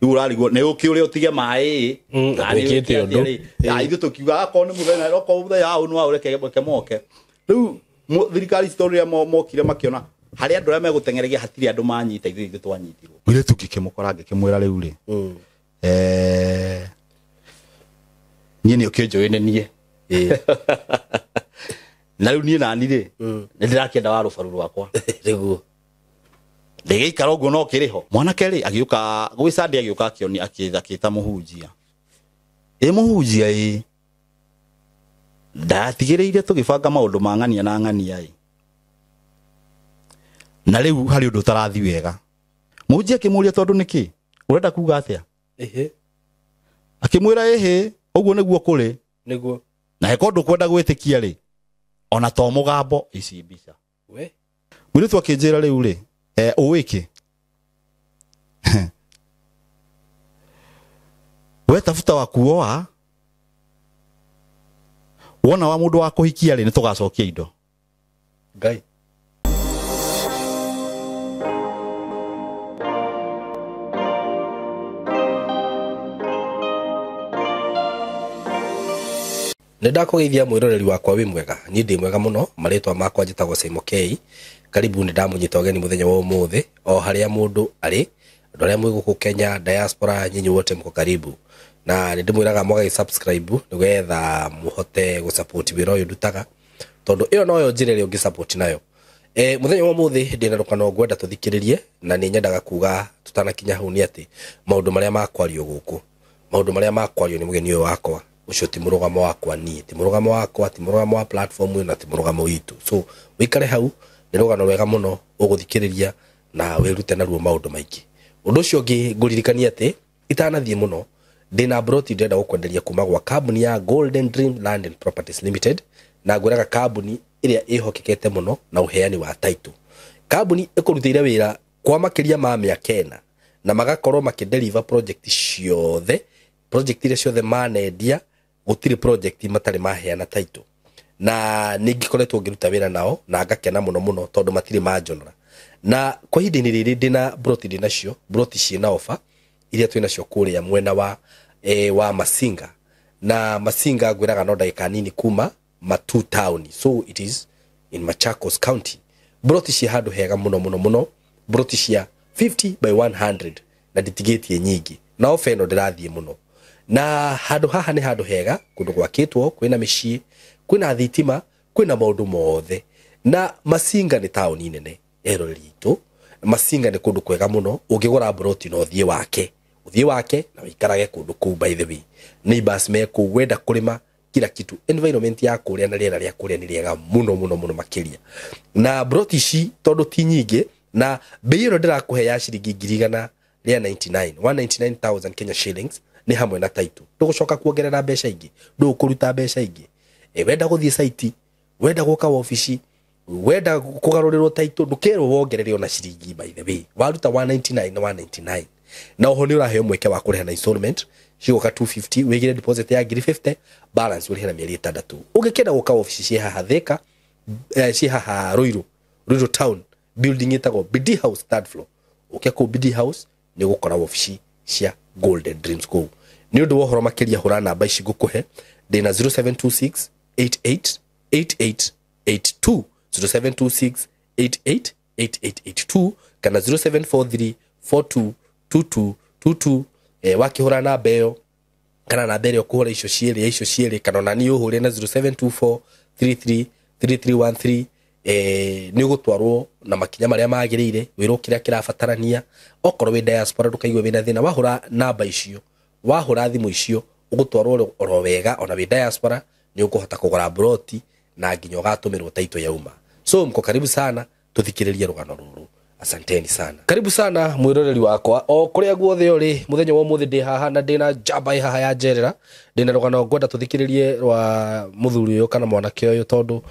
Rĩu ũrarigwo nĩ ũkĩ ũrĩa ũtige maĩ. Na twĩkĩte ũndũ. Ithuĩ tũkiuga akorwo nĩ mũthenya, okorwo mũthenya wa ũnũ wa ũreke reke moke. Rĩu thirikari citũ rĩrĩa mokire makĩona harĩa andũ arĩa megũteng'eregia hatirĩ andũ manyita, ithuĩ twanyitirwo. Mũirĩtu ngĩkĩmũkora ngĩkĩmwĩra rĩu rĩ, niĩ nĩ ũkĩnjũĩ nĩ niĩ. Na rĩu niĩ nani rĩ, nĩ ndĩrakĩenda wa rũbaru rwakwa. Nĩguo. Ndĩgĩikara ũguo no kĩrĩ ho. Mwanake rĩ agĩũka gwĩ Sunday, agĩũka akĩonia akĩta mũhunjia. Ĩ mũhunjia ĩ ndatigĩrĩire tũgĩbanga maũndũ ma ng'ania na ng'ania ĩ. Na rĩu harĩ ũndũ ũtarathi wega. Mũhunjia akĩmũria tondũ nĩkĩ? Ũrenda kuga atĩa? Akĩmwĩra ĩhĩ, ũguo nĩguo kũrĩ. Nĩguo. Na heko ndũkwenda gwĩtĩkia rĩ, ona to mũgambo ici mbica. We. Mũirĩtu akĩnjĩra rĩu rĩ, ũĩ kĩ? We tafuta wa kuoa, wona wa mũndũ wa kũhikia rĩ, nĩ tũgacokia indo. Ngai. Nĩ ndakũgeithia mwĩroreri wakwa wĩ mwega, niĩ ndĩ mwega mũno, marĩtwa makwa njĩtagwo Simon K. Karibu nĩ ndamũnyita ũgeni mũthenya wa ũmũthĩ o harĩa mũndũ arĩ, andũ arĩa mwĩ gũkũ Kenya, diaspora, nyinyi wote mko karibu. Na nĩ ndĩmwĩraga mwagagi subscribe nĩgetha mũhote gũsupport wĩra ũyũ ndutaga, tondũ ĩyo noyo njĩra ĩrĩa ũngĩ nayo. Mũthenya wa ũmũthĩ ndĩna rũgano ngwenda tũthikĩrĩrie, na nĩ nyendaga kuga tũtanakinya hau nĩ atĩ maũndũ marĩa makwario gũkũ, maũndũ marĩa makwario nĩ mũgeni ũyũ wakwa, ũcio ti mũrũgamo wakwa niĩ, ti mũrũgamo wakwa, ti mũrũgamo wa platform ĩno, ti mũrũgamo witũ. So wĩikare hau, nĩ rũgano rwega mũno ũgũthikĩrĩria na wĩrute naruo maũndũ maingĩ. Ũndũ ũcio ũngĩ ngũririkania atĩ itanathiĩ mũno, ndĩna broti ndĩrenda gũkwenderia kuma gwa kambuni ya Golden Dream Land and Properties Limited, na ngwĩraga kambuni ĩrĩa ĩhokekete mũno na ũheani wa title. Kambuni ĩkũrutĩire wĩra kwa makĩria ma mĩaka ĩna, na magakorwo makĩdeliver project ciothe, project iria ciothe manendia, gũtirĩ project matarĩ maheana title. Na nĩ ngĩkoretwo ngĩruta wĩra nao na ngakena mũno mũno tondũ matirĩ manjonora. Na kwa ihinda-inĩ rĩrĩ ndĩna broti ndĩnacio, broti ciĩna offer iria twĩnacio kũrĩa mwena wa Masinga. Na Masinga ngwĩraga no ndagĩka nini kuma Matu town, so it is in Machakos County. Broti cia handũ hega mũno mũno mũno, broti cia 50 by 100 na nditigĩtie nyingĩ, na ofa ĩno ndĩrathiĩ mũno. Na handũ haha nĩ handũ hega, kũndũ gwakĩtwo, kwĩna mĩciĩ, kwĩna thitima, kwĩna maũndũ mothe. Na Masinga nĩ taũni nene eroreri itũ. Masinga nĩ kũndũ kwega mũno, ũngĩgũra broti no ũthiĩ wake, ũthiĩ wake na ũikarage kũndũ kũu. By the way, neighbors me kũu, wenda kũrĩma kila kitu, environment ya kũrĩa na rĩera rĩa kũrĩa nĩ rĩega mũno mũno mũno makĩria. Na broti ici tondũ ti nyingĩ, na bei ĩno ndĩrakũhe ya ciringi ngiri igana rĩa 99, 199,000 Kenya shillings nĩ hamwe na title. Ndũgũcoka kuongerera mbeca ingĩ, ndũgũkũruta mbeca ingĩ. Wenda gũthiĩ site, wenda gũka wabici, wenda kũgarũrĩrwo title, ndũkerwo wongerere ona ciringi. By the way, waruta 199 na 199, na oho nĩ ũraheo mweke wa kũrĩha na installment cigũka 250, wĩigĩre deposit ya ngiri 50, balance ũrĩhe na mĩeri ĩtandatũ. Ũngĩkenda gũka wabici ciĩ haha Thika, ciĩ haha Ruiru, Ruiru town, building ĩtagwo BD House, third floor. Ũke kũu BD House nĩ ũgũkora wabici cia Golden Dreams kũu. Nĩ ũndũ wa ũhoro makĩria hũra namba ici ngũkũhe, ndĩna 0726 88 88 82, 0726 88 8882 kana 0743 42 22 22. Wakĩhũra namba ĩyo kana namba ĩrĩa ũkũhũra icio cierĩ, icio cierĩ, kana ona niĩ ũhũre na 0724 33 3313, nĩ ũgũtwarwo na makinya marĩa magĩrĩire, wĩrwo kĩrĩa kĩrabatarania. Okorwo wĩ diaspora ndũkaigue wĩna thĩna, wahũra namba icio, wahũra thimũ icio, ũgũtwarwo oro wega. Ona wĩ diaspora nĩ ũkũhota kũgũra broti na nginya ũgatũmĩrwo title yauma. So mko karibu sana, tũthikĩrĩrie rũgano rũrũ. Asanteni sana, karibu sana mwĩroreri wakwa o kũrĩa guothe ũrĩ. Mũthenya wa ũmũthĩ ndĩ haha na ndĩna njamba ĩ haha ya njerera, ndĩna rũgano ngwenda tũthikĩrĩrie rwa mũthuri ũyũ kana mwanake ũyũ, tondũ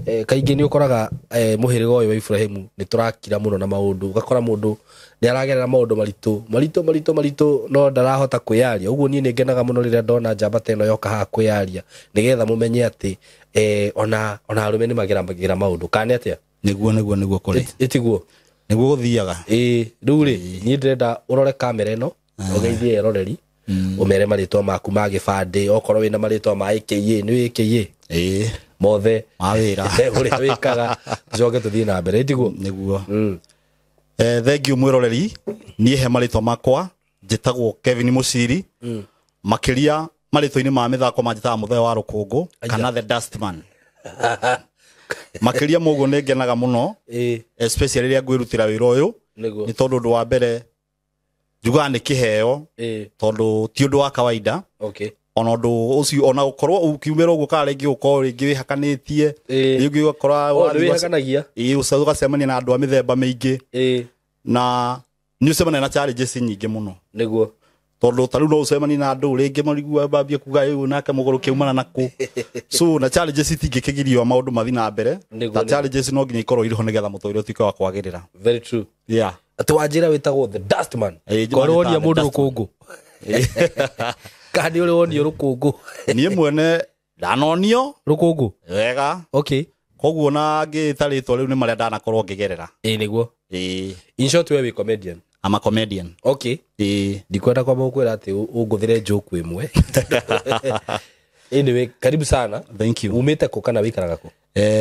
kaingĩ nĩ ũkoraga mũhĩrĩga ũyũ wa Ibrahimu nĩ tũrakira mũno na maũndũ, ũgakora mũndũ nĩ aragerera maũndũ maritũ maritũ maritũ maritũ no ndarahota kwĩyaria. Ũguo niĩ nĩ ngenaga mũno rĩrĩa ndona njamba ta ĩno yoka haha kwĩyaria, nĩgetha mũmenye atĩ ona arũme nĩ mageragĩra maũndũ, kana nĩ atĩa? Nĩguo kũrĩ. Ĩtiguo? Nĩguo gũthiaga. Ĩĩ, rĩu rĩ, niĩ ndĩrenda ũrore kamera ĩno. Ũgeithie eroreri. Ũmere marĩtwa maku ma gĩbandĩ, okorwo wĩna marĩtwa ma AKA, nĩ AKA. Ĩĩ. Mothe. Ma wĩra. Ũrĩa wĩkaga. Tũcoke tũthiĩ na mbere, tiguo? Nĩguo. Thank you mwĩroreri. Niĩ he marĩtwa makwa njĩtagwo Kevin Muciri. Makĩria marĩtwa-inĩ ma mĩthako manjĩtaga Mũthee wa Rũkũngũ kana The Dustman. Makĩria mũguo nĩ ngenaga mũno, especially rĩrĩa ngwĩrutĩra wĩra ũyũ. Nĩ tondũ ũndũ wa mbere njugaga nĩ kĩheo, tondũ ti ũndũ wa kawaida. Ona ũndũ ũcio, ona gũkorwo ũkiumĩra ũguo kana rĩngĩ ũkorwo rĩngĩ wĩhakanĩtie, rĩngĩ ũgakora wĩhakanagia. Ũgacemania na andũ a mĩthemba mĩingĩ. Na nĩ ũcemanagia na challenges nyingĩ mũno. Nĩguo. Tondũ ta rĩu no ũcemanie na andũ rĩngĩ marigua mambie kuga ĩĩ nake mũgũrũ kĩumana na kũ. So na challenges itingĩkĩgirio maũndũ mathiĩ na mbere. Na challenges no nginya ikorwo irĩ ho nĩgetha mũtũrĩre ũtuĩke wa kwagĩrĩra. Very true. Yeah. Atĩ wanjĩra wĩtagwo The Dustman. Korwo wonia mũndũ rũkũngũ. Kana nĩ ũrĩ wonio rũkũngũ? Niĩ mwene ndanonio rũkũngũ. Wega. Okay. Koguo na ngĩta rĩtwa rĩu nĩ marĩa ndanakorwo ngĩgerera. Ĩĩ nĩguo. Ĩĩ. In short we wĩ comedian. I'm a comedian. Okay. Ĩĩ. Ndikwenda kwamba gũkwĩra atĩ ũngũthĩre joke ĩmwe. Anyway, karibu sana. Thank you. Umĩte kũ kana wĩikaraga kũ?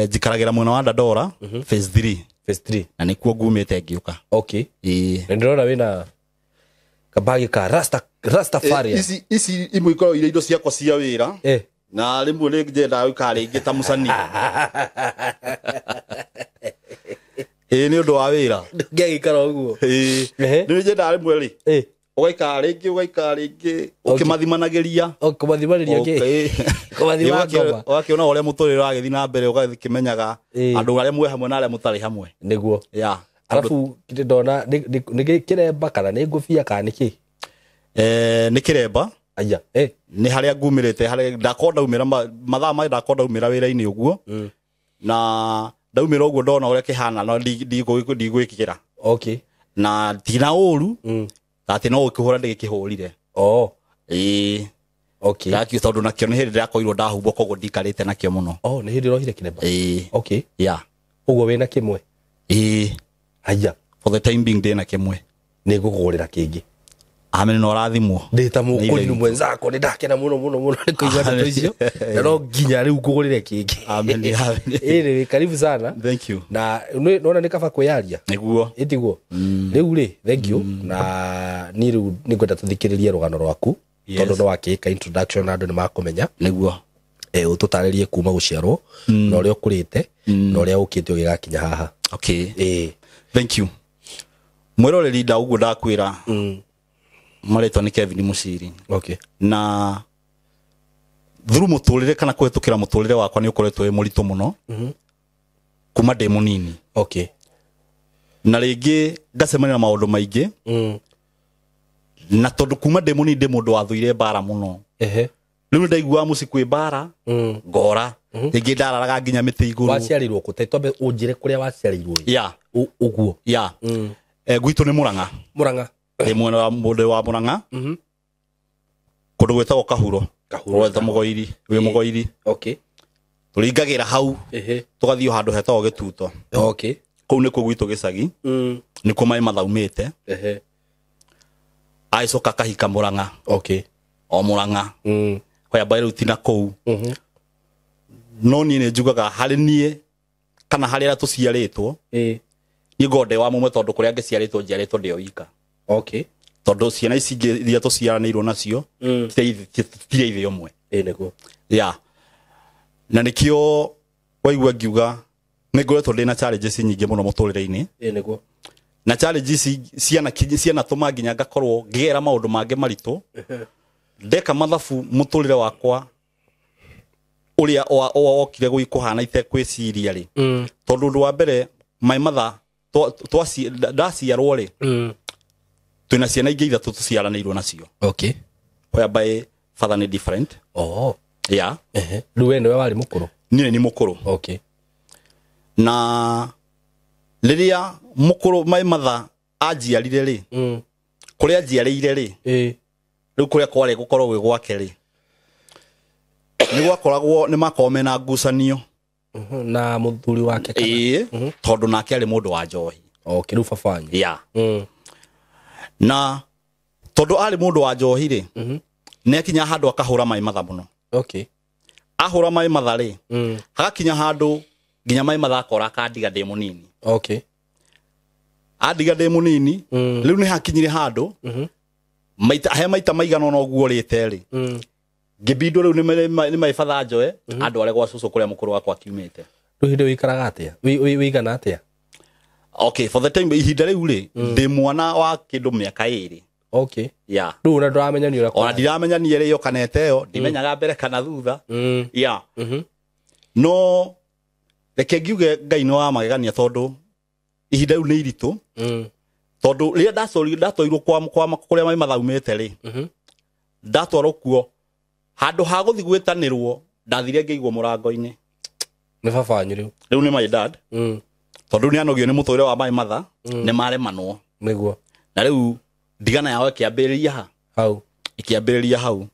Njikaragĩra mwena wa Dandora, phase 3. Phase 3. Na nĩkuo ngumĩte ngĩũka. Okay. Ĩĩ. Na ndĩrona wĩna kabagi ka Rastafari. Ici imwe ikoragwo irĩ indo ciakwa cia wĩra. Na rĩmwe nĩ njendaga gũikara rĩngĩ ta mũcani. Ĩĩ nĩ ũndũ wa wĩra. Ndũngĩgĩikara ũguo. Ĩĩ. Nĩ njendaga rĩmwe rĩ. Ũgaikara rĩngĩ ũkĩmathimanagĩria. Kũmathimanĩria kĩ? Kũmathima ngoma. Ũgakĩona ũrĩa mũtũrĩre ũragĩthiĩ na mbere, ũgakĩmenyaga andũ arĩa mwĩ hamwe na arĩa mũtarĩ hamwe. Nĩguo. Yeah. Arabu ndona nĩ kĩremba kana nĩ ngũbia kana nĩ kĩ? Nĩ kĩremba. Aya. Nĩ harĩa ngumĩrĩte, harĩa ndakorwo ndaumĩra mathaa marĩa ndakorwo ndaumĩra wĩra-inĩ ũguo. Na ndaumĩra ũguo ndona ũrĩa kĩhana no ndigwĩkĩra. Okay. Na tina ũru. Atĩ no ũkĩhũra ndĩgĩkĩhũrire. Oh. Ĩĩ. Okay. Ndakĩo tondũ nakĩo nĩ hĩndĩ ndĩrakorirwo ndahumbwo koguo ndikarĩte nakĩo mũno. Oh, nĩ hĩndĩ ũrohire kĩremba? Ĩĩ. Okay. Yeah. Ũguo wĩna kĩmwe? Ĩĩ. Haya. For the time being ndĩna kĩmwe. Nĩ ngũkũgũrĩra kĩngĩ. Amen, no ũrathimwo. Ndĩ ta mũkũrinũ mwenzako nĩ ndakena mũno mũno mũno nĩ kũigua ndeto icio. Na no nginya rĩu ngũgũrĩre kĩngĩ. Amen. Amen. Ĩĩ, karibu sana. Thank you. Na nona nĩ kaba kwĩyaria. Nĩguo. Ĩtiguo. Rĩu rĩ, thank you. Na niĩ rĩu nĩ ngwenda tũthikĩrĩrie rũgano rwaku. Tondũ no wakĩka introduction na andũ nĩ makũmenya. Nĩguo. Ũtũtarĩrie kuma gũciarwo na ũrĩa ũkũrĩte na ũrĩa ũkĩte ũgĩgakinya haha. Okay. Ĩĩ. Thank you. Mwĩroreri nda ũguo ndakwĩra. Marĩtwa nĩ Kevin Muciri. Okay. Na through mũtũrĩre kana kũhetũkĩra mũtũrĩre wakwa nĩ ũkoretwo wĩ mũritũ mũno. Kuma ndĩ mũnini. Okay. Na rĩngĩ ngacemania na maũndũ maingĩ. Na tondũ kuma ndĩ mũnini ndĩ mũndũ wathũire mbara mũno. Rĩu ndaiguaga mũciĩ kwĩ mbara, ngora. Rĩngĩ ndararaga nginya mĩtĩ igũrũ. Waciarĩirwo kũ? Ta twambe ũnjĩre kũrĩa waciarĩirwo. Yeah. Ũguo. Yeah. Gwitũ nĩ Mũrang'a. Mũrang'a. Ndĩ mwena wa mũndũ wa Mũrang'a. Kũndũ gwĩtagwo Kahuro. Kahuro. Gwĩtagwo Mũgoiri. Wĩ Mũgoiri. Okay. Tũringagĩra hau. Tũgathiĩ o handũ hetagwo Gĩtuto. Okay. Kũu nĩkuo gwitũ gĩcagi. Nĩkuo maĩ mathaumĩte. Agĩcoka akahika Mũrang'a. Okay. O Mũrang'a. Whereby rĩu ti na kũu. No niĩ nĩ njugaga harĩ niĩ kana harĩ arĩa tũciarĩtwo. Niĩ ngoragwo ndĩ wa mũmwe tondũ kũrĩa ngĩciarĩtwo njiarĩtwo ndĩ o wika. Okay. Tondũ ciana ici ingĩ iria tũciaranĩirwo nacio tirĩ ithe ũmwe. Ĩĩ nĩguo. Yeah. Na nĩkĩo waigua ngiuga nĩ ngoretwo ndĩna challenges nyingĩ mũno mũtũrĩre-inĩ. Ĩĩ nĩguo. Na challenges cianatũma nginya ngakorwo ngĩgera maũndũ mangĩ maritũ. Ndeka mathabu mũtũrĩre wakwa ũrĩa wokire kũhana itekwĩciria rĩ. Tondũ ũndũ wa mbere my mother twaciarwo rĩ, twĩna ciana ingĩ ithatũ tũciaranĩirwo nacio. Okay. Whereby father nĩ different. Oh. Yeah. Rĩu we nĩwe warĩ mũkũrũ? Niĩ nĩ mũkũrũ. Okay. Na rĩrĩa mũkũrũ my mother anjiarire rĩ, kũrĩa anjiarĩire rĩ, rĩu kũrĩa kwarĩ gũkorwo gwĩ gwake rĩ, nĩ gwakoragwo nĩ makoragwo mena ngucanio na mũthuri wake kana? Ĩĩ, tondũ nake arĩ mũndũ wa njohi. Okay, rĩu baba wanyu. Yeah. Na Tondu ari mundu wa njohi ri, ni akinya handu akahura mai matha muno. Okay. Ahura mai matha ri, hagakinya handu nginya mai matha akora akandiga ndi munini. Okay. Andiga ndi munini, riu ni hakinyire handu maita he maita maigana no guo rite ri. Ngibindwo riu ni mai batha njoe andu are gwa cucu kuria mukuru wakwa kiumite. Riu hindi wikaraga atia? Wigana atia? Okay, for the time ihinda riu ri ndi mwana wa kindu miaka 2. Okay. Yeah. Riu ona nduramenya ni uria. Ona ndiramenya ni ri yo kana eteo, ndimenyaga mbere kana thutha. Yeah. No reke ngiuge Ngai no wa magegania tondu ihinda riu ni iritu. Tondu riria ndatwarirwo kwa kuria mai mathaumite ri. Ndatwarwo kuo handu ha guthi gwitanirwo ndathire ngeigwo murango-ini. Ni baba wanyu riu? Riu ni my dad. Tondu ni anogio ni muturire wa mai matha, ni maremanwo. Niguo. Na riu ndigana yao ikiambiriria ha hau. Ikiambiriria hau.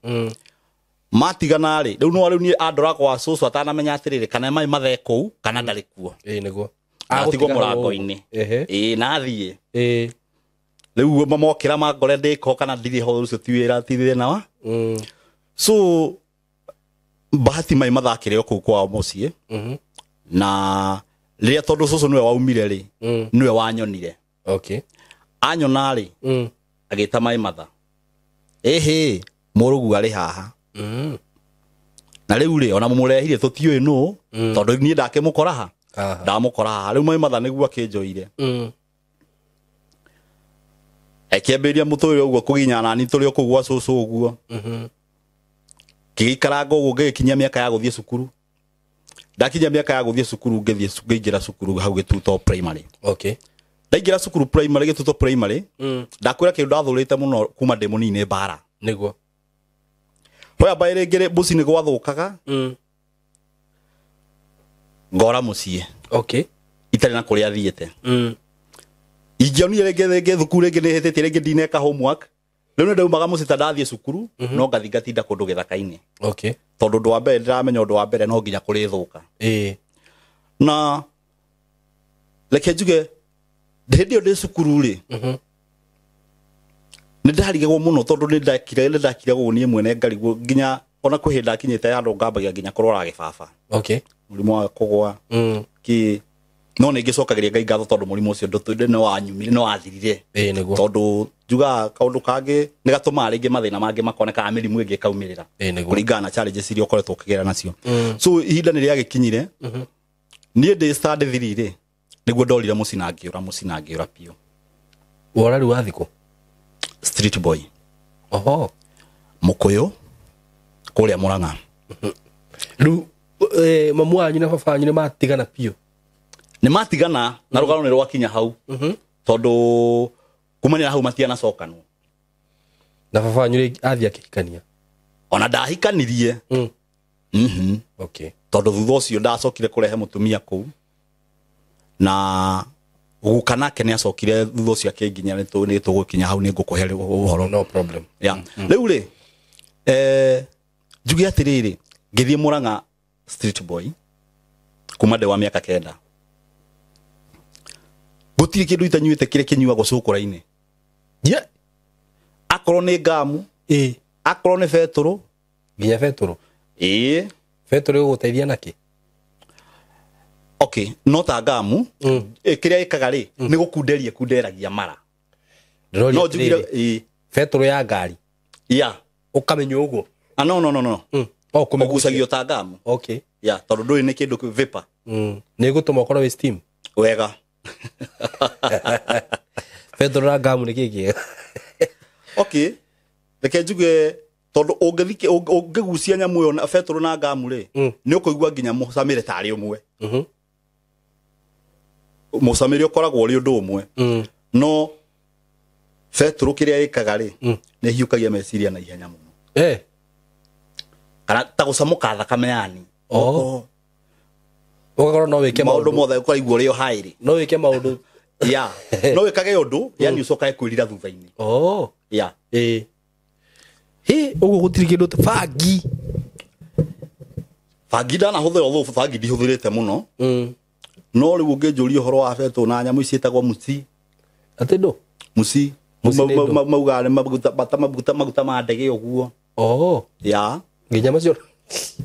Matigana ri riu no riu ni andora kwa cucu atanamenya atiriri kana mai mathe kuu kana ndari kuo. Ii niguo. Atigwo murango-ini. Ii na thie. Ii. Riu mamokira mangore ndiko kana ndiri ho ucio ti wira ti thina wa. So bahati mai mathakire o kuu kwao mucii. Na riria tondu cucu niwe waumire ri, niwe wanyonire. Okay. Anyona ri, agita mai matha. Ehe, murugu ari haha. Na riu ri ona mumurehire tutiui nu, tondu nie ndakimukora ha. Ndamukora haha. Riu mai matha niguo akinjoire. Ekiambiria muturire uguo kuginyana ni turi o kuu gwa cucu uguo. Ngiikaranga uguo ngikinyia miaka ya guthie cukuru. Ndakinyia miaka ya guthie cukuru ngithie ngĩingĩra cukuru hau Gĩtuto primary. Okay. Ndaingĩra cukuru primary Gĩtuto primary, ndakwĩra kĩndũ ndathũrĩte mũno kuma ndĩ mũnini mbara. Niguo. Hoya mbaĩ rĩngĩ mũciĩ nĩ gwathũkaga. Ngora mũciĩ. Okay. Itarĩ na kũrĩa thiĩte. Ingĩonire rĩngĩ thukuru rĩngĩ nĩ hĩtĩtie rĩngĩ ndineka homework. Rĩu nĩ ndaumaga mũciĩ ta ndathiĩ cukuru, no ngathi ngatinda kũndũ gĩthaka-inĩ. Okay. Tondũ ũndũ wa mbere ndĩramenya ũndũ wa mbere no nginya kũrĩthũka. Na reke njuge hĩndĩ ĩyo ndĩ cukuru rĩ, nĩ ndarigagwo mũno tondũ nĩ ndakiragwo niĩ mwene ngarigwo nginya ona kwĩ hĩndĩ ndakinyĩte handũ ngambagia nginya kũrwara gĩbaba. Okay. Mũrimũ wa kũgwa. Kĩ no nĩ ngĩcokagĩria Ngai ngatho tondũ mũrimũ ũcio nĩ wanyumire, nĩ wathirire. Nĩguo. Tondũ njugaga kaũndũ kangĩ nĩ gatũmaga rĩngĩ mathĩna mangĩ makoneka mĩrimũ ĩngĩ ĩkaumĩrĩra. Nĩguo. Kũringana na challenges iria ũkoretwo ũkĩgera nacio. So ihinda nĩ rĩagĩkinyire, niĩ ndĩ standard 3 rĩ, nĩguo ndorire mũciĩ na ngĩũra mũciĩ na ngĩũra biũ. Wora rĩu wathiĩ kũ? Street boy. Oho. Mũkũyũ kũrĩa Mũrang'a. Rĩu mamu wanyu na baba wanyu nĩ matigana biũ? Nĩ matigana na rũgano nĩ rwakinya hau. Tondũ kumanĩra hau matianacokanwo. Na baba wanyu rĩ athiĩ akĩhikania? Ona ndahikanirie. Okay. Tondũ thutha ũcio ndacokire kũrehe mũtumia kũu. Na guka nake nĩ acokire thutha ũcio akĩnginya nĩ tũgũkinya hau nĩ ngũkũhe ũhoro. No problem. Yeah. Rĩu rĩ, njuge atĩrĩrĩ, ngĩthiĩ Mũrang'a street boy kuma ndĩ wa mĩaka 9. Gũtirĩ kĩndũ itanyuĩte kĩrĩa kĩnyuagwo cũkũra-inĩ. Yeah. Akorwo nĩ ngamu, akorwo nĩ betũrũ. Nginya betũrũ? Ĩĩ. Betũrũ ĩgũgũteithia nakĩ? Okay, no ta ngamu, kĩrĩa ĩkaga rĩ, nĩ gũkunderia kunderagia mara. No njugire, ĩĩ. Betũrũ ya ngari. Yeah. Ũkamĩnyua ũguo? Ah, no, no, no, no. O, kũmĩgucia. Ũgucagio ta ngamu. Okay. Yeah, tondũ ndũĩ nĩ kĩndũ vapor. Nĩ ĩgũtũma ũkorwo wĩ steam. Wega. Betũrũ na ngamu nĩ kĩĩ kĩega? Okay. Reke njuge tondũ ũngĩgucia nyamũ ĩyo na betũrũ na ngamu rĩ, nĩ ũkũigua nginya mũcamĩre tarĩ ũmwe. Mũcamĩre ũkoragwo ũrĩ ũndũ ũmwe. No betũrũ kĩrĩa ĩkaga rĩ, nĩ ĩhiũkagia meciria na ihenya mũno. Kana ta gũcamũka thakame yani. Ũgakorwo no wĩke maũndũ mothe ũkaigua ũrĩ o high rĩ. No wĩke maũndũ. Yeah. No wĩkage ũndũ, yani ũcokage kwĩrira thutha-inĩ. Yeah. Hĩ, ũguo gũtirĩ kĩndũ bangi. Bangi ndanahũthĩra, although bangi ndihũthĩrĩte mũno. No rĩu ũngĩnjũria ũhoro wa betũ na nyamũ ici ciĩtagwo mũci. Atĩ ndũ? Mũci. Mauga nĩ maguta maguta ma ndege ũguo. Oh. Ya. Nginya macio.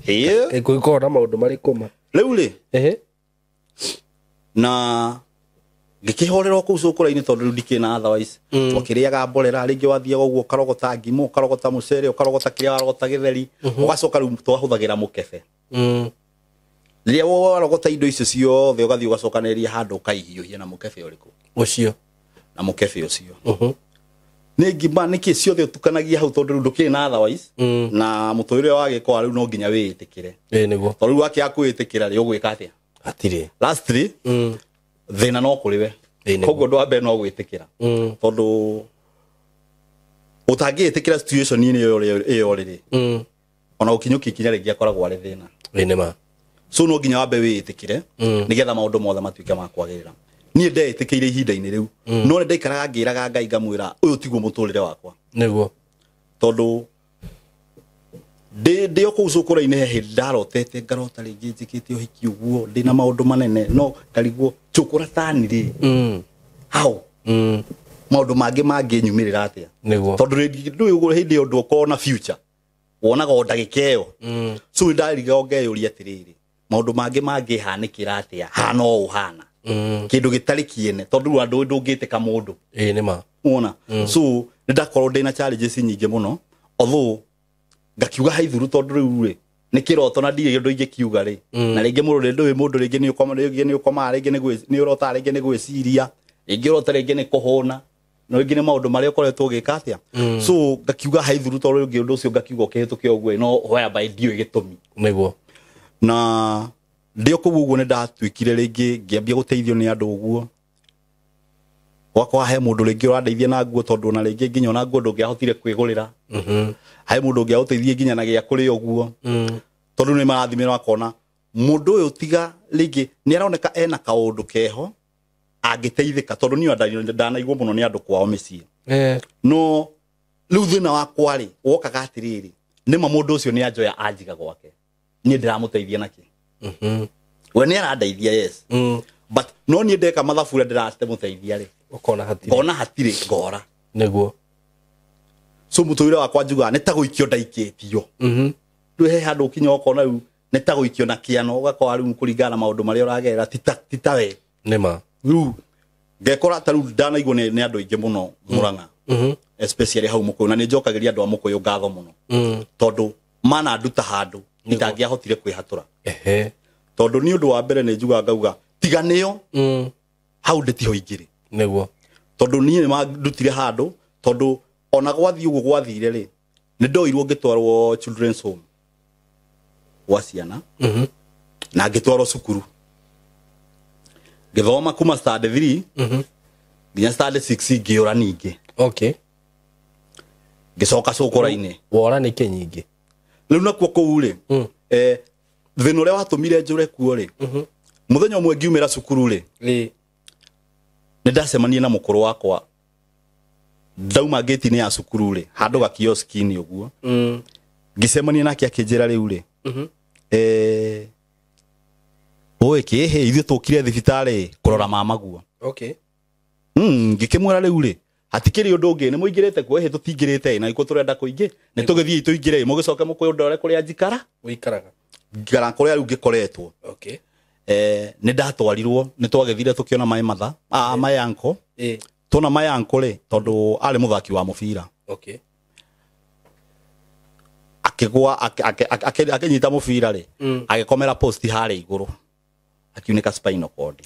Ĩĩ. Kũngĩkorwo na maũndũ marĩkũ ma. Rĩu rĩ. Ehe. Na ngĩkĩhorera kũu cũkũra-inĩ tondũ rĩu ndikĩrĩ na otherwise. Twakĩrĩaga mborera rĩngĩ wathiaga ũguo ũkarogota ngima, ũkarogota mũcere, ũkarogota kĩrĩa warogota gĩtheri, ũgacoka rĩu twahũthagĩra mũkebe. Rĩrĩa warogota indo icio ciothe ũgathiĩ ũgacokanĩrĩria handũ ũkaihiũhia na mũkebe ũrĩkũ? Ũcio. Na mũkebe ũcio. Nĩ ngima nĩkĩ ciothe ũtukanagia hau tondũ rĩu ndũkĩrĩ na otherwise. Na mũtũrĩre wa gĩkoa rĩu no nginya wĩĩtĩkĩre. Ĩĩ nĩguo. Tondũ rĩu wakĩaga kwĩĩtĩkĩra rĩ ũgwĩka atĩa? Hatirĩ. Lastly, thĩna no kũrĩ we. Koguo ũndũ wa mbere no gwĩtĩkĩra. Tondũ ũtangĩĩtĩkĩra situation-inĩ ĩyo rĩ, ona ũkinyũkia ikinya rĩngĩ akoragwo arĩ thĩna. Ĩĩ nĩ ma. So no nginya wambe wĩĩtĩkĩre nĩgetha maũndũ mothe matuĩke ma kwagĩrĩra. Niĩ ndeĩtĩkĩire ihinda-inĩ rĩu, no nĩ ndaikaraga ngĩraga Ngai ngamwĩra ũyũ tiguo mũtũrĩre wakwa. Nĩguo. Tondũ ndĩ o kũu cũkũra-inĩ he hĩndĩ ndarotete ngarota rĩngĩ njĩkĩte ũhiki ũguo ndĩna maũndũ manene no ngarigwo cũkũra tani rĩ hau maũndũ mangĩ mangĩnyumĩrĩra atĩa. Nĩguo. Tondũ ndũĩ ũguo hĩndĩ ĩyo ndũkorwo na future wonaga o ndagĩka ĩyo. So nĩ ndarigagwo ngeyũria atĩrĩrĩ maũndũ mangĩ mangĩhanĩkĩra atĩa hana o ũhana kĩndũ gĩtarĩ kĩene tondũ rĩu andũ ndũngĩtĩka mũndũ. Ĩĩ nĩ ma. Wona. So nĩ ndakorwo ndĩna challenges nyingĩ mũno although ngakiuga haithuru tondũ rĩu rĩ nĩ kĩroto na ndirĩ ũndũ ingĩkiuga rĩ. Na rĩngĩ mũndũ ndũĩ mũndũ rĩngĩ nĩ ũkoma rĩngĩ nĩ ũkomaga rĩngĩ nĩ ũrotaga rĩngĩ nĩ gwĩciria rĩngĩ ũrota rĩngĩ nĩ kũhũna no rĩngĩ nĩ maũndũ marĩa ũkoretwo ũgĩka atĩa. So ngakiuga haithuru tondũ rĩngĩ ũndũ ũcio ngakiuga ũkĩhĩtũke ũguo no whereby ndiũĩ gĩtũmi. Nĩguo. Na ndĩ o kũu ũguo nĩ ndatuĩkire rĩngĩ ngĩambia gũteithio nĩ andũ ũguo. Gwakwa he mũndũ rĩngĩ ũrandeithia na nguo tondũ ona rĩngĩ nginya ona nguo ndũngĩahotire kwĩgũrĩra. He mũndũ ũngĩagũteithia nginya na gĩa kũrĩa ũguo. Tondũ nĩ marathimĩra makona mũndũ ũyũ tiga rĩngĩ nĩ aroneka ena kaũndũ keho angĩteithĩka tondũ niĩ ndanaigwo mũno nĩ andũ kwao mĩciĩ. No rĩu thĩna wakwa rĩ wokaga atĩrĩrĩ nĩma mũndũ ũcio nĩ anjoya anjiga gwake niĩ ndĩramũteithia nakĩ. We nĩ arandeithia yes. But no niĩ ndeka mathabu ũrĩa ndĩramũteithia rĩ ũkona hatirĩ. Ngona hatirĩ ngora. Nĩguo. So mũtũrĩre wakwa njugaga nĩ ta gũikio ndaikĩtio. Rĩu he handũ ũkinya ũkona rĩu nĩ ta gũikio na kĩano ũgakora rĩu kũringana na maũndũ marĩa ũragerera ti ta we. Nĩ ma. Rĩu ngekora ta rĩu ndanaigwo nĩ andũ aingĩ mũno Murang'a. Especially hau Mũkũyũ na nĩ njokagĩria andũ a Mũkũyũ ngatho mũno. Tondũ mananduta handũ itangĩahotire kwĩhatũra. Tondũ nĩ ũndũ wa mbere nĩ njugaga ngauga tiga nĩo hau ndĩtiho ingĩrĩ. Nĩguo. Tondũ niĩ nĩ mandutire handũ tondũ ona gwathiĩ ũguo gwathire rĩ nĩ ndoirwo ngĩtwarwo children's home gwa ciana na ngĩtwarwo cukuru ngĩthoma kuma standard 3 nginya standard 6 ngĩũra ningĩ. Okay. Ngĩcoka cũkũra-inĩ. Wora nĩkĩ nyingĩ? Rĩu nakuo kũu rĩ thĩna ũrĩa watũmire njũre kuo rĩ mũthenya ũmwe ngiumĩra cukuru rĩ nĩ ndacemania na mũkũrũ wakwa ndauma gate-inĩ ya cukuru rĩ handũ ga kiosk-inĩ ũguo. Ngĩcemania nake akĩnjĩra rĩu rĩ ũĩ kĩhĩ ithuĩ tũkire thibitarĩ kũrora mama guo. Okay. Ngĩkĩmwĩra rĩu rĩ hatikĩrĩ ũndũ ũngĩ nĩ mũingĩrĩte kuo ĩhĩ tũtingĩrĩte na ikuo tũrenda kũingĩ nĩ tũgĩthiĩ tũingĩre mũgĩcoke mũkũndore kũrĩa njikara. Ũikaraga. Njikara kũrĩa rĩu ngĩkoretwo. Okay. Nĩ ndatwarirwo nĩ twagĩthire tũkĩona my mother my uncle. Tuona my uncle rĩ tondũ arĩ mũthaki wa mũbira. Okay. Akĩgwa akĩnyita mũbira rĩ agĩkomera post harĩa igũrũ akiunĩka spinal cord.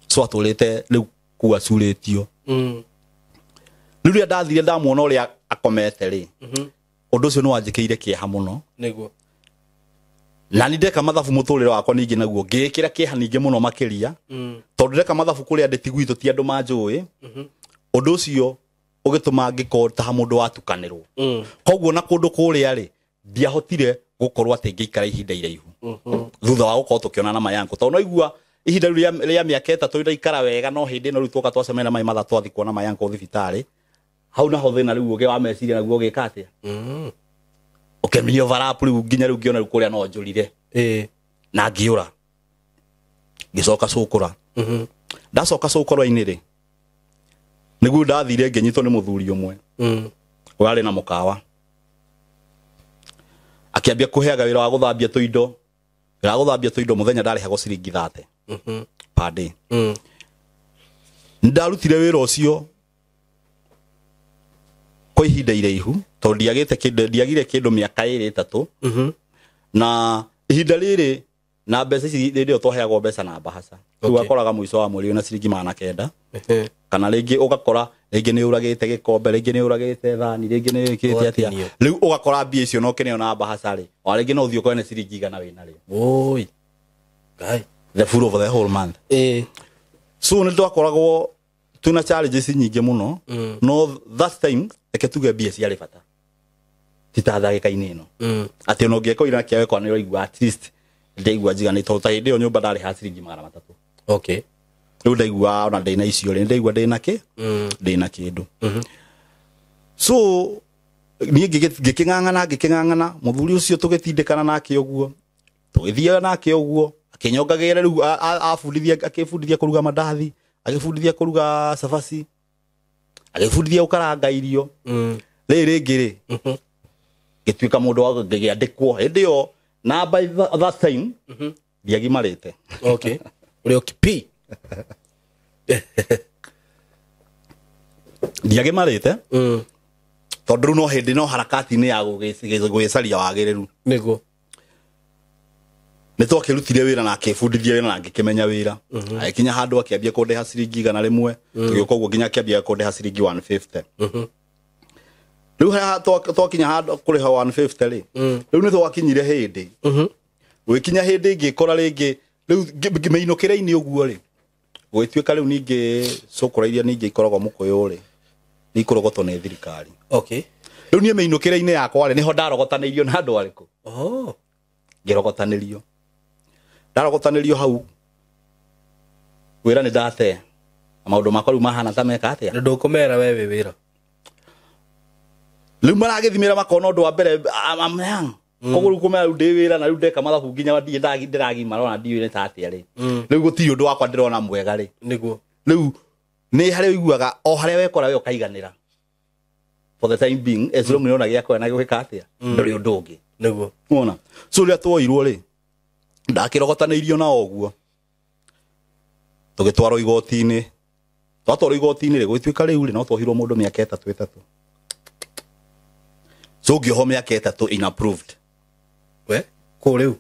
So atũrĩte rĩu kũu acurĩtio. Rĩu rĩrĩa ndathire ndamuona ũrĩa akomete rĩ ũndũ ũcio nĩ wanjĩkĩire kĩeha mũno. Nĩguo. Na nĩ ndeka mathabu mũtũrĩre wakwa ningĩ naguo ngĩĩkĩra kĩeha ningĩ mũno makĩria. Tondũ ndeka mathabu kũrĩa ndĩ ti gwitũ ti andũ manjũĩ. Ũndũ ũcio ũgĩtũma ngĩkorwo ta mũndũ watukanĩrwo. Koguo na kũndũ kũrĩa rĩ ndiahotire gũkorwo atĩ ngĩikara ihinda iraihu. Thutha wa gũkorwo tũkĩonana na mayanko tondũ naigua ihinda rĩu rĩa mĩaka 3 ndaikara wega no hĩndĩ ĩno rĩu twoka twacemania na mai matha twathi kuona mayanko thibitarĩ hau naho thĩna rĩu ũgĩ wa meciria naguo ũgĩka atĩa. Ũkĩmia overlap rĩu nginya rĩu ngĩona rĩu kũrĩa no njũrire. Na ngĩũra ngĩcoka cũkũra. Ndacoka cũkũra-inĩ rĩ Nĩguo ndathire ngĩnyitwo nĩ mũthuri ũmwe warĩ na mũkawa, akĩambia kũheaga wĩra wa gũthambia tũindo, wĩra wa gũthambia tũindo mũthenya ndarĩhagwo ciringi 30 per day. Ndarutire wĩra ũcio kwa ihinda iraihu tondũ ndiagire kĩndũ mĩaka ĩrĩ ĩtatũ. Na ihinda rĩrĩ na mbeca ici rĩrĩ ĩyo twaheagwo mbeca na mbahaca. Rĩu ũgakoraga mũico wa mweri wĩna ciringi 900, kana rĩngĩ ũgakora rĩngĩ nĩ ũragĩte gĩkombe, rĩngĩ nĩ ũragĩte thani, rĩngĩ nĩ wĩkĩte atĩa. Rĩu ũgakora mbia icio no kĩneo na mbahaca rĩ, o rĩngĩ no ũthiĩ ũkore nĩ ciringi 100 wĩna rĩo. Oi. Ngai. The full of the whole month. So nĩ twakoragwo twĩna challenges nyingĩ mũno. No that time reke tuge mbia ciarĩ bata, ti ta ndagĩka-inĩ ĩno. Atĩ ona ũngĩeka ũira kĩa wekwa nĩ ũraigua at least ndaigua njiganĩte, tondũ ta hĩndĩ ĩyo nyũmba ndarĩha ciringi 300. Okay. Rĩu ndaigua ona ndĩna icio rĩ, ndaigua ndĩna kĩ, ndĩna kĩndũ. So niĩ ngĩkĩng'ang'ana mũthuri ũcio tũgĩtindĩkana nake ũguo, tũgĩthiaga nake ũguo, akĩnyongagĩrĩra rĩu abundithia, akĩbundithia kũruga mandathi, agĩbundithia kũruga cabaci, agĩbundithia gũkaranga irio. Rĩrĩ rĩngĩ rĩ, ngĩtuĩka mũndũ wa ngĩandĩkwo hĩndĩ ĩyo, na by that time ndiagimarĩte. Okay. Ũrĩ okipi. Ndiagimarĩte tondũ rĩu no hĩndĩ no harakati-inĩ ya gũgĩcaria wagĩrĩru. Nĩguo. Nĩ twakĩrutire wĩra na akĩbundithia wĩra na ngĩkĩmenya wĩra. Agĩkinya handũ akĩambia kũndĩha ciringi 100, tũgĩũka ũguo nginya akĩambia kũndĩha ciringi 150. Rĩu haha twakinya handũ kũrĩha 150 rĩ, rĩu nĩ twakinyire hĩndĩ. Gũgĩkinya hĩndĩ ngĩkora rĩngĩ rĩu mĩinũkĩre-inĩ ũguo rĩ, gũgĩtuĩka rĩu ningĩ cũkũra iria ningĩ ikoragwo mũkũyũ rĩ, nĩ ikũrogotwo nĩ thirikari. Okay. Rĩu niĩ mĩinũkĩre-inĩ yakwa rĩ, nĩho ndarogotanĩirio na andũ arĩkũ? Oh. Ngĩrogotanĩrio. Ndarogotanĩrio hau wĩra nĩ ndate. Na maũndũ makwa rĩu mahana ta meka atĩa? Na ndũkũmera we wĩ wĩra. Rĩu maragĩthimĩra makona ũndũ wa mbere, I'm young. Koguo rĩu kũmera rĩu ndĩ wĩra na rĩu ndeka mathabu nginya ndiĩ ndĩragimara ona ndiũĩ nĩ ta atĩa rĩ. Rĩu gũtirĩ ũndũ wakwa ndĩrona mwega rĩ. Nĩguo. Rĩu nĩ harĩa ũiguaga o harĩa wekora we ũkaiganĩra. For the time being, as long nĩona gĩa kũrĩa na gwĩka atĩa, ndũrĩ ũndũ ũngĩ. Nĩguo. Wona? So rĩrĩa tuoirwo rĩ, ndakĩrogotanĩirio nao ũguo. Tũgĩtwarwo igoti-inĩ. Twatwarwo igoti-inĩ rĩ, gũgĩtuĩka rĩu rĩ, no twohirwo mũndũ mĩaka ĩtatũ. So ngĩohwo mĩaka 3 in approved. We? Kũ rĩu?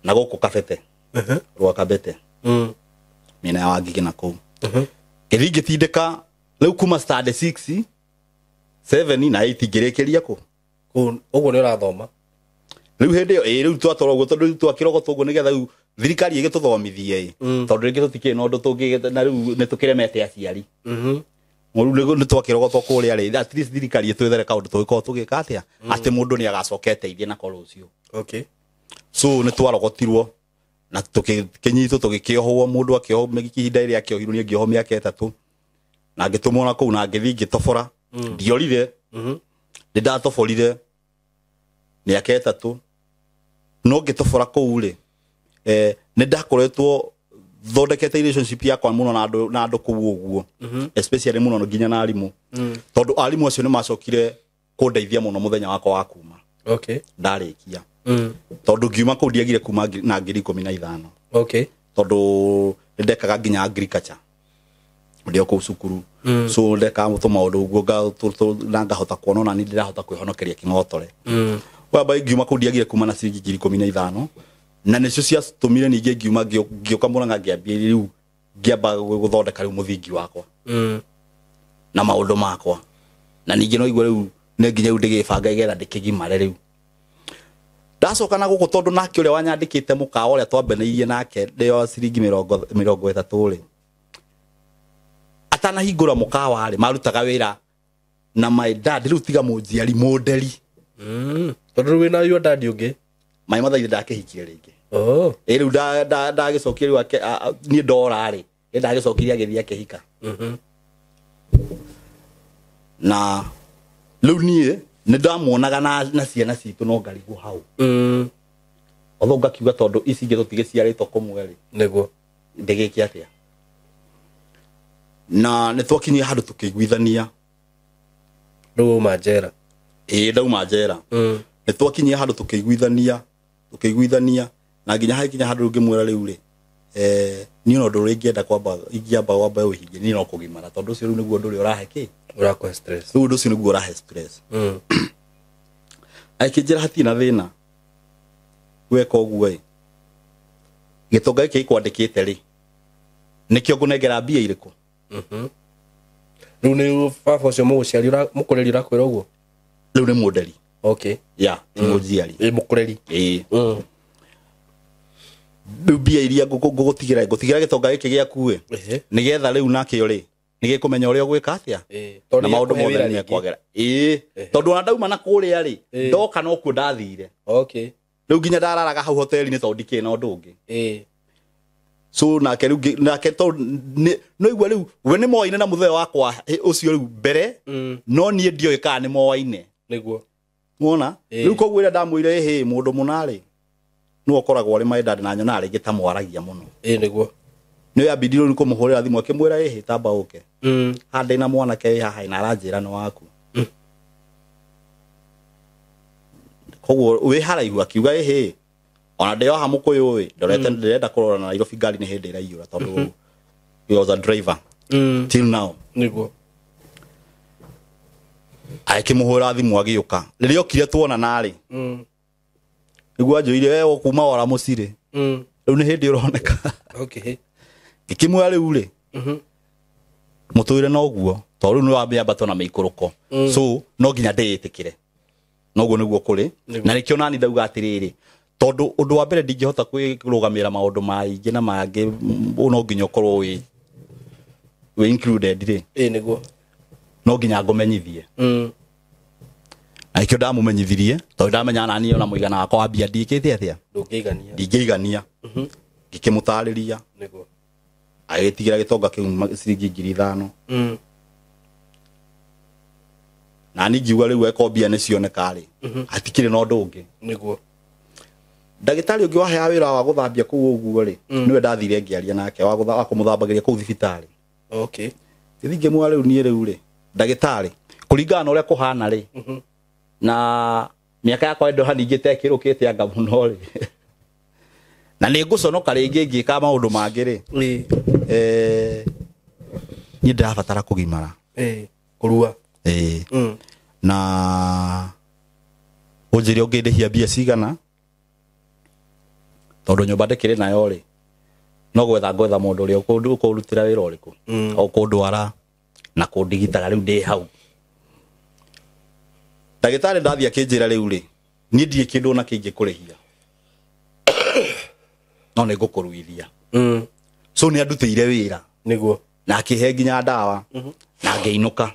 Na gũkũ Kabete. Rwa Kabete. Mĩena ya Wangigĩ na kũu. Ngĩthiĩ ngĩtindĩka rĩu kuma standard 6, 7 na 8 ngĩrĩkĩria kũ? Kũu ũguo nĩ ũrathoma. Rĩu hĩndĩ ĩyo, rĩu twatwarwo ũguo tondũ rĩu twakĩrogotwo ũguo nĩgetha rĩu thirikari ĩgĩtũthomithie ĩ. Tondũ rĩngĩ tũtikĩrĩ na ũndũ tũngĩ na rĩu nĩ tũkĩremete aciari. Rĩu nĩ twakĩrogotwo kũrĩa rĩ, at least thirikari ĩtwethere kaũndũ tũngĩkorwo tũgĩka atĩa, atĩ mũndũ nĩ agacoka eteithie nako rũciũ. Okay. So nĩ twarogotirwo na tũkĩnyitwo tũgĩkĩohwo, mũndũ akĩohwo ihinda rĩrĩa akĩohirwo niĩ ngĩohwo mĩaka 3 na ngĩtũmwo na kũu na ngĩthiĩ ngĩtobora. Ndiorire. Nĩ ndatoborire mĩaka 3, no ngĩtobora kũu rĩ, nĩ ndakoretwo thondekete relationship yakwa mũno na andũ kũu ũguo, especially mũno nginya na arimũ. Tondũ arimũ acio nĩ macokire kũndeithia mũno mũthenya wakwa wa kuma. Okay. Ndarĩkia. Tondũ ngiuma kũu ndiagire kuma na ngiri 15. Okay. Tondũ nĩ ndekaga nginya agriculture ndĩ o kũu cukuru. So ndekaga tũmaũndũ ũguo na ngahota kuona ona niĩ ndĩrahota kwĩhonokeria kĩng'otore. Wamba ngiuma kũu ndiagire kuma na ciringi ngiri 15, na nĩcio ciatũmire ningĩ ngiuma ngĩũka Murang'a ngĩambia rĩu ngĩamba gũthondeka rĩu mũthingi wakwa. Na maũndũ makwa. Na ningĩ no igue rĩu nĩ nginya rĩu ndĩgĩbanga igetha ndĩkĩgimare rĩu. Ndacoka na gũkũ tondũ nake ũrĩa wanyandĩkĩte mũkawa ũrĩa twambanĩirie nake ndĩo ciringi 30 rĩ, atanahingũra mũkawa rĩ, marutaga wĩra na my dad rĩu tiga mũnjiari mũnderi. Tondũ rĩu wĩna your dad ũngĩ. My mother ithe ndakĩhikie rĩngĩ. Oh. Ĩ rĩu ndagĩcokia rĩu niĩ ndora rĩ, nĩ ndagĩcokirie agĩthiĩ akĩhika. Na rĩu niĩ nĩ ndamuonaga na ciana citũ no ngarigwo hau. Although ngakiuga tondũ ici ingĩ tũtigĩciarĩtwo kũmwe rĩ. Nĩguo. Ndĩgĩke atĩa? Na nĩ twakinyire handũ tũkĩiguithania. Rĩu uma njera. Ĩĩ, ndauma njera. Nĩ twakinyire handũ tũkĩiguithania na nginya hakinya handũ ngĩmwĩra rĩu rĩ, niĩ no ũndũ ũrĩa ingĩenda kwamba ingĩamba wamba ũhingie niĩ no kũgimara, tondũ ũcio rĩu nĩguo ũndũ ũrĩa ũrahe kĩ, Ũrakũhe stress. Rĩu ũndũ ũcio nĩguo ũrahe stress. Akĩnjĩra hatirĩ na thĩna, weka ũguo ĩ, gĩtonga gĩkĩ gĩkwandĩkĩte rĩ, nĩkĩo ngũnengera mbia irĩkũ. Rĩu nĩ baba ũcio mũgũciari mũkũreri ũrakwĩra ũguo? Rĩu nĩ mũnderi. Okay. Ya ti mũnjiari. Ĩ, mũkũreri. Ĩĩ. Rĩu mbia iria ngũgũtigĩra, ngũtigĩra gĩtonga gĩkĩ gĩaku ĩ, nĩgetha rĩu nakĩo rĩ, nĩgĩkũmenya ũrĩa ũgwĩka atĩa na maũndũ mothe nĩ mekwagĩra. Ĩĩ, tondũ ona ndauma na kũrĩa rĩ, ndoka nokuo ndathire. Okay. Rĩu nginya ndararaga hau hoteli-inĩ tondũ ndikĩrĩ na ũndũ ũngĩ. So nake rĩu nake tondũ no igua rĩu we nĩ moaine na mũthee wakwa ũcio rĩu mbere, no niĩ ndioĩ kana nĩ moaine. Nĩguo. Wona? Rĩu koguo ĩrĩa ndamwĩire, ĩhĩ, mũndũ mũna rĩ, nĩwe ũkoragwo arĩ my dad, na nyonaga rĩngĩ ta mwaragia mũno. Ĩĩ, nĩguo. Nĩ yambindire rĩu kũmũhũrĩra thimũ akĩmwĩra, ĩhĩ, tamba ũke. Haha ndĩna mwanake wĩ haha na aranjĩra nĩ waku. Koguo wĩ haraihu, akiuga ĩhĩ, ona ndĩ haha mũkũyũ ĩ, ndorete ndĩrenda kũrora na Nairobi ngari nĩ hĩndĩ ĩraiyũra, tondũ he was a driver till now. Nĩguo. Agĩkĩmũhũrĩra thimũ agĩũka. Rĩrĩa okire tuonana rĩ, nĩguo anjũire, we ũkuma wora mũcirĩ. Rĩu nĩ hĩndĩ ũroneka. Okay. Ngĩkĩmwĩra rĩu rĩ, mũtũire noguo, tondũ rĩu nĩ wamĩambato na mĩikũrũko. So no nginya ndĩĩtĩkĩre. Noguo nĩguo kũrĩ. Na nĩkĩo nani ndauga atĩrĩrĩ, tondũ ũndũ wa mbere ndingĩhota kwĩrũgamĩra maũndũ maingĩ na mangĩ, no nginya ũkorwo wĩ included rĩ. Ĩĩ, nĩguo. No nginya ngũmenyithie. Na nĩkĩo ndamũmenyithirie, tondũ ndamenya nani ona mũigana wakwa wa mbia ndiĩkĩte atĩa? Ndũngĩigania. Ndingĩigania. Ngĩkĩmũtarĩria. Nĩguo. Agĩtigĩra gĩtonga kĩu ciringi 5,000. Na niĩ ngiuga rĩu eko mbia nĩ cioneka rĩ, hatikĩrĩ na ũndũ ũngĩ. Nĩguo. Ndagĩtarĩ ũngĩ waheaga wĩra wa gũthambia kũu ũguo rĩ, nĩwe ndathire ngĩaria nake, wa kũmũthambagĩria kũu thibitarĩ. Okay. Ngĩthiĩ ngĩmwĩra rĩu niĩ rĩu rĩ, ndagĩtarĩ, kũringana na ũrĩa kũhana rĩ, na mĩaka yakwa ĩndo haningĩte ĩkĩrũkĩte anga mũno rĩ, na nĩ ngũconoka rĩngĩ ngĩka maũndũ mangĩ rĩ, niĩ ndĩrabatara kũgimara. Kũrua. Na ũnjĩre ũngĩndĩhia mbia cigana, tondũ nyũmba ndĩkĩrĩ nayo rĩ, no gwetha ngwetha mũndũ ũrĩa ũkũrutĩra wĩra ũrĩkũ, o kũndwara na kũndigitaga rĩu ndĩ hau. Ndagĩtarĩ ndathiĩ akĩnjĩra rĩu rĩ, niĩ ndirĩ kĩndũ ona kĩngĩ kũrĩhia, no nĩ ngũkũruithia. So nĩ andutĩire wĩra. Nĩguo. Na akĩhe nginya ndawa, na ngĩinũka.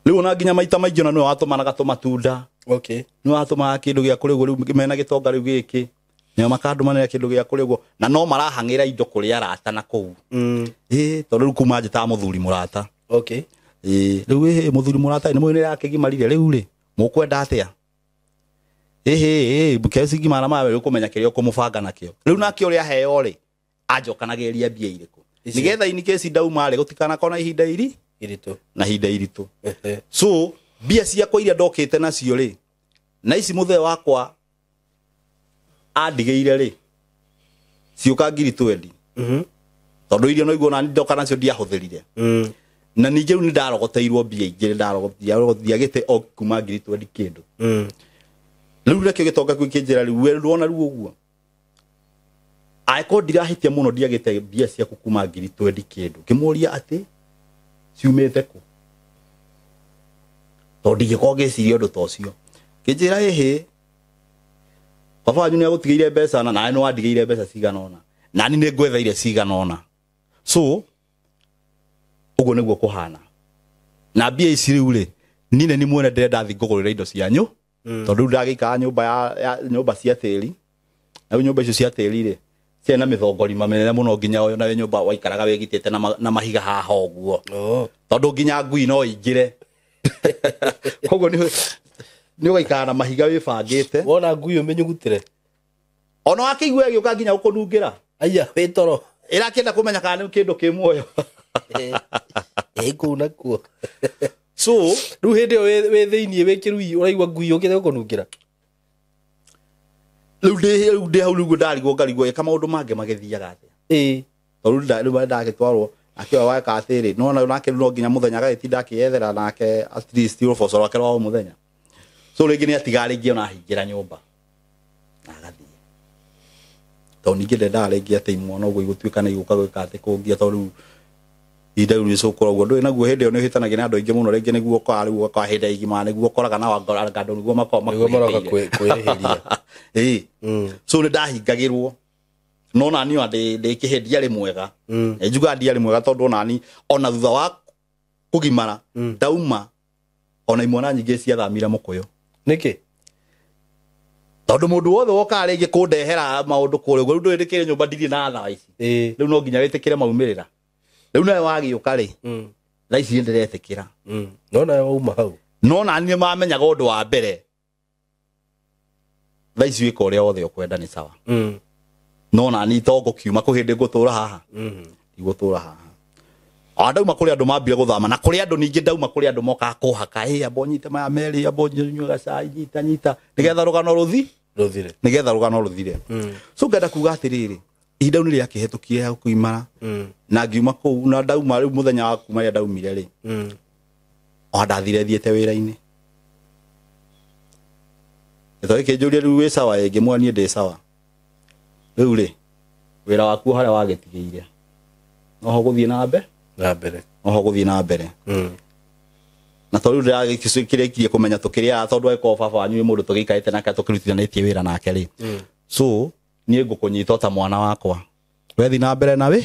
Rĩu ona nginya maita maingĩ ona nĩwe watũmanaga tũmatunda. Okay. Nĩwe watũmaga kĩndũ gĩa kũrĩa ũguo, rĩu mena gĩtonga rĩu gĩkĩ, nĩo makandũmanĩra kĩndũ gĩa kũrĩa ũguo, na no marahang'ĩra indo kũrĩ arata na kũu. Ĩĩ, tondũ rĩu kuma njĩtaga mũthuri mũrata. Okay. Ĩĩ, rĩu ĩhĩ, mũthuri mũrata nĩ mũĩ nĩ akĩgimarire rĩu rĩ, mũkwenda atĩa? Ĩhĩ, ĩĩ, kesi gimara mawe ũkũmenya kĩrĩa ũkũmũbanga nakĩo. Rĩu nake ũrĩa aheo rĩ, anjokanagĩrĩria mbia irĩkũ? Nĩgetha in case ndauma rĩ, gũtikanakorwo na ihinda iri iritũ. Na ihinda iritũ. So mbia ciakwa iria ndokĩte nacio rĩ, na ici mũthee wakwa andigĩire rĩ, ciũka 20,000. Tondũ iria no iguo na ndoka nacio ndiahũthĩrire. Na ningĩ rĩu nĩndarogoteirwo mbia ingĩ, ndiagĩte o kuma 20,000 kĩndũ. Rĩu nakĩo gĩtonga kĩu kĩnjĩra rĩu, we ndwona rĩu ũguo. Angĩkorwo ndirahĩtia mũno ndiagĩte mbia ciaku kuma 20,000 kĩndũ. Ngĩmũria atĩ ciumĩte kũ? Tondũ ndingĩkorwo ngĩciria ũndũ ta ũcio. Kĩnjĩra ĩhĩ, baba wanyu nĩagũtigĩire mbeca na nawe nĩwandigĩire mbeca cigana ũna. Na niĩ nĩngwetheire cigana ũna. So ũguo nĩguo kũhana. Na mbia ici rĩu rĩ, niĩ nĩ niĩ mwene ndĩrenda thiĩ ngũgũrĩre indo cianyu. Tondũ rĩu ndagĩikara nyũmba ya nyũmba cia tĩri. Na rĩu nyũmba icio cia tĩri rĩ, ciarĩ na mĩthongorima mĩnene mũno nginya ũyũ nayo nyũmba waikaraga wĩgitĩte na mahiga haha ũguo. Tondũ nginya ngui no ĩingĩre. Koguo nĩ ũgaikara na mahiga wĩbangĩte. Wona ngui ũmĩnyugutĩre. Ona wakĩigua ĩgĩũka nginya gũkũnungĩra. Aya, wĩ toro. Ĩrakĩenda kũmenya kana nĩ kĩndũ kĩ muoyo. Ĩ kũu nakuo. So Rĩu hĩndĩ ĩyo wĩ thĩiniĩ wĩ kĩrui ũraigua ngui yũkĩte gũkũnungĩra. Rĩu ndĩ hau rĩu ndarigwo ngarigwo ĩka maũndũ mangĩ magĩthiaga atĩa. Ĩ. Tondũ rĩu ndagĩtwarwo nake ũyũ weka atĩrĩ no nake no nginya mũthenya agagĩtinda akĩyethera nake at least rũboco rwake rwa o mũthenya. So rĩngĩ nĩ atigaga rĩngĩ ona ahingĩra nyũmba na agathiĩ. Tondũ ningĩ ndendaga rĩngĩ atĩ imwana ũguo igũtuĩka nĩ igũka gwĩka atĩ kũngia tondũ rĩu ihinda rĩu rĩcũkũra ũguo ndũĩ naguo hĩndĩ ĩyo nĩ ũhĩtanagia na andũ aingĩ mũno rĩngĩ nĩguo ũkoraga rĩu ũgakora hĩndĩ igima nĩguo ũkoraga na andũ nĩguo makoragwo Nĩguo maroka makwĩhĩtĩire. kwĩrĩhĩria. Ĩĩ. So nĩ ndahingagĩrwo no nani ona ndĩ kĩhĩ ndiarĩ mwega. Njugaga ndiarĩ mwega tondũ onani ona thutha wa kũgimara ndauma ona imwana nyingĩ ciathamire mũkũyũ. Nĩkĩ? Tondũ mũndũ wothe wokaga rĩngĩ kũndehera maũndũ kũrĩa ũguo rĩu ndũĩ ndĩkĩrĩ nyũmba ndirĩ na thaa ici. Ĩ. Rĩu no nginya wĩtĩkĩre maumĩrĩra. Rĩu nawe wagĩũka rĩ thaa ici nĩndĩretĩkĩra. No nawe wauma hau. No nani nĩ mamenyaga ũndũ wa mbere thaa ici wĩka ũrĩa wothe ũkwenda nĩ sawa. No nani to ngũkiuma kwĩ hĩndĩ ngũtũra haha. Ndigũtũra haha. O ndauma kũrĩ andũ mambire gũthama na kũrĩ andũ ningĩ ndauma kũrĩ andũ mokaga kũhaka ĩ amba ũnyite maya merĩ amba ũnyue gacai nyita nyita nĩgetha rũgano rũthi Rũthire. nĩgetha rũgano rũthire. So ngenda kuga atĩrĩrĩ ihinda rĩu nĩrĩakĩhetũkire ya kũgimara na ngiuma kũu na ndauma rĩu mũthenya wa kuma rĩrĩa ndaumire rĩ o ndathire thiĩte wĩra-inĩ. Gĩthomo gĩkĩnjũria rĩu wĩ sawa ĩ ngĩmwĩra niĩ ndĩ sawa. Rĩu rĩ wĩra waku harĩa wagĩtigĩire noho gũthiĩ na mbere Na mbere. noho gũthiĩ na mbere. Na tondũ rĩu ndĩragĩkĩrĩkirie kũmenya tũkĩrĩaga tondũ angĩkorwo baba wanyu nĩ mũndũ tũgĩikarĩte nake tũkĩrutithanĩtie wĩra nake rĩ. So niĩ ngũkũnyita o ta mwana wakwa wethi na mbere na wĩ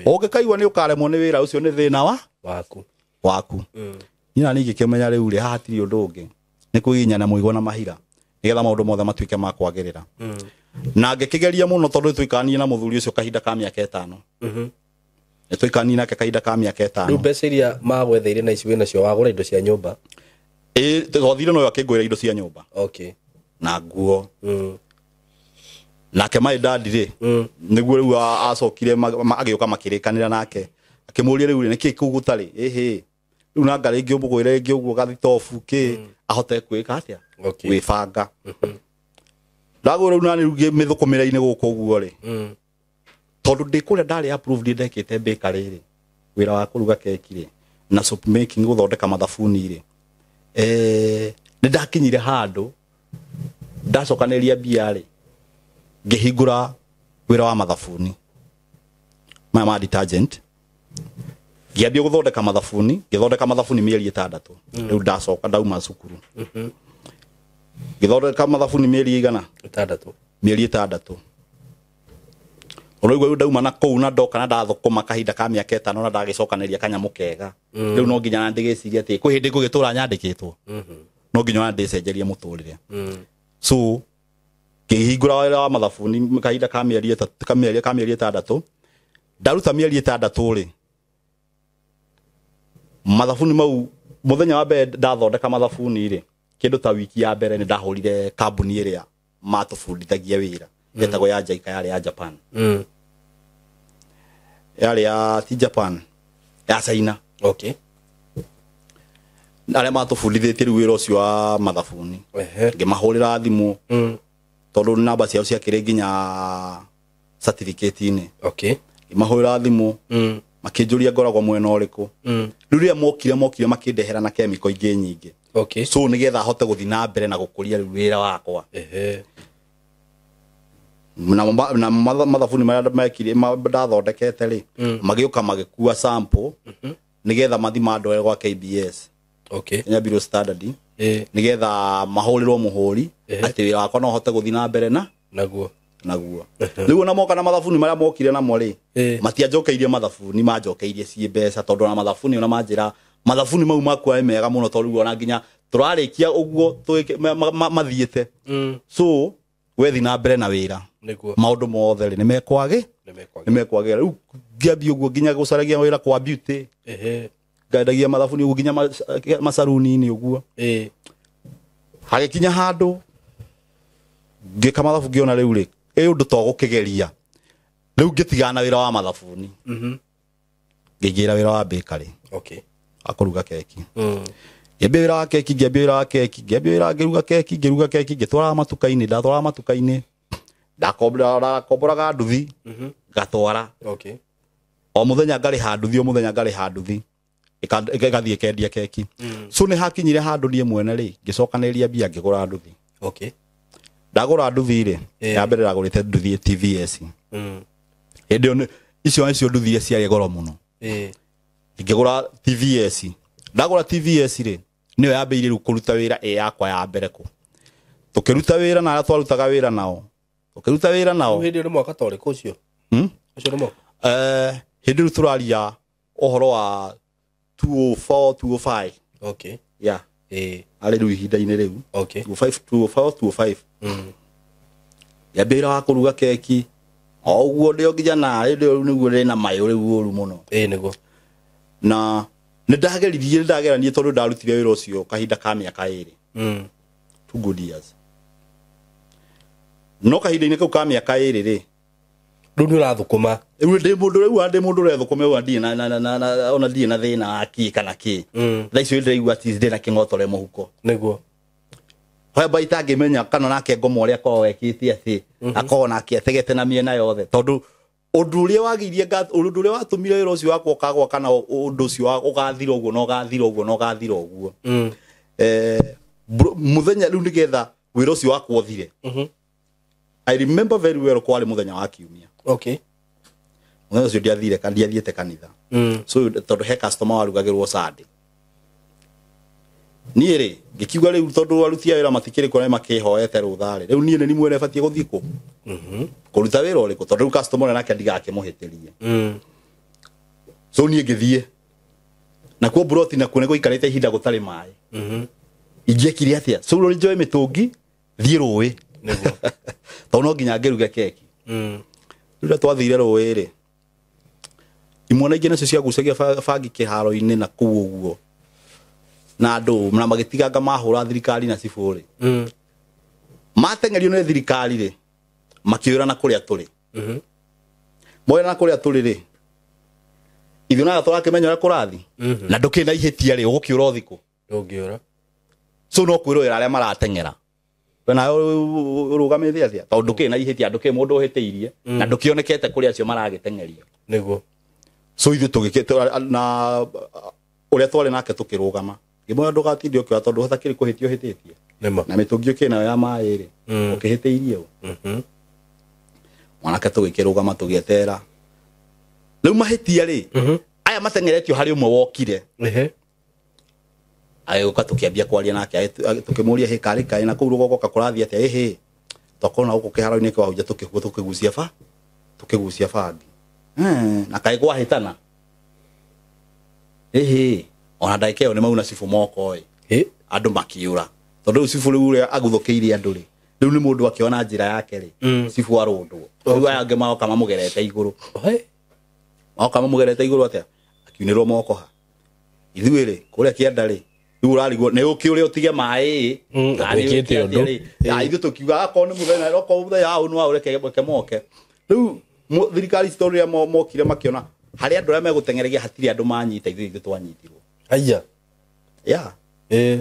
ũngĩkaigua nĩ ũkaremwo nĩ wĩra ũcio nĩ thĩna wa waku. Waku. Niĩ na niĩ ngĩkĩmenya rĩu rĩ haha hatirĩ ũndũ ũngĩ nĩ kwĩginyana mũigua na mahira nĩgetha maũndũ mothe matuĩke ma kwagĩrĩra. Na ngĩkĩgeria mũno tondũ nĩtwaikaranirie na mũthuri ũcio kahinda ka mĩaka ĩtano. Nĩtwaikaranirie nake kahinda ka mĩaka ĩtano. Rĩu mbeca iria magwetheire na ici wĩnacio wagũra indo cia nyũmba? Ĩ twathire no akĩngũrĩra indo cia nyũmba. Okay. Na nguo. Nake my dad rĩ nĩguo rĩu acokire agĩũka makĩrĩkanĩra nake akĩmũria rĩu rĩ nĩkĩ kũu gũtarĩ ĩhĩ rĩu nanga rĩngĩ ũmũgũrĩre rĩngĩ ũguo gathitobu kĩ ahote kwĩka atĩa gwĩbanga. Ndagũra rĩu nani rĩu mĩthũkũmĩre-inĩ gũkũ ũguo rĩ tondũ ndĩ kũrĩa ndarĩ approved ndekĩte bakery rĩ wĩra wa kũruga keki rĩ na soap making gũthondeka mathabuni rĩ nĩ ndakinyire handũ ndacokanĩria mbia rĩ ngĩhingũra wĩra wa mathabuni maya ma detergent ngĩambia gũthondeka mathabuni ngĩthondeka mathabuni mĩeri ĩtandatũ rĩu ndacoka ndauma cukuru ngĩthondeka mathabuni mĩeri igana Ĩtandatũ mĩeri ĩtandatũ ũraigua rĩu ndauma na kũu na ndoka na ndathũkũma kahinda ka mĩaka ĩtano na ndagĩcokanĩria kanyamũ kega rĩu no nginya na ndĩgĩcirie atĩ kwĩ hĩndĩ ngũgĩtũra nyandĩkĩtwo no nginya na ndĩcenjerie mũtũrĩre. So ngĩhingũra wĩra wa mathabuni kahinda ka mĩeri ĩtatũ ka mĩeri ĩtandatũ ndaruta mĩeri ĩtandatũ rĩ mathabuni mau mũthenya wa mbere ndathondeka mathabuni rĩ kĩndũ ta wiki ya mbere nĩ ndahũrire kambuni ĩrĩa matũbundithagia wĩra yetagwo ya Jaika yarĩ ya Japan. Yarĩ ya ti Japan ya China. Okay. Arĩa matũbundithĩtie rĩu wĩra ũcio wa mathabuni ngĩmahũrĩra thimũ tondũ namba ciao ciakĩrĩ nginya certificate-inĩ. Okay. Ngĩmahũrĩra thimũ makĩnjũria ngoragwo mwena ũrĩkũ. Rĩu rĩrĩa mokire makĩndehera na chemical ingĩ nyingĩ. Okay. So nĩgetha hote gũthiĩ na mbere na gũkũria rĩu wĩra wakwa. Na mathabuni marĩa mekire ndathondekete rĩ magĩũka magĩkua sample nĩgetha mathi mandware gwa KBS. Okay. Kenya Bureau Standard. Nĩgetha mahũrĩrwo mũhũri atĩ wĩra wakwa no hote gũthiĩ na mbere na naguo. Rĩu ona moka na mathabuni marĩa mokire namo rĩ matianjokeirie mathabuni manjokeirie ciĩ mbeca tondũ ona mathabuni ona manjĩra mathabuni mau makwa nĩ mega mũno tondũ rĩu ona nginya tũrarĩkia ũguo mathiĩte. So wethi na mbere na wĩra maũndũ mothe rĩ nĩmekwagĩ nĩmekwagĩra. Rĩu ngĩambia ũguo nginya gũcaragia wĩra kwa beauty ngendagia mathabuni ũguo nginya macaruni-inĩ ũguo. Hagĩkinya handũ ngĩka mathabu ngĩona rĩu rĩ ĩ ũndũ to gũkĩgeria rĩu ngĩtigana na wĩra wa mathabuni. Ngĩingĩra wĩra wa bakery. Okay. Wa kũruga keki. Ngĩambia wĩra wa keki, ngĩambia wĩra wa keki, ngĩambia wĩra ngĩruga keki, ngĩruga keki, ngĩtwaraga matuka-inĩ, ndatwaraga matuka-inĩ. Ndakomboraga nduthi, ngatwara. Okay. O muthenya ngarĩha nduthi, o muthenya ngarĩha nduthi. Ĩgathiĩ ĩkendia keki. So nĩ hakinyire handũ niĩ mwene rĩ, ngĩcokanĩrĩria mbia ngĩgũra nduthi. Okay. Ndagũra nduthi rĩ, ya mbere ndagũrĩte nduthi TVS. Hĩndĩ ĩyo icio nĩcio nduthi iria ciarĩ goro mũno. Ngĩgũra TVS. Ndagũra TVS rĩ, nĩyo yambĩrĩirie rĩu kũruta wĩra ĩ yakwa ya mbere kũ. Tũkĩruta wĩra na arĩa twarutaga wĩra nao. Tũkĩruta wĩra nao. Hĩndĩ ĩyo nĩ mwaka ta ũrĩkũ ũcio? Ũcio nĩ mwaka? Hĩndĩ ĩyo tũraria ũhoro wa 204, 205. Okay. Yeah. Arĩ rĩu ihinda-inĩ rĩu. Okay. 205, 204, 205. Ngĩambia wĩra wa kũruga keki. O ũguo ndĩ o nginya na hĩndĩ ĩyo nĩguo ndĩ na mayũ rĩu ũru mũno. Nĩguo. Na nĩ ndageririe, nĩ ndageranie tondũ ndarutire wĩra ũcio kahinda ka mĩaka 2. 2 good years. No kahinda-inĩ kau ka mĩaka 2 rĩ, Rĩu nĩ ũrathũkũma. Rĩu ndĩ mũndũ, rĩu ndĩ mũndũ ũrethũkũma, rĩu ndirĩ na, na, na, na, na, ona ndirĩ na thĩna wa kĩ kana kĩ. Thaa icio ndĩraigua atĩ ndĩ na kĩng'otore mũhuko. Nĩguo. Whereby itangĩmenya kana nake ngoma ũrĩa akoragwo ekĩte atĩ, akoragwo nake ategete na mĩena yothe. Tondũ ũndũ ũrĩa wagirie ũndũ ũrĩa watũmire wĩra ũcio wakwa ũkagwa kana ũndũ ũcio ũgathira ũguo na ũgathira ũguo na ũgathira ũguo. Mũthenya rĩu nĩgetha wĩra ũcio wakwa ũthire. I remember very well kwarĩ mũthenya wa kiumia. Okay. Mũthenya ũcio ndiathire ndiathiĩte kanitha. So tondũ he customer warugagĩrwo Sunday. Niĩ rĩ, ngĩkiuga rĩu tondũ aruti a wĩra matikĩrĩ kuo na makĩhoete rũtha rĩ, rĩu niĩ nĩ niĩ mwene batiĩ gũthiĩ kũ? Kũruta wĩra ũrĩkũ? Tondũ rĩu customer ũrĩa nake ndigakĩmũhĩtĩrie. So niĩ ngĩthiĩ. Nakuo broti nakuo nĩ gũikarĩte ihinda gũtarĩ maĩ. Ingĩekire atĩa? So rĩu njoe mĩtũngi, thiĩ rũĩ. Nĩguo. Tondũ no nginya ngĩruge keki. Rĩu rĩrĩa twathire rũĩ rĩ, imwana ingĩ nacio ciagucagia bangi kĩharo-inĩ na kũu ũguo. Na andũ na magĩtiganga mahũra thirikari na cibũ rĩ. Mateng'erio nĩ thirikari rĩ, makĩũra na kũrĩa tũrĩ. Moira na kũrĩa tũrĩ rĩ, ithuĩ na tũrakĩmenya ũrĩa kũrathiĩ. Na ndũkĩrĩ na ihĩtia rĩ, ũgũkĩũra ũthikũ. Ndũngĩũra. So no kwĩrorera arĩa marateng'era. We nawe ũrũgamĩte atĩa? Tondũ ndũkĩrĩ na ihĩtia, ndũkĩrĩ mũndũ ũhĩtĩirie, na ndũkĩonekete kũrĩ acio maragĩteng'erio. Nĩguo. So ithuĩ tũgĩkĩ, na ũrĩa twarĩ nake tũkĩrũgama. Ngĩmwĩra ndũgatinde ũkĩoya tondũ hatakĩrĩ kũhĩtia ũhĩtĩtie. Nĩma. Na mĩtũngi ũkĩrĩ nayo ya maĩ rĩ, ũkĩhĩtĩirie ũ. Mwanake tũgĩkĩrũgama tũgĩetera. Rĩu mahĩtia rĩ, aya mateng'eretio harĩ ũmwe wokire. Agĩũka tũkĩambia kwaria nake, tũkĩmũria, hĩ, karĩ kaĩ na kũu rũgongo kakũrathiĩ atĩa? Ĩhĩ. Twakorwo na gũkũ kĩharo-inĩ kĩa Wahunjia tũkĩgucia tũkĩgucia bangi. Na kaĩ gwahĩtana. Ĩhĩ. Ona ndagĩka ĩyo nĩ mauna cibũ moko ĩ. Andũ makĩũra. Tondũ rĩu cibũ rĩu ũrĩa aguthũkĩire andũ rĩ, rĩu nĩ mũndũ akĩona njĩra yake rĩ, cibũ arũndwo. Rĩu aya angĩ magoka mamũgerete igũrũ. Magoka mamũgerete igũrũ atĩa? Akiunĩrwo moko ha. Ithuĩ rĩ, kũrĩa kĩanda rĩ, rĩu ũrarigwo nĩ ũkĩũre ũtige maĩ. Na nĩ Ũkĩte ũkĩte ũndũ. atĩa rĩ? Ya, ithuĩ tũkiuga, akorwo nĩ mũthenya, okorwo mũthenya wa ũnũ wa ũreke, reke moke. Rĩu thirikari citũ rĩrĩa mokire makĩona harĩ andũ arĩa megũteng'ereria hatirĩ andũ manyita, ithuĩ ithuĩ twanyitirwo. Aya. Yeah.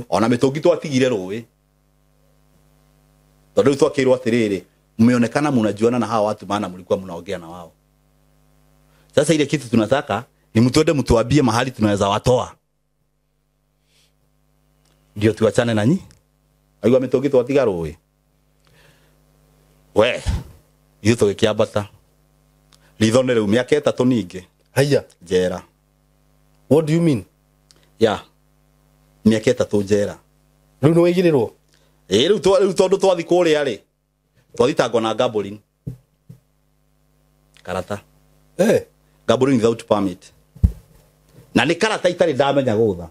Ona mĩtũngi twatigire rũĩ. Tondũ rĩu twakĩrwo atĩrĩrĩ, mmeonekana mnajuana na hawa watu maana mlikuwa mnaongea na wao. Sasa ile kitu tunataka ni mtuende mtuambie mahali tunaweza watoa. Ndio tuachane nanyi. Aigua mĩtũngi twatiga rũĩ. We, ithuĩ tũgĩkĩambata. Ritho nĩ rĩu mĩaka 3 ningĩ. Haya. Njera. What do you mean? Yeah. Mĩaka 3 njera. Rĩu nĩ waigĩrĩrwo? Ĩĩ, rĩu tondũ twathi kũrĩa rĩ, twathitangwo na gambling. Karata. Gambling without permit. Na nĩ karata itarĩ ndamenya gũtha.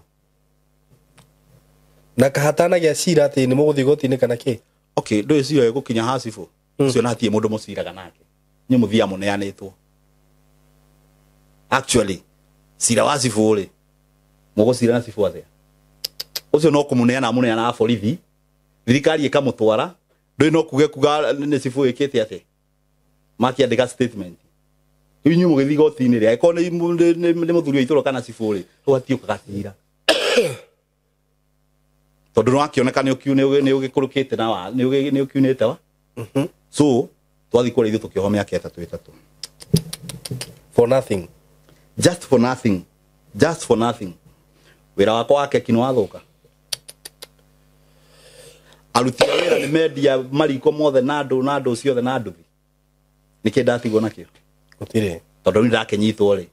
Na kahatanagia cira atĩ nĩ mũgũthiĩ igoti-inĩ kana kĩ? Okay, ndũĩ cira ĩgũkinya ha cibũ. Ũcio na hatirĩ mũndũ mũciraga nake. Inyuĩ mũthiaga mũneanĩtwo. Actually, cira wa cibũ rĩ, mũgũcira na cibũ atĩa? Ũcio no kũmũneana amũneana borithi, thirikari ĩkamũtwara, ndũĩ no kuge kuga nĩ cibũ ĩkĩte atĩa? Makĩandĩka statement. Rĩu inyuĩ mũgĩthiĩ igoti-inĩ rĩ, angĩkorwo nĩ mũthuri wa itũũra kana cibũ rĩ, hau hatiũkaga cira. Tondũ nĩwakĩoneka nĩ ũgĩkũrũkĩte na nĩ ũkiunĩte wa. So twathiĩ kũrĩa ithuĩ tũkĩohwo mĩaka 3. For nothing. Just for nothing. Just for nothing. Wĩra wakwa wa keki nĩwathũka. Aruti a wĩra nĩ mendia mariko mothe na andũ na andũ ciothe na nduthi. Nĩkĩ ndatigwo nakĩo? Gũtirĩ. Tondũ rĩu ndakĩnyitwo rĩ.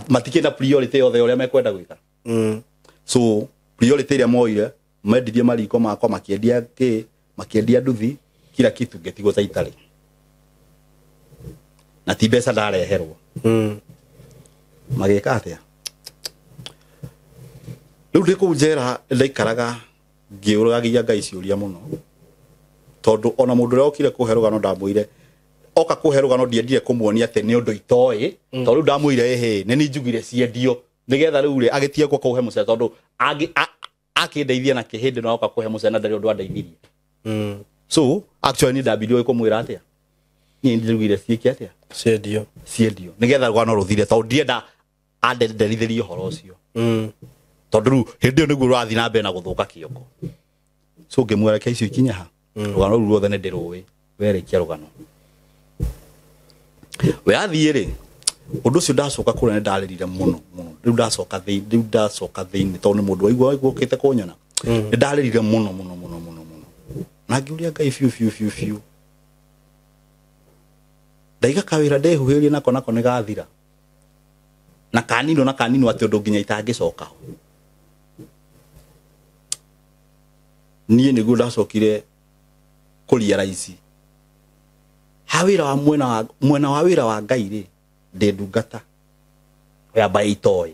Matikĩrĩ na priority yothe ũrĩa mekwenda gwĩka. So priority ĩrĩa moire mendirie mariko makwa, makĩendia kĩ, makĩendia nduthi, kila kitu ngĩtigwo ta itarĩ. Na ti mbeca ndareherwo. Magĩka atĩa? Rĩu ndĩ kũu njera ndaikaraga ngĩũragia Ngai ciũria mũno. Tondũ ona mũndũ ũrĩa okire kũhe rũgano ndamwĩire, oka kũhe rũgano ndiendire kũmuonia atĩ nĩ ũndũ itoĩ, tondũ rĩu ndamwĩire ĩhĩ, nĩ niĩ njugire ciendio, nĩgetha rĩu rĩ agĩtige gũka kũhe mũcere, tondũ akĩndeithia na kĩhĩndĩ no oka kũhe mũcere na ndarĩ ũndũ andeithirie. So actually niĩ ndambirie kũmwĩra atĩa? Niĩ njugire ciĩke atĩa? Ciendio. Ciendio. Nĩgetha rũgano rũthire, tondũ ndienda andenderithĩrie ũhoro ũcio. Tondũ rĩu hĩndĩ ĩyo nĩguo rũrathiĩ na mbere na gũthũka kĩongo. So ngĩmwĩra reke icio ikinye ha. Rũgano rũu ruothe nĩ ndĩrũĩ, werĩkia rũgano. We athiĩ rĩ, ũndũ ũcio ndacoka kũrĩa nĩ ndarĩrire mũno mũno. Rĩu ndacoka thĩinĩ, rĩu ndacoka thĩinĩ tondũ nĩ mũndũ waigua okĩte kũnyona. Nĩ ndarĩrire mũno mũno mũno mũno mũno. Na ngĩũria Ngai biũ biũ biũ biũ. Ndaiga kawĩra ndehuhĩrie nako nako nĩ gathira. Na kaninwo na kaninwo atĩ ũndũ nginya itangĩcoka ho. Niĩ nĩguo ndacokire kũrealize ha wĩra wa mwena wa wĩra wa Ngai rĩ, ndĩ ndungata ya mbaĩ itoĩ.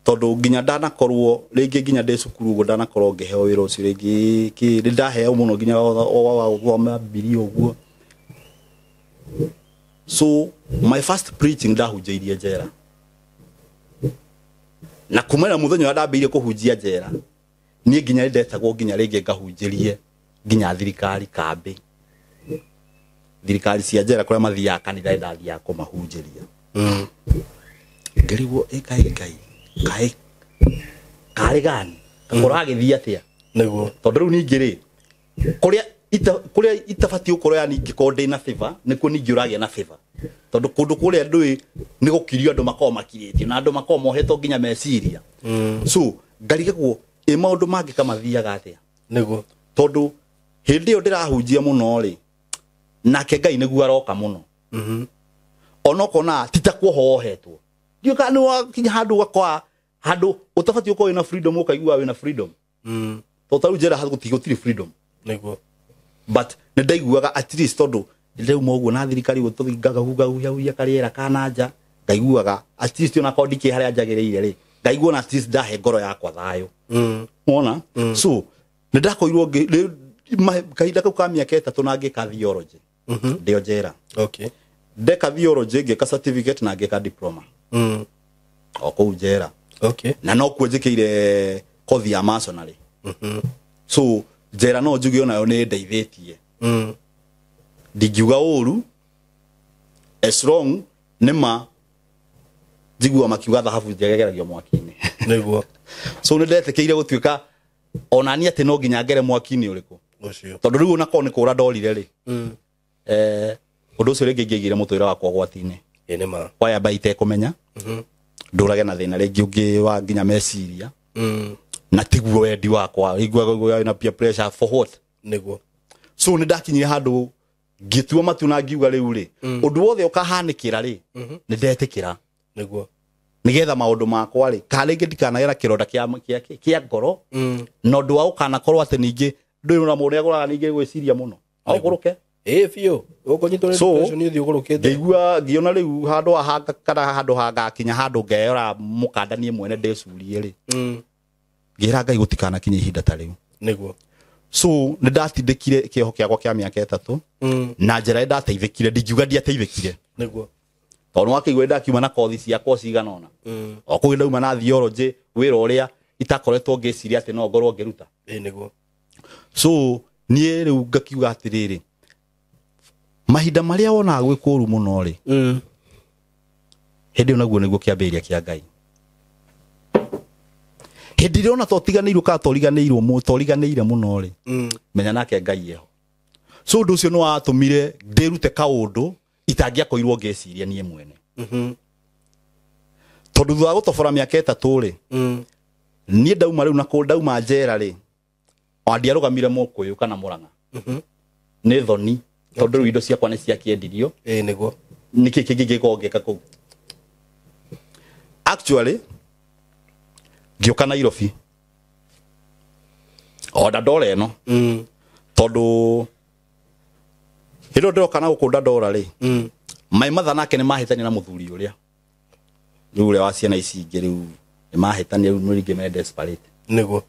Tondũ nginya ndanakorwo rĩngĩ nginya ndĩ cukuru ũguo ndanakorwo ngĩheo wĩra ũcio rĩngĩ kĩ nĩ ndaheo mũno nginya wa gũthoma Bibilia ũguo. So my first preaching ndahunjĩirie njera. Na kuma na mũthenya ũrĩa ndambĩrĩirie kũhunjia njera, niĩ nginya ndetagwo nginya rĩngĩ ngahunjĩrie nginya thirikari kambĩ. Thirikari cia njera kũrĩa mathiaga kanitha ndathiaga kũmahunjĩria. Ngĩrigwo ĩ Ngai Ngai, kaĩ karĩ gani? Kũragĩthiĩ atĩa? Nĩguo. Tondũ rĩu ningĩ rĩ, kũrĩa itabatiĩ gũkorwo yani ingĩkorwo ndĩna favor, nĩkuo ningĩ ũragĩa na favor. Tondũ kũndũ kũrĩa ndũĩ nĩ gũkirio andũ makoragwo makirĩtio na andũ makoragwo mohetwo nginya meciria. So ngarigagwo ĩ maũndũ mangĩ kamathiaga atĩa? Nĩguo. Tondũ hĩndĩ ĩyo ndĩrahunjia mũno rĩ, nake Ngai nĩguo aroka mũno. Ona ũkona ti ta kuohwo wohetwo. Ndiũĩ kana nĩ wakinya handũ ũgakora handũ ũtabatiĩ gũkorwo wĩna freedom ũkaigua wĩna freedom. Tondũ ta rĩu njera gũtirĩ freedom. Nĩguo. But nĩ ndaiguaga at least tondũ ndauma ũguo na thirikari gũtũthingaga hugahuya karĩera ka na nja, ngaiguaga at least ona korwo ndikĩrĩ harĩa njagĩrĩire rĩ, ngaigua ona at least ndahe ngoro yakwa thayũ. Wona? So nĩ ndakorirwo kahinda kau ka mĩaka 3 na ngĩka theology. Ndĩo njera. Okay. Ndeka theology ngĩka certificate na ngĩka diploma. O kũu njera. Okay. Na no kuo njĩkĩire kothi ya masonry. So njera no njuge onayo nĩ ndeithĩtie. Ndingiuga ũru as long nĩ ma njiguaga makiuga thahabu njegerageragio mwaki-inĩ. Nĩguo. So nĩ ndetĩkĩire gũtuĩka ona niĩ atĩ no nginya ngere mwaki-inĩ ũrĩkũ. Ũcio. Tondũ rĩu ona korwo nĩ kũra ndorire rĩ. Ũndũ ũcio rĩngĩ ingĩaigire mũtũrĩre wakwa ũgwati-inĩ. Ĩ nĩ ma. Waya mbai itekũmenya. Ndũrage na thĩna rĩngĩ ũngĩ wa nginya meciria. Na tiguo wendi wakwa. Iguaga wĩna peer pressure for what? Nĩguo. So nĩ ndakinyire handũ ngĩtua matu na ngiuga rĩu rĩ, ũndũ wothe ũkahanĩkĩra rĩ, nĩ ndetĩkĩra. Nĩguo. Nĩgetha maũndũ makwa rĩ, kana rĩngĩ ndikanagĩra kĩronda kĩa ngoro, na ũndũ wa ũkanakorwo atĩ ningĩ ndũĩ ona mũndũ nĩagũraga ningĩ gwĩciria mũno. Agũrũke. Ĩ biũ. Ũkũnyitwo nĩ So, depression ũthiĩ ũgũrũkĩte. Ngĩigua ngĩona rĩu handũ haha kana handũ hangakinya handũ ngeyora mũkanda niĩ mwene ndĩcurie rĩ. Ngĩra Ngai gũtikanakinye ihinda ta rĩu. Nĩguo. So nĩ ndatindĩkire kĩoho kĩakwa kĩa mĩaka 3. Na njĩra ĩrĩa ndateithĩkire, ndingiuga ndiateithĩkire. Nĩguo. Tondũ nĩwakĩigua ndakiuma na kothi ciakwa cigana ũna. O kũu ndauma na theology, wĩra ũrĩa itakoretwo ngĩciria atĩ no ngorwo ngĩruta. Ĩ nĩguo. So niĩ rĩu ngakiuga atĩrĩrĩ, Mahinda marĩa wonaga gwĩ kũũru mũno rĩ, hĩndĩ ĩyo naguo nĩguo kĩambĩrĩria kĩa Ngai. Hĩndĩ ĩrĩa ona totiganĩirwo kana toriganĩirwo toriganĩire mũno rĩ, menya nake Ngai eho. So ũndũ ũcio nĩ watũmire ndĩrute kaũndũ itangĩakorirwo ngĩciria niĩ mwene. Tondũ thutha wa gũtobora mĩaka 3 rĩ, niĩ ndauma rĩu na kũ ndauma njera rĩ, o ndiarũgamire Mũkũyũ kana Mũrang'a. Nĩ thoni tondũ rĩu indo ciakwa nĩ ciakĩendirio. Ĩĩ nĩguo. Nĩkĩ kĩngĩ ingĩkorwo ngĩka kũu? Actually ngĩũka Nairobi o Dandora ĩno, tondũ hĩndĩ ĩyo ndĩroka na gũkũ Dandora rĩ, my mother nake nĩ mahĩtania na mũthuri ũrĩa rĩu ũrĩa wa ciana ici ingĩ rĩu nĩ mahĩtania rĩu rĩngĩ me desperate. Nĩguo.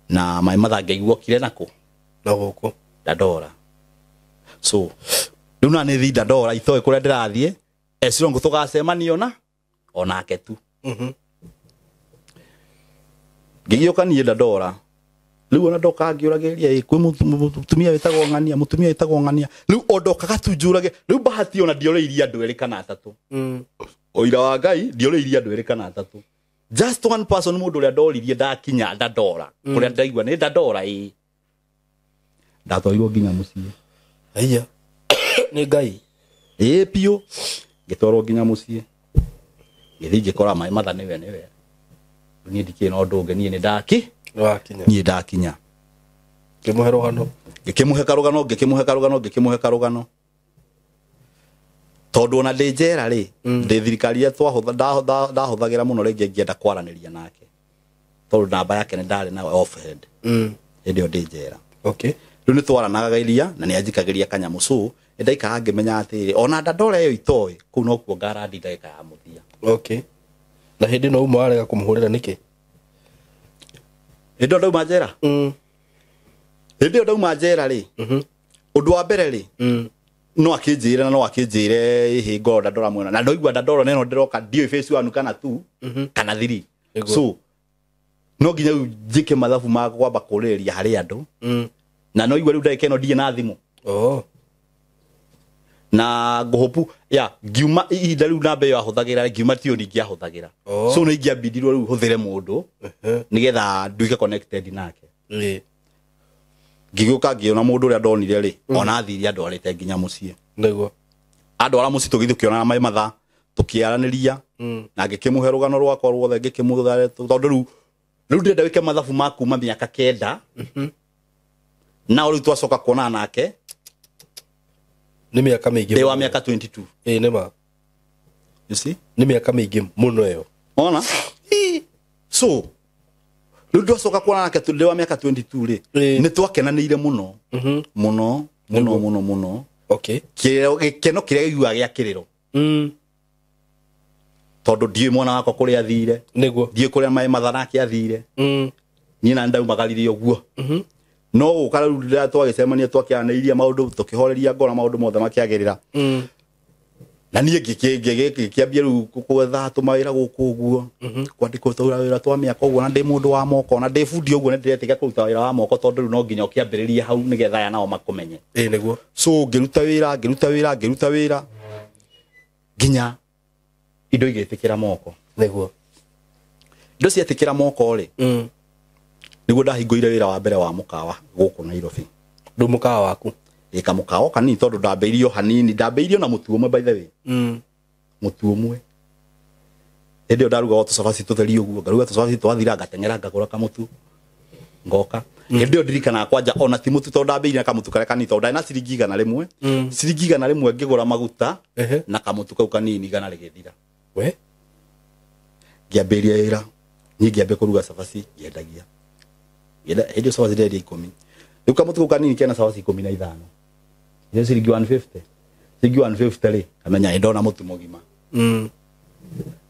Na my mother ngĩigua okire nakũ? Na gũkũ Dandora. So rĩu na nĩ thiĩ Dandora itoĩ kũrĩa ndĩrathiĩ, ecirongo tũgacemanio na onake tu. Ngĩgĩũka niĩ Dandora rĩu ona ndokaga ngĩũragĩrĩria kwĩ mũtumia wĩtagwo Ng'ania, mũtumia wĩtagwo Ng'ania. Rĩu o ndokaga tu njũrage. Rĩu bahati ona ndiorĩirie andũ erĩ kana atatũ. Ũira wa Ngai ndiorĩirie andũ erĩ kana atatũ. Just one person mũndũ ũrĩa ndoririe ndakinya Dandora. Kũrĩa ndaigua nĩ Dandora ĩĩ. Ndatwarirwo nginya mũciĩ. Aya. Nĩ Ngai. Ĩĩ biũ. Ngĩtwarwo nginya mũciĩ. Ngĩthiĩ ngĩkora my mother nĩwe nĩwe. Niĩ ndikĩrĩ na ũndũ ũngĩ, niĩ nĩ ndaki. Wakinya. Niĩ ndakinya. Ngĩmũhe rũgano. Ngĩkĩmũhe karũgano, ngĩkĩmũhe karũgano, ngĩkĩmũhe karũgano. Tondũ ona ndĩ njera rĩ, ndĩ thirikari ĩrĩa ndahũthagĩra mũno rĩngĩ ngĩenda kwaranĩria nake. Tondũ namba yake nĩ ndarĩ nayo off head. Hĩndĩ ĩyo ndĩ njera. Okay. Rĩu nĩ twaranagĩria na nĩ anjikagĩria kanyamũ. So nĩ ndaikaraga ngĩmenya atĩrĩ, ona Dandora ĩyo itoĩ, kũu nokuo ngarandi ndagĩka ya mũthia. Okay. Na hĩndĩ no uma warega kũmũhũrĩra nĩkĩ? Hĩndĩ ĩyo ndauma njera? Hĩndĩ ĩyo ndauma njera rĩ, ũndũ wa mbere rĩ, no akĩnjĩre na no akĩnjĩre ĩhĩ ngoro Dandora mwena. Na ndoigua Dandora neno ndĩroka ndiũĩ phase 1 kana 2 kana 3. So no nginya rĩu njĩke mathabu ma kwamba kũrĩrĩria harĩ andũ. Na no igua rĩu ndagĩka ĩno ndirĩ na thimũ. Na ngũhũpu ya ngiuma ihinda rĩu namba ĩyo ahũthagĩra ngiuma tiyo ningĩahũthagĩra. So nĩ ingĩambindirwo rĩu hũthĩre mũndũ nĩgetha nduĩke connected nake. Ngĩgĩũka ngĩona mũndũ ũrĩa ndonire rĩ, ona athire andwarĩte nginya mũciĩ. Nĩguo. Andwara mũciĩ tũgĩthiĩ tũkĩonana my mother, tũkĩaranĩria, na ngĩkĩmũhe rũgano rwakwa ruothe, ngĩkĩmũhe tondũ rĩu ndĩrenda wĩke mathabu ma kuma mĩaka 9. Nao rĩu twacoka kuonana nake Nĩ mĩaka mĩingĩ. Ndĩ wa mĩaka 22. Ĩĩ nĩ ma. You see? Nĩ mĩaka mĩingĩ mũno ĩyo. Ona? So rĩu twacoka kuonana nake ndĩ wa mĩaka 22 rĩ, nĩ twakenanĩire mũno. Mũno, mũno, mũno, mũno. Okay. Gĩkeno kĩrĩa gĩiguaga gĩa kĩrĩro. Tondũ ndiũĩ mwana wakwa kũrĩa athire. Nĩguo. Ndiũĩ kũrĩa my mother nake athire. Niĩ na ndaumagaririe ũguo. No gũka rĩu rĩrĩa twagĩcemania twakĩaranĩirie maũndũ tũkĩhoreria ngoro maũndũ mothe makĩagĩrĩra. Na niĩ ngĩkĩambia rĩu gwetha tũmawĩra gũkũ ũguo, kwandĩkwo tũwĩra twa mĩaka ũguo, na ndĩ mũndũ wa moko, na ndĩ bundi ũguo, nĩ ndĩretĩka kũruta wĩra wa moko tondũ rĩu no nginya ũkĩambĩrĩrie hau nĩgetha aya nao makũmenye. Ĩĩ nĩguo. So ngĩruta wĩra, ngĩruta wĩra, ngĩruta wĩra nginya indo igĩtĩkĩra moko. Nĩguo. Indo cietĩkĩra moko rĩ, nĩguo ndahingũire wĩra wa mbere wa mũkawa gũkũ Nairobi. Rĩu mũkawa waku? Ĩĩ, kamũkawa kanini tondũ ndambĩirio hanini, ndambĩirio na mũtu ũmwe by the way. Mũtu ũmwe. Hĩndĩ ĩyo ndarugaga tũcabaci tũtheri ũguo, ngaruga tũcabaci twathira ngateng'era ngagũra kamũtu ngoka. Hĩndĩ ĩyo ndirikanaga kwanja ona ti mũtu tondũ ndambĩirie na kamũtu karĩa kanini tondũ ndarĩ na ciringi 100. Ciringi 100 ngĩgũra maguta na kamũtu kau kanini 100 rĩgĩthira. We? Ngĩambĩrĩria wĩra, niĩ ngĩambia kũruga cabaci ngĩendagia. Ngĩenda hĩndĩ ĩyo cabaci ndendia 10. Rĩu kamũtu kau kanini kena cabaci 15. Nĩ ciringi 150. Ciringi 150 rĩ, ngamenya nĩ ndona mũtu mũgima.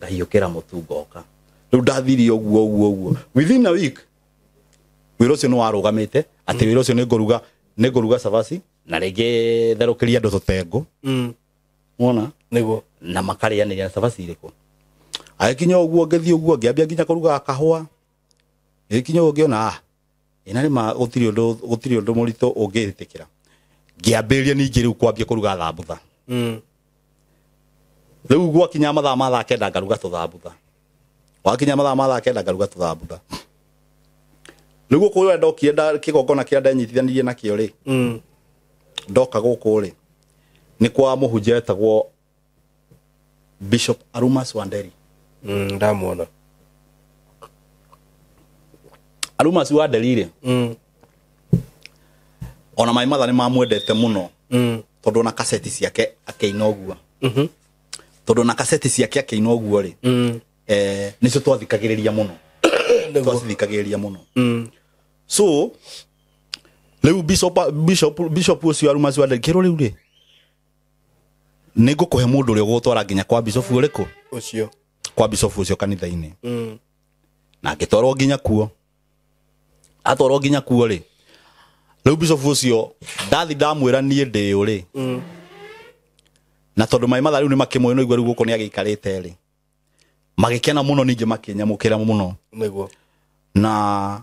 Ngahiũkĩra mũtu ngoka. Rĩu ndathire ũguo ũguo ũguo. Within a week wĩra ũcio nĩ warũgamĩte, atĩ wĩra ũcio nĩ ngũruga cabaci na rĩngĩ therũkĩria andũ tũtengũ. Wona? Nĩguo. Na makarĩanĩria na cabaci irĩkũ. Agĩkinya ũguo ngĩthiĩ ũguo ngĩambia nginya kũruga kahũa. Ngĩkinya ũguo ngĩona, ĩna nĩ ma gũtirĩ ũndũ mũritũ ũngĩtĩkĩra. Ngĩambĩrĩria ningĩ rĩu kwambia kũruga thambutha. Rĩu gwakinya mathaa ma thaa 9 ngaruga tũthambutha. Wakinya mathaa ma thaa 9 ngaruga tũthambutha. Rĩu gũkũ ũrĩa ndokire kĩgongona kĩrĩa ndenyitithanirie nakĩo rĩ, ndoka gũkũ rĩ, nĩ kwa mũhunjia wetagwo Bishop Arumas Wanderi. Ndamuona. Arumas Wanderi rĩ, ona my mother nĩ mamwendete mũno, tondũ ona kaseti ciake akĩina ũguo. Tondũ ona kaseti ciake akĩina ũguo rĩ, nĩcio twathikagĩrĩria mũno. Twacithikagĩrĩria mũno. So rĩu Bishop ũcio Arumas Wanderi kĩrwo rĩu rĩ, nĩ ngũkũhe mũndũ ũrĩa ũgũgũtwara nginya kwa Bishop ũrĩkũ? Ũcio. Kwa Bishop ũcio kanitha-inĩ. Na ngĩtwarwo nginya kuo. Atwarwo nginya kuo rĩ, rĩu Bishop ũcio ndathi ndamwĩra niĩ ndĩ ũ rĩ, na tondũ my mother rĩu nĩ makĩmũĩ no igua rĩu gũkũ nĩ agĩikarĩte rĩ, magĩkena mũno ningĩ makĩnyamũkĩra mũno. Nĩguo. Na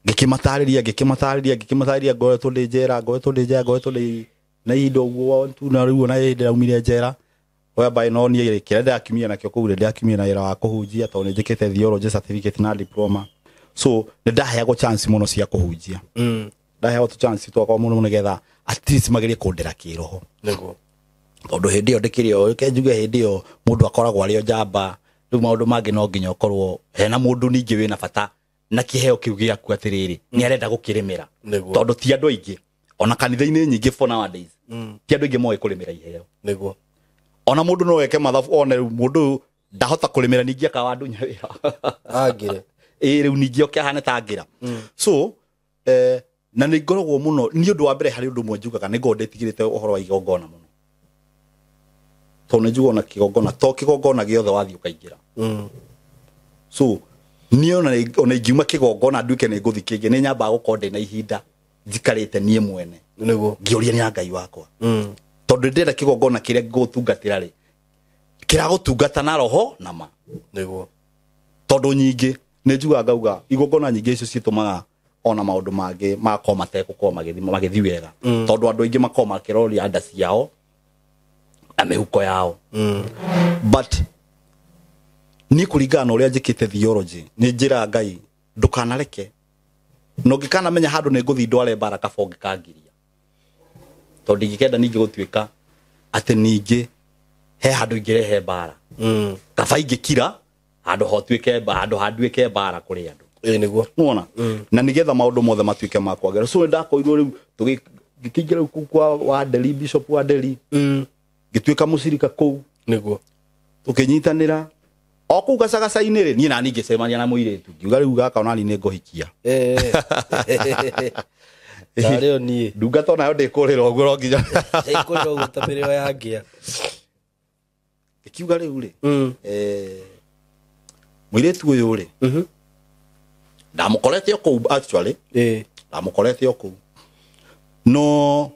ngĩkĩmatarĩria ngoretwo ndĩ njera, ngoretwo ndĩ na ihinda ũguo tu, na rĩu ona hĩndĩ ndaumire njera whereby no niĩ kĩrĩa ndĩrakiumia nakĩo kũu rĩ, ndĩrakiumia na wĩra wa kũhunjia tondũ nĩ njĩkĩte theology certificate na diploma. So nĩ ndaheagwo chance mũno cia kũhunjia. Ndaheagwo tũ chance twakwa mũno nĩgetha at least magerie kũndera kĩroho. Nĩguo. Tondũ hĩndĩ ĩyo ndĩkĩrĩ o, reke njuge hĩndĩ ĩyo mũndũ akoragwo arĩ o njamba, rĩu maũndũ mangĩ no nginya ũkorwo hena mũndũ ningĩ wĩna bata na kĩheo kĩu gĩaku atĩrĩrĩ, nĩ arenda gũkĩrĩmĩra. Tondũ ti andũ aingĩ, ona kanitha-inĩ nyingĩ for nowadays, ti andũ aingĩ moĩ kũrĩmĩra iheo. Nĩguo. Ona mũndũ no eke mathabu one rĩu mũndũ ũyũ ndahota kũrĩmĩra ningĩ akawa ndunya wĩra. Angĩre. Ĩĩ rĩu ningĩ oke ahane ta angĩra. So na nĩ ngoragwo mũno, nĩ ũndũ wa mbere harĩ ũndũ ũmwe njugaga, nĩ ngoragwo ndĩtigĩrĩte ũhoro wa igongona mũno. Tondũ nĩ njugaga ona kĩgongona, to kĩgongona gĩothe wathiĩ ũkaingĩra. So niĩ ona ingiuma kĩgongona nduĩke nĩ ngũthiĩ kĩngĩ, nĩ nyambaga gũkorwo ndĩna ihinda njikarĩte niĩ mwene. Nĩguo. Ngĩũria nĩ Ngai wakwa. Tondũ ndĩrenda kĩgongona kĩrĩa ngũgũtungatĩra rĩ, kĩragũtungata na roho na ma. Nĩguo. Tondũ nyingĩ nĩ njugaga ngauga igongona nyingĩ icio citũmaga ona maũndũ mangĩ magakorwo mategũkorwo magĩthiĩ wega. Tondũ andũ aingĩ makorwo makĩroria nda ciao na mĩhuko yao. But niĩ kũringana na ũrĩa njĩkĩte theology, nĩ njĩraga Ngai ndũkanareke, na ũngĩkanamenya handũ nĩ ngũthiĩ ndware mbara kaba ũngĩkangiria. Tondũ ndingĩkenda ningĩ gũtuĩka atĩ ningĩ he handũ ingĩrehe mbara. Kaba ingĩkira handũ hotuĩke handũ handuĩke mbara kũrĩ andũ. Ĩĩ nĩguo. Nĩwona? Na nĩgetha maũndũ mothe matuĩke ma kwagĩra. So nĩndakorirwo rĩu ngĩkĩingĩra rĩu kũu kwa Wanderi, Bishop Wanderi. Ngĩtuĩka mũcirika kũu. Nĩguo. Tũkĩnyitanĩra o kũu gacagaca-inĩ rĩ, niĩ nani ngĩcemania na mũirĩtu, ngiuga rĩu gaka onani nĩ ngũhikia. Tarĩ o niĩ. Ndungata onayo ndĩkũrĩra ũguo no nginya. Ndĩkũrĩra ũguo ta mĩrĩo ya ngĩa. Ngĩkiuga rĩu rĩ, mũirĩtu ũyũ rĩ, ndamũkorete o kũu actually. Ndamũkorete o kũu. No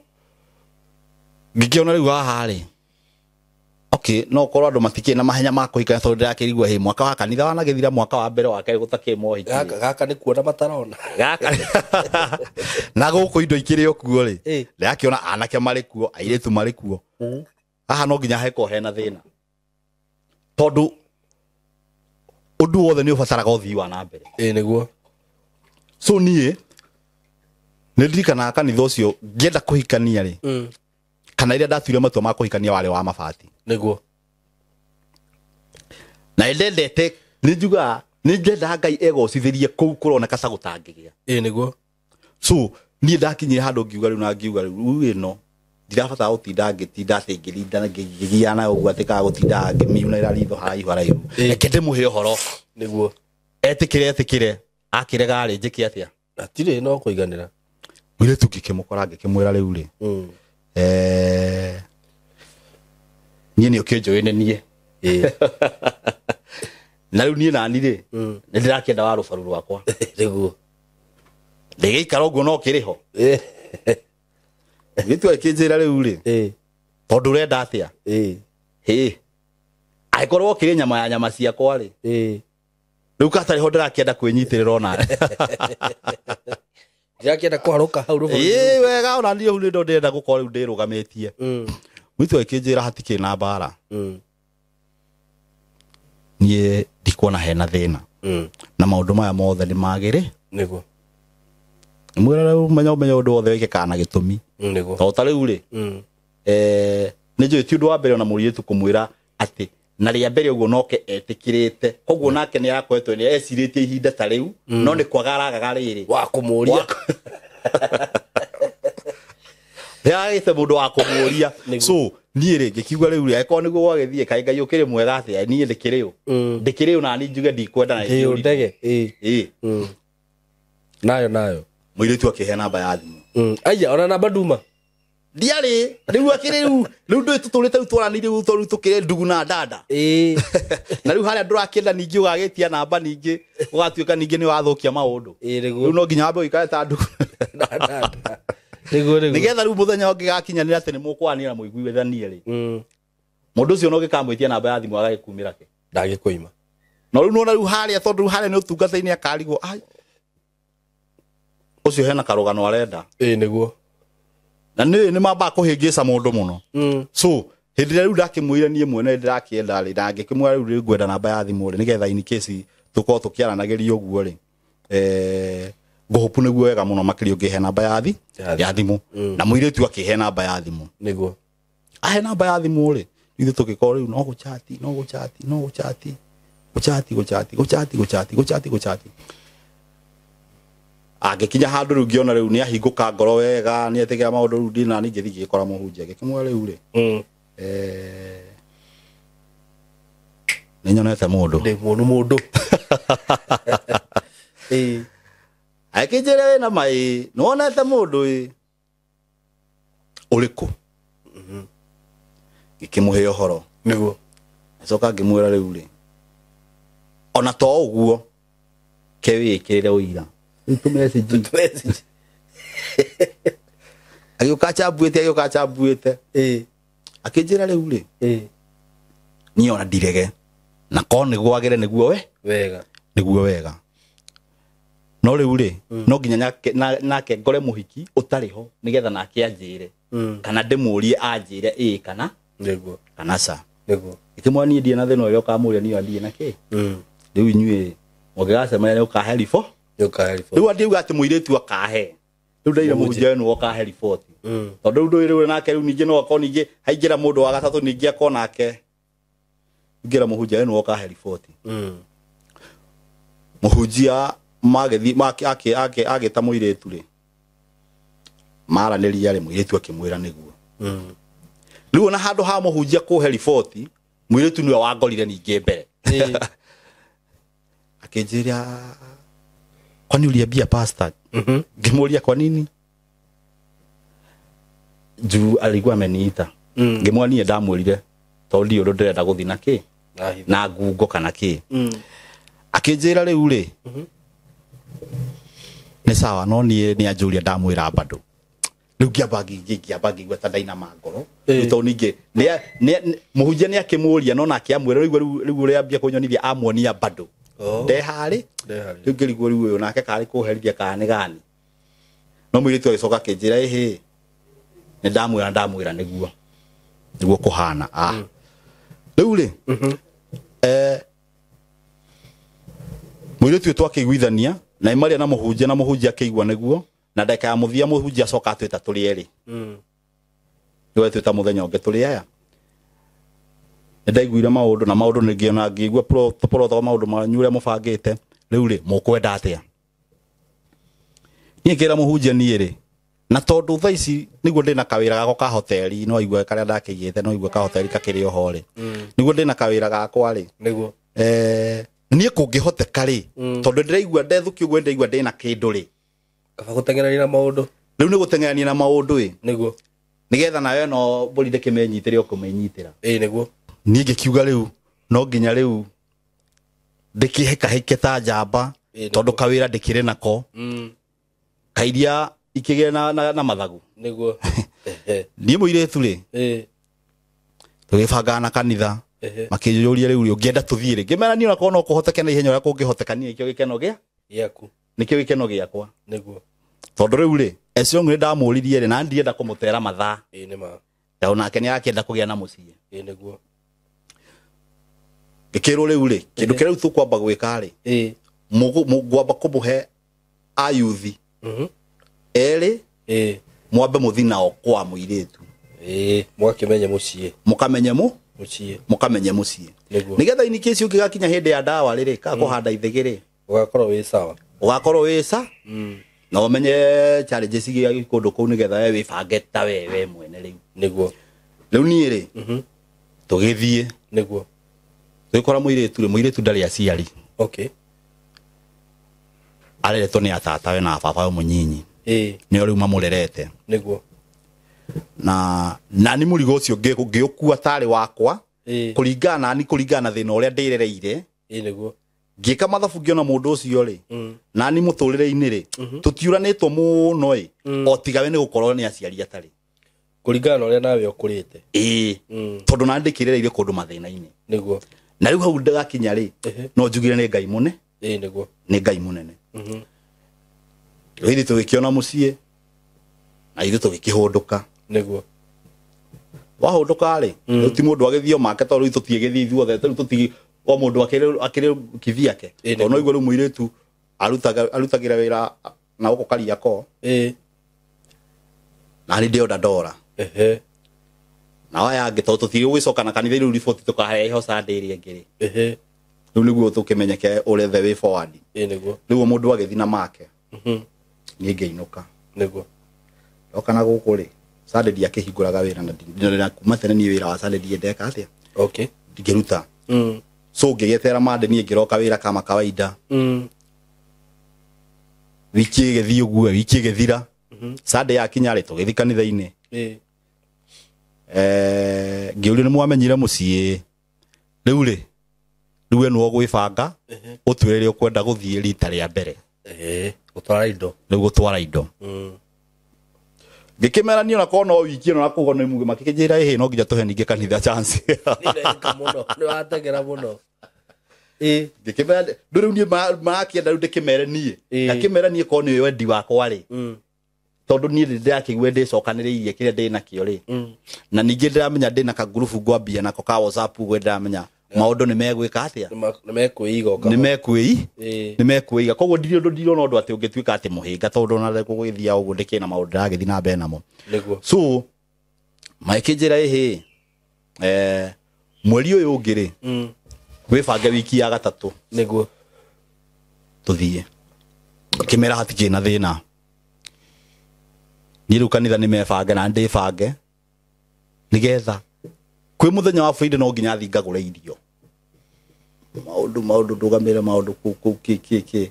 ngĩkĩona rĩu haha rĩ, okay, no korwo andũ matikĩrĩ na mahenya ma kũhikania tondũ ndĩrakĩrigwo hĩ mwaka wa kanitha wanagĩthira mwaka wa mbere wa kerĩ gũtakĩrĩ mohiki. Gaka nĩ kuona matarona. Gaka. Na gũkũ indo ikĩrĩ o kuo rĩ, ndĩrakĩona anake marĩ kuo, airĩtu marĩ kuo. Haha no nginya hekorwo hena thĩna. Tondũ ũndũ wothe nĩ ũbataraga ũthii wa na mbere. Ĩĩ nĩguo. So niĩ nĩ ndirikanaga kanitha ũcio ngĩenda kũhikania rĩ, kana rĩrĩa ndatuire matua ma kũhikania warĩ wa mabati. Nĩguo. Na ndendete nĩ njugaga nĩ ndendaga Ngai egocithĩrie kũu kũroneka ta gũtangĩgĩa. Ĩĩ nĩguo. So niĩ ndakinyire handũ ngiuga rĩu na ngiuga rĩu ĩno ndirabatara gũtinda ngĩtinda atĩ ngĩrinda ngĩgiana ũguo atĩ kana gũtinda ngĩmiunĩra ritho haraihu haraihu. Reke ndĩmũhe ũhoro. Nĩguo. Etĩkĩre etĩkĩre, akĩrega rĩ njĩke atĩa? Hatirĩ no kũiganĩra. Mũirĩtu ngĩkĩmũkora ngĩkĩmwĩra rĩu rĩ, niĩ nĩ ũkĩnjũĩ nĩ niĩ. Na rĩu niĩ nani rĩ, nĩ ndĩrakĩenda wa rũbaru rwakwa. Nĩguo. Ndĩgĩikara ũguo no kĩrĩ ho. Mũirĩtu agĩkĩnjĩra rĩu rĩ, tondũ ũrenda atĩa? Hĩ, angĩkorwo ũkĩrĩ nyama ya nyama ciakwa rĩ, rĩu katarĩ ho ndĩrakĩenda kwĩnyitĩrĩra ona. Ndirakĩenda kũharũka hau rũbũrũri. Ĩĩ wega ona niĩ hau nĩ ndĩrenda gũkorwo rĩu ndĩrũgamĩtie. Mũirĩtu agĩkĩnjĩra hatikĩrĩ na mbara. Niĩ ndikuona hena thĩna. Na maũndũ maya mothe nĩ magĩrĩ. Nĩguo. Mwĩra rĩu menya ũmenye ũndũ wothe wĩkĩkaga na gĩtũmi. Nĩguo. Tondũ ta rĩu rĩ, nĩ njũĩ ti ũndũ wa mbere ona mũirĩtu kũmwĩra atĩ na rĩa mbere ũguo noke etĩkĩrĩte koguo nake nĩ arakoretwo nĩ ecirĩtie ihinda ta rĩu no nĩ kwaga aragaga rĩrĩ Wa kũmũria. Nĩ agĩte mũndũ wa kũmũria. So niĩ rĩ ngĩkiuga rĩu rĩ angĩkorwo nĩguo gwagĩthiĩ kaĩ Ngai ũkĩrĩ mwega atĩa niĩ ndĩkĩrĩ ũ ndĩkĩrĩ ũ na niĩ njuge ndikwenda na Ĩĩ ndege. Ĩĩ. Ĩĩ. Nayo. Mũirĩtu akĩhe namba ya thimũ. Aya ona namba nduma. Ndiarĩ rĩu akĩrĩ rĩu rĩu ndũĩ tũtũrĩte rĩu twaranĩirie rĩu tondũ tũkĩrĩ ndugu na dada. Ĩĩ. Na rĩu harĩa ndũrakĩenda ningĩ ũgagĩtia namba ningĩ ũgatuĩka ningĩ nĩ wathũkia maũndũ. Ĩĩ nĩguo. Rĩu no nginya wambe ũikare ta ndugu. Na dada. Nĩguo nĩguo. Nĩgetha rĩu mũthenya ũngĩgakinyanĩra atĩ nĩ mũkwaranĩra na mũiguithanie rĩ. Mũndũ ũcio no ũngĩkamwĩtia namba ya thimũ agagĩkumĩra ke. Ndagĩkũima. No rĩu nĩwona rĩu harĩa tondũ rĩu harĩa nĩ ũtungata-inĩ akarigwo ai ũcio hena karũgano arenda. Ĩĩ nĩguo. Na nĩ nĩ mambaga kũhĩngĩca mũndũ mũno. So hĩndĩ ĩrĩa rĩu ndakĩmwĩra niĩ mwene ndĩrakĩenda rĩ na ngĩkĩmwĩra rĩu rĩ ngwenda namba ya thimũ rĩ nĩgetha in case tũkorwo tũkĩaranagĩria ũguo rĩ ngũhũpu nĩguo wega mũno makĩria ũngĩhe namba ya ya thimũ. Na mũirĩtu akĩhe namba ya thimũ. Nĩguo. Ahe namba ya thimũ rĩ ithuĩ tũgĩkorwo rĩu no gũchati no gũchati no gũchati gũchati gũchati gũchati gũchati gũchati gũchati. Angĩkinya handũ rĩu ngĩona rĩu nĩ ahingũka ngoro wega nĩ etĩkĩra maũndũ rĩu ndina ningĩ thiĩ ngĩkora mũhunjia ngĩkĩmwĩra rĩu rĩ nĩ nyonete mũndũ. Ndĩ muonu mũndũ. Ĩĩ. Akĩnjĩra wĩna maĩ nĩ wonete mũndũ ĩ ũrĩkũ. Ngĩkĩmũhe ũhoro. Nĩguo. Acoka ngĩmwĩra rĩu rĩ ona to ũguo ke wĩkĩrĩre ũira. Rĩu tũ message. Agĩũka acambuĩte agĩũka acambuĩte. Ĩĩ. Akĩnjĩra rĩu rĩ Ĩĩ. niĩ ona ndirege na korwo nĩguo wagĩre nĩguo we Wega. nĩguo wega. No rĩu rĩ no nginya nake ngore mũhiki ũtarĩ ho nĩgetha nake anjĩre kana ndĩmũrie anjĩre ĩĩ kana Nĩguo. kana ca. Nĩguo. Ngĩkĩmwĩra niĩ ndirĩ na thĩna ũrĩa ũkamũria niĩ ona ndirĩ na kĩ. Rĩu inyuĩ mũngĩgacemania nĩ ũkahe riboti. Nĩũkahe riboti. Rĩu andiuga atĩ mũirĩtu akahe. Rĩu ndaire mũhunjia nĩwe ũkahe riboti. Tondũ rĩu ndũĩ rĩu nake rĩu ningĩ no akorwo ningĩ haingĩra mũndũ wa gatatũ ningĩ akorwo nake. Ngĩra mũhunjia nĩwe ũkahe riboti. Mũhunjia magĩthiĩ agĩta mũirĩtu rĩ maranĩria rĩ mũirĩtu akĩmwĩra nĩguo. Rĩu ona handũ ha mũhunjia kũhe riboti mũirĩtu nĩwe wangorire ningĩ mbere. Akĩnjĩra kwani uliambia pastor? Ngĩmũria kwa nini? Juu alikuwa ameniita. Ngĩmwĩra niĩ ndamwĩrire tondũ ndiũĩ ũndũ ndĩrenda gũthiĩ na kĩ na ngungo kana kĩ. Akĩnjĩra rĩu rĩ nĩ sawa no niĩ nĩ anjũria ndamwĩra bado. Rĩu ngĩamba ngĩamba ngĩigua ta ndainama ngoro. Rĩu tondũ ningĩ mũhunjia nĩ akĩmũria no nake amwĩra rĩu rĩu ũrĩa ambia kũnyonithia amuonia bado. Ndeharĩ rĩu ngĩrigwo rĩu ũyũ nake karĩ kũherithia kana nĩ gani. No mũirĩtu agĩcoka akĩnjĩra ĩhĩ nĩ ndamwĩra ndamwĩra nĩguo nĩguo kũhana. Rĩu rĩ mũirĩtu ũyũ twakĩiguithania na imaria na mũhunjia na mũhunjia akĩigua nĩguo na ndagĩka ya mũthia mũhunjia acoka atwĩta tũrĩ erĩ. Nĩwe twĩta mũthenya ũngĩ tũrĩ aya. Nĩ ndaiguire maũndũ na maũndũ nĩngĩona ngĩigua protocol maũndũ manyu ũrĩa mũbangĩte rĩu rĩ mũkwenda atĩa. Niĩ ngĩra mũhunjia niĩ rĩ na tondũ thaa ici nĩguo ndĩna kawĩra gakwa ka hoteli no igue karĩa ndakĩigĩte no igue ka hoteli kakĩrĩ oho rĩ nĩguo ndĩna kawĩra gakwa rĩ Nĩguo. niĩ kũngĩhoteka rĩ tondũ ndĩraigua ndethũkia ũguo ndĩraigua ndĩna kĩndũ rĩ Kaba gũteng'erania na maũndũ. Rĩu nĩ gũteng'erania na maũndũ ĩ Nĩguo. nĩgetha nawe no mbũri ndĩkĩmenyitĩre ũkũmĩnyitĩra. Ĩĩ nĩguo. Niĩ ngĩkiuga rĩu no nginya rĩu ndĩkĩhĩkahĩke ta njamba tondũ kawĩra ndĩkĩrĩ nako. Kairia ikĩgĩe na mathagu. Nĩguo. Niĩ mũirĩtu rĩ tũgĩbangana na kanitha makĩnjũria rĩu ũngĩenda tũthiĩ rĩ ngĩmera niĩ onakorwo no kũhoteke na ihenya ũrĩa kũngĩhoteka niĩ nĩkĩo gĩkeno gĩa Gĩaku. nĩkĩo gĩkeno gĩakwa. Nĩguo. Tondũ rĩu rĩ ecio nĩ ndamũririe rĩ na ndienda kũmũtera mathaa. Ĩĩ nĩ ma. Tondũ nake nĩ arakĩenda kũgĩa na mũciĩ. Ĩĩ nĩguo. Ngĩkĩrwo rĩu rĩ kĩndũ kĩrĩa rĩu tũkwamba gwĩka rĩ Ĩĩ. mũngwamba kũmũhe ayuthi erĩ Ĩĩ. mwambe mũthi nao kwa mũirĩtu. Ĩĩ mũgakĩmenye mũciĩ. Mũkamenye mũ Mũciĩ. Mũkamenye mũciĩ. Nĩguo. Nĩgetha in case ũngĩgakinya hĩndĩ ya ndawa rĩrĩ ka kũhanda ithĩgĩ rĩ Ũgakorwo wĩ sawa. Ũgakorwo wĩ sa na ũmenye challenges iria kũndũ kũu nĩgetha we wĩbange ta we mwene rĩu. Nĩguo. Rĩu niĩ rĩ tũgĩthiĩ. Nĩguo. Tũgĩkora mũirĩtu rĩ mũirĩtu ndarĩ aciari. Okay. Areretwo nĩ atatawe na baba we mũnyinyi. Ĩĩ. Nĩo rĩu mamũrerete. Nĩguo. Na nani mũrigo ũcio ngĩũkua tarĩ wakwa. Ĩĩ. Kũringana nani kũringana na thĩna ũrĩa ndĩrereire. Ĩĩ nĩguo. Ngĩka mathabu ngĩona mũndũ ũcio rĩ nani mũtũrĩre-inĩ rĩ tũtiũranĩtwo mũno ĩ o tiga we nĩ gũkorwo nĩ aciari atarĩ. Kũringana na ũrĩa nawe ũkũrĩte. Ĩĩ. Tondũ nani ndĩkĩrereire kũndũ mathĩna-inĩ. Nĩguo. Na rĩu hau ndagakinya rĩ no njugire nĩ Ngai mũne. Ĩĩ nĩguo. Nĩ Ngai mũnene. Rĩu ithuĩ tũgĩkĩona mũciĩ na ithuĩ tũgĩkĩhũndũka. Nĩguo. Wahũndũka rĩ rĩu ti mũndũ agĩthio make tondũ rĩu tũtiĩgĩthiĩ ithuothe rĩu tũti o mũndũ akĩrĩ kivyake. Ĩĩ, Tondũ no igua rĩu mũirĩtu arutagĩra wĩra na gũkũ Kariakoo. Ĩĩ. Na nĩ ndĩonda ndora. Ehe. Na aya angĩ tondũ tũtirĩ gũgĩcoka na kanitha rĩu riboti tũkaheho Sunday ĩrĩa ĩngĩ rĩ. Ehe. Rĩu nĩguo tũkĩmenyeke ũrĩa the way forward. Ĩĩ nĩguo. Rĩu o mũndũ agĩthiĩ na make. Niĩ ngĩinũka. Nĩguo. Ndoka na gũkũ rĩ Sunday ndiakĩhingũraga wĩra na kuma tene niĩ wĩra wa Sunday ndiendeka atĩa. Okay. Ndingĩruta. So ngĩgĩetera Monday niĩ ngĩroka wĩra kama kawaida. Wiki ĩgĩthiĩ ũguo wiki ĩgĩthira. Sunday yakinya rĩ tũgĩthiĩ kanitha-inĩ. Ĩĩ. Ngĩũrio nĩ mwamenyire mũciĩ. Rĩu rĩ rĩu we nĩwe ũgwĩbanga ũtwĩre rĩrĩa ũkwenda gũthiĩ rita rĩa mbere. Ĩĩ gũtwara indo. Rĩu gũtwara indo. Ngĩkĩmera niĩ ona korwo no wiki ĩno na kũu nĩ muge makĩnjĩra ĩhĩ no nginya tũhe ningĩ kanitha chance. Nĩ mũno nĩ wateng'era mũno. Ĩĩ. Ngĩkĩmera ndũ rĩu niĩ marakĩenda rĩu ndĩkĩmere niĩ. Ĩĩ. Ngakĩmera niĩ korwo nĩ wendi wakwa rĩ. Tondũ niĩ nĩ ndĩrakĩigua ndĩcokanĩrĩirie kĩrĩa ndĩ nakĩo rĩ. Na ningĩ ndĩramenya ndĩ na kangurubu ngwambia nako ka WhatsApp ũguo ndĩramenya maũndũ nĩ megwĩka atĩa. Nĩ mekwĩiga Nĩ mekwĩi. Ĩĩ. Nĩ mekwĩiga. Koguo ndirĩ ũndũ ndirona ũndũ atĩ ũngĩtuĩka atĩ mũhĩnga tondũ ona gũgĩthiaga ũguo ndĩkĩrĩ na maũndũ ndĩragĩthiĩ na mbere namo. Nĩguo. So makĩnjĩra ĩhĩ mweri ũyũ ũngĩ rĩ wĩbange wiki ya gatatũ. Nĩguo. Tũthiĩ. Ngĩmera hatikĩrĩ na thĩna. Niĩ rĩu kanitha nĩ mebange na ndĩbange nĩgetha kwĩ mũthenya wa Friday no nginya thiĩ ngagũre irio. Maũndũ maũndũ ndũgamĩre maũndũ kũu kũu kĩ kĩ kĩ.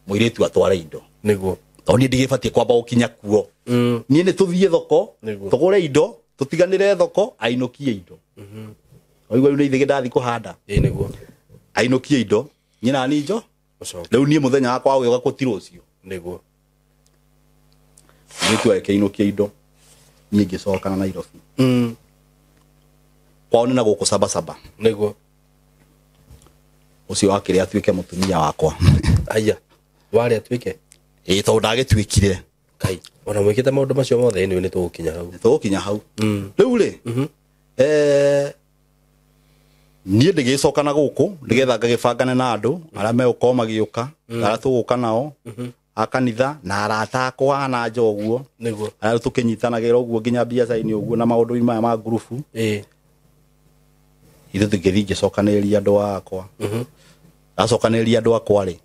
Mũirĩtu atware indo. Nĩguo. Tondũ niĩ ndigĩbatiĩ kwamba gũkinya kuo. Niĩ nĩ tũthiĩ thoko, Nĩguo. tũgũre indo, tũtiganĩre thoko, ainũkie indo. Waigua rĩu nĩ ithĩgĩ ndathiĩ kũhanda. Ĩĩ nĩguo. Ainũkie indo, niĩ na niĩ njo. Ũcoke. Rĩu niĩ mũthenya wakwa wa gũka gũtirĩ ũcio. Nĩguo. Mũirĩtu agĩkĩinũkia indo. Niĩ ngĩcoka na Nairobi. Kwao nĩ na gũkũ Sabasaba. Nĩguo. Ũcio wakĩrĩ atuĩke mũtumia wakwa. Aya. Warĩ atuĩke? Ĩĩ tondũ ndagĩtuĩkire. Kai, ona mwĩkĩte maũndũ macio mothe anyway nĩ tũgũkinya hau. Nĩ tũgũkinya hau. Rĩu rĩ, niĩ ndĩgĩcoka na gũkũ nĩgetha ngagĩbangane na andũ arĩa megũkorwo magĩũka, arĩa tũgũka nao a kanitha na arata akwa na nja ũguo. Nĩguo. Arĩa tũkĩnyitanagĩra ũguo nginya biacara-inĩ ũguo na maũndũ-inĩ maya ma ngurubu. Ĩĩ. Ithuĩ tũgĩthiĩ ngĩcokanĩrĩria andũ akwa. Ndacokanĩrĩria andũ akwa rĩ,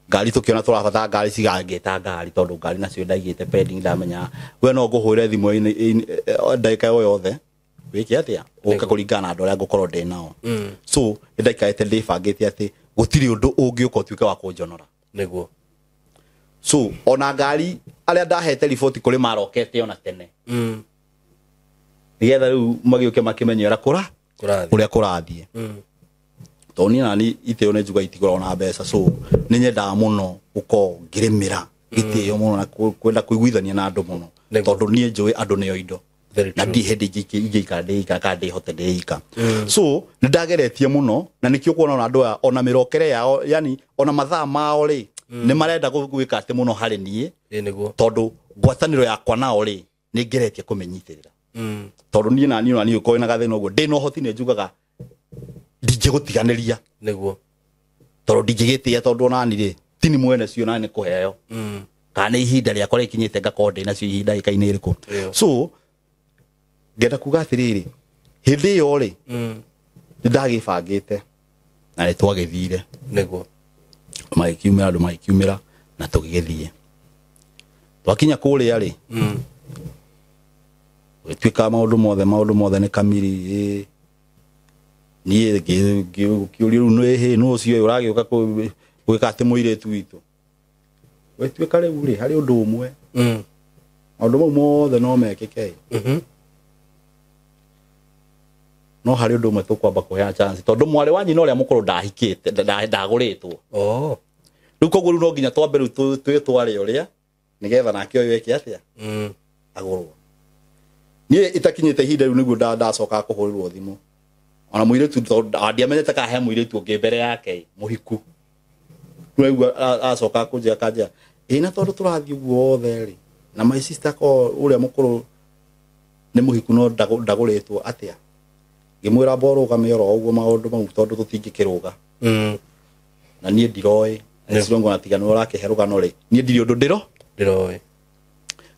ngari tũkĩona tũrabatara ngari cigangĩta ngari tondũ ngari nacio ndaigĩte pending ndamenya we no ngũhũre thimũ ndagĩka o yothe wĩke atĩa ũke kũringana na andũ arĩa ngũkorwo ndĩ nao. So nĩ ndaikarĩte ndĩbangĩte atĩ gũtirĩ ũndũ ũngĩũka ũtuĩke wa kũnjonora. Nĩguo. So ona ngari arĩa ndahete riboti kũrĩ marokete ona tene. Nĩgetha rĩu magĩũke makĩmenye ũrĩa Kũrathiĩ. ũrĩa kũrathiĩ. Tondũ niĩ nani itĩo nĩ njuga itigũragwo na mbeca so nĩ nyendaga mũno gũkorwo ngĩrĩmĩra gĩtĩo mũno na kwenda kũiguithania na andũ mũno. Nĩguo. Tondũ niĩ njũĩ andũ nĩo indo. Very Na true. ndirĩ hĩndĩ ingĩikara ndĩika kana ndĩhote ndĩika. So nĩ ndageretie mũno na nĩkĩo kuona ona andũ aya ona mĩrokere yao yani ona mathaa mao rĩ Nĩ marenda gwĩka atĩ mũno harĩ niĩ. Ĩĩ nĩguo. Tondũ ngwatanĩro yakwa nao rĩ, nĩ ngeretie kũmĩnyitĩrĩra. Tondũ niĩ na niĩ na niĩ ũkorwo na gathĩna ũguo ndĩna ũhoti, nĩ njugaga ndingĩgũtiganĩria. Nĩguo. Tondũ ndingĩgĩtĩĩa, tondũ onani rĩ, tini mwene cio nani nĩ kũheo kana nĩ ihinda rĩakwa rĩkinyĩte ngakorwo ndĩ nacio ihinda ĩka-inĩ ĩrĩkũ. So ngenda kuga atĩrĩrĩ, hĩndĩ ĩyo rĩ, nĩ ndagĩbangĩte na nĩ twagĩthire. Nĩguo. Magĩkiumĩra, andũ magĩkiumĩra na tũgĩgĩthiĩ. Twakinya kũrĩa rĩ, gũgĩtuĩka maũndũ mothe nĩ kamiri. Ĩ niĩ ngĩũrio rĩu nĩ hĩ nũ ũcio ũragĩũka gwĩka atĩ mũirĩtu witũ. Gwĩtuĩka rĩu rĩ, harĩ ũndũ ũmwe, maũndũ mau mothe no mekĩke, no harĩ ũndũ ũmwe tũkwamba kũheana chance, tondũ mwarĩ wa nyina ũrĩa mũkũrũ ndahikĩte, ndagũrĩtwo. Oh. Rĩu koguo rĩu no nginya twambe rĩu twĩtware ũrĩa nĩgetha nake ũyũ eke atĩa, agũrwo. Niĩ itakinyĩte ihinda rĩu nĩguo ndacokaga kũhũrĩrwo thimũ ona mũirĩtu, tondũ ndiamenyete kana he mũirĩtu ũngĩ mbere yake mũhiku. Rĩu acoka kũnjĩra, kanjĩra ĩ na tondũ tũrathiĩ ũguo othe rĩ, na my sister ko ũrĩa mũkũrũ nĩ mũhiku no ndagũrĩtwo atĩa. Ngĩmwĩra mbo rũgame oro ũguo maũndũ mau, tondũ tũtingĩkĩrũga na niĩ ndiroĩ cirongo na tiga nĩ ũrakĩhe rũgano rĩ, niĩ ndirĩ ũndũ ndĩro Ndĩroĩ.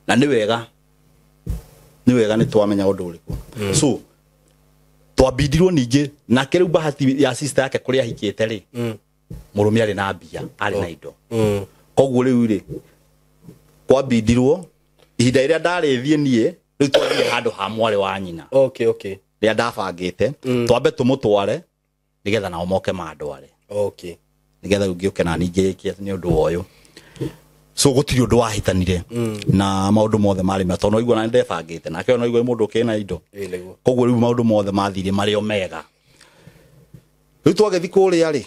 Na nĩ wega nĩ twamenya ũndũ ũrĩkũ. So twambindirwo ningĩ nake rĩu bahati ya sister yake kũrĩa ahikĩte rĩ, mũrũme arĩ na mbia, arĩ na indo. Koguo rĩu rĩ, kwambindirwo ihinda rĩrĩa ndarĩ thiĩ niĩ rĩu twathiĩ handũ ha mwarĩ wa nyina rĩrĩa ndabangĩte twambe tũmũtware nĩgetha nao moke mandware, nĩgetha rĩu ngĩũke na ningĩ ngĩke nĩ ũndũ wa ũyũ. So gũtirĩ ũndũ wahĩtanire na maũndũ mothe marĩ mega, tondũ noigua na nĩndebangĩte nake ũyũ noigua nĩ mũndũ ũkĩrĩ na indo. Ĩĩ nĩguo. Koguo rĩu maũndũ mothe mathire marĩ o mega. Rĩu twagĩthi kũrĩa rĩ,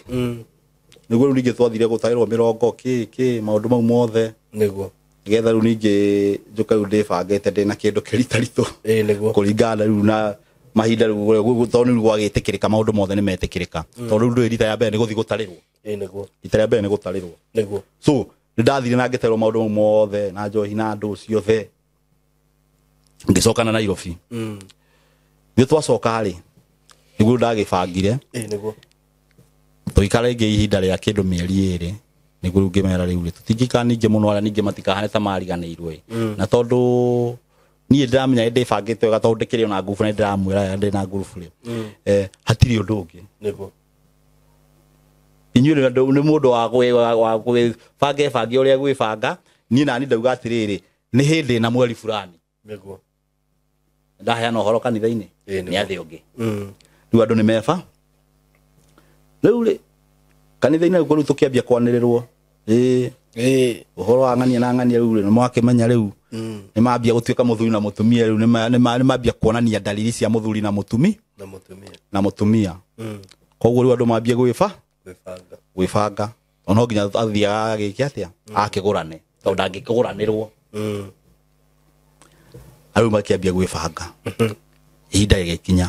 nĩguo rĩu ningĩ twathire gũtarĩrwo mĩrongo kĩ kĩ maũndũ mau mothe, nĩgetha rĩu ningĩ njũke rĩu ndĩbangĩte ndĩna kĩndũ kĩritaritũ Ĩĩ nĩguo. kũringana na rĩu na mahinda rĩu, tondũ rĩu gwagĩtĩkĩrĩka, maũndũ mothe nĩ metĩkĩrĩka, tondũ rĩu ndũĩ rita rĩa mbere nĩ gũthiĩ gũtarĩrwo. Ĩĩ nĩguo. Rita rĩa mbere nĩ gũtarĩrwo. Nĩguo. So nĩ ndathire na ngĩtarĩrwo maũndũ mau mothe na njohi na andũ ciothe, ngĩcoka na Nairobi. Nĩ twacoka rĩ, nĩguo ndagĩbangire Ĩĩ nĩguo. tũikara rĩngĩ ihinda rĩa kĩndũ mĩeri 2, nĩguo rĩu ngĩmera rĩu rĩ, tũtingĩikara ningĩ mũno, arĩa ningĩ matikahane ta mariganĩirwo ĩ. Na tondũ niĩ ndĩramenya nĩ ndĩbangĩte wega, tondũ ndĩkĩrĩ ona ngurubu na ndĩramwĩra ndĩ na ngurubu rĩ, hatirĩ ũndũ ũngĩ. Inyuĩ nĩ mũndũ wa gwĩbanga, bange ũrĩa gwĩbanga. Niĩ nani ndauga atĩrĩrĩ, nĩ hĩndĩ na mweri fulani ndaheana ũhoro kanitha-inĩ. Ĩĩ, nĩguo. Nĩ athĩ ũngĩ. Rĩu andũ nĩ meba rĩu rĩ kanitha-inĩ rĩu rĩu tũkĩambia kwanĩrĩrwo ĩĩ ũhoro wa ng'ania na ng'ania. Rĩu rĩ, nĩ mwakĩmenya rĩu nĩ mambia gũtuĩka mũthuri na mũtumia. Rĩu nĩ mambia kuonania dalili cia mũthuri na mũtumi Na mũtumia. Na mũtumia. Koguo rĩu andũ mambie gwĩba Gwĩbanga. Gwĩbanga, no nginya athiaga agĩke atĩa, akĩgũrane, tondũ ndangĩkĩgũranĩrwo. Rĩu makĩambia gwĩbanga, ihinda rĩgĩkinya.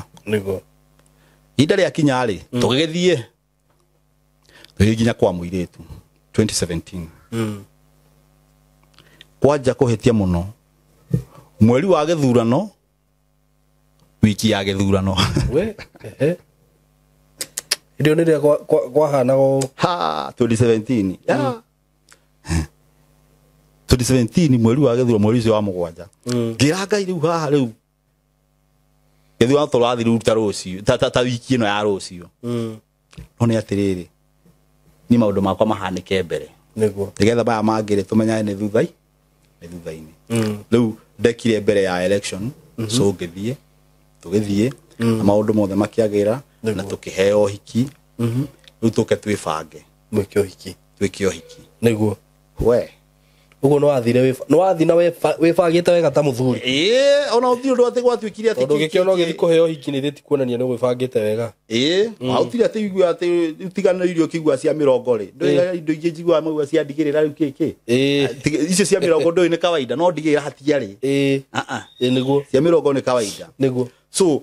Ihinda rĩakinya rĩ, tũgĩgĩthiĩ tũgĩgĩkinya kwa mũirĩtu 2017. Kwanja kũhĩtia mũno mweri wa gĩthurano, wiki ya gĩthurano. We ehe. Hĩndĩ ĩyo nĩrĩa kwahanaga ũũ. Ha 2017, yeah. 2017 mweri wa gĩthurano, mweri ũcio wa 7. Ngĩra Ngai rĩu haha rĩu gĩthurano tũrathiĩ rĩu ta rũciũ, ta wiki ĩno ya rũciũ. No nĩ atĩrĩrĩ, niĩ maũndũ makwa mahanĩke mbere, nĩgetha maya mangĩ rĩ tũmenyane nĩ thutha-inĩ. Rĩu ndekire mbere ya election. So ngĩthiĩ, tũgĩthiĩ na maũndũ mothe makĩagĩra na tũkĩheo ũhiki. Rĩu tũke twĩbange. Mwĩke ũhiki. Twĩke ũhiki. We. Ũguo nĩ wathire nĩ wathi na wĩbangĩte wega ta mũthuri. Ĩĩ, ona ũtirĩ ũndũ atĩ gwatuĩkire atĩ Tondũ ũgĩkĩona ũgĩthiĩ kũheo ũhiki nĩ thĩ ti kuonania nĩ gwĩbangĩte wega. Ĩĩ, hautire atĩ igua atĩ utiganĩirio ũkĩigua cia mĩrongo rĩ, ndũĩ indo ingĩ njiguaga maigua cia ndigĩrĩra rĩu kĩkĩ. Icio cia mĩrongo ndũĩ nĩ kawaida, no ndigĩrĩra hatiarĩ. Ah, ah. Ĩĩ nĩguo. Cia mĩrongo nĩ kawaida. So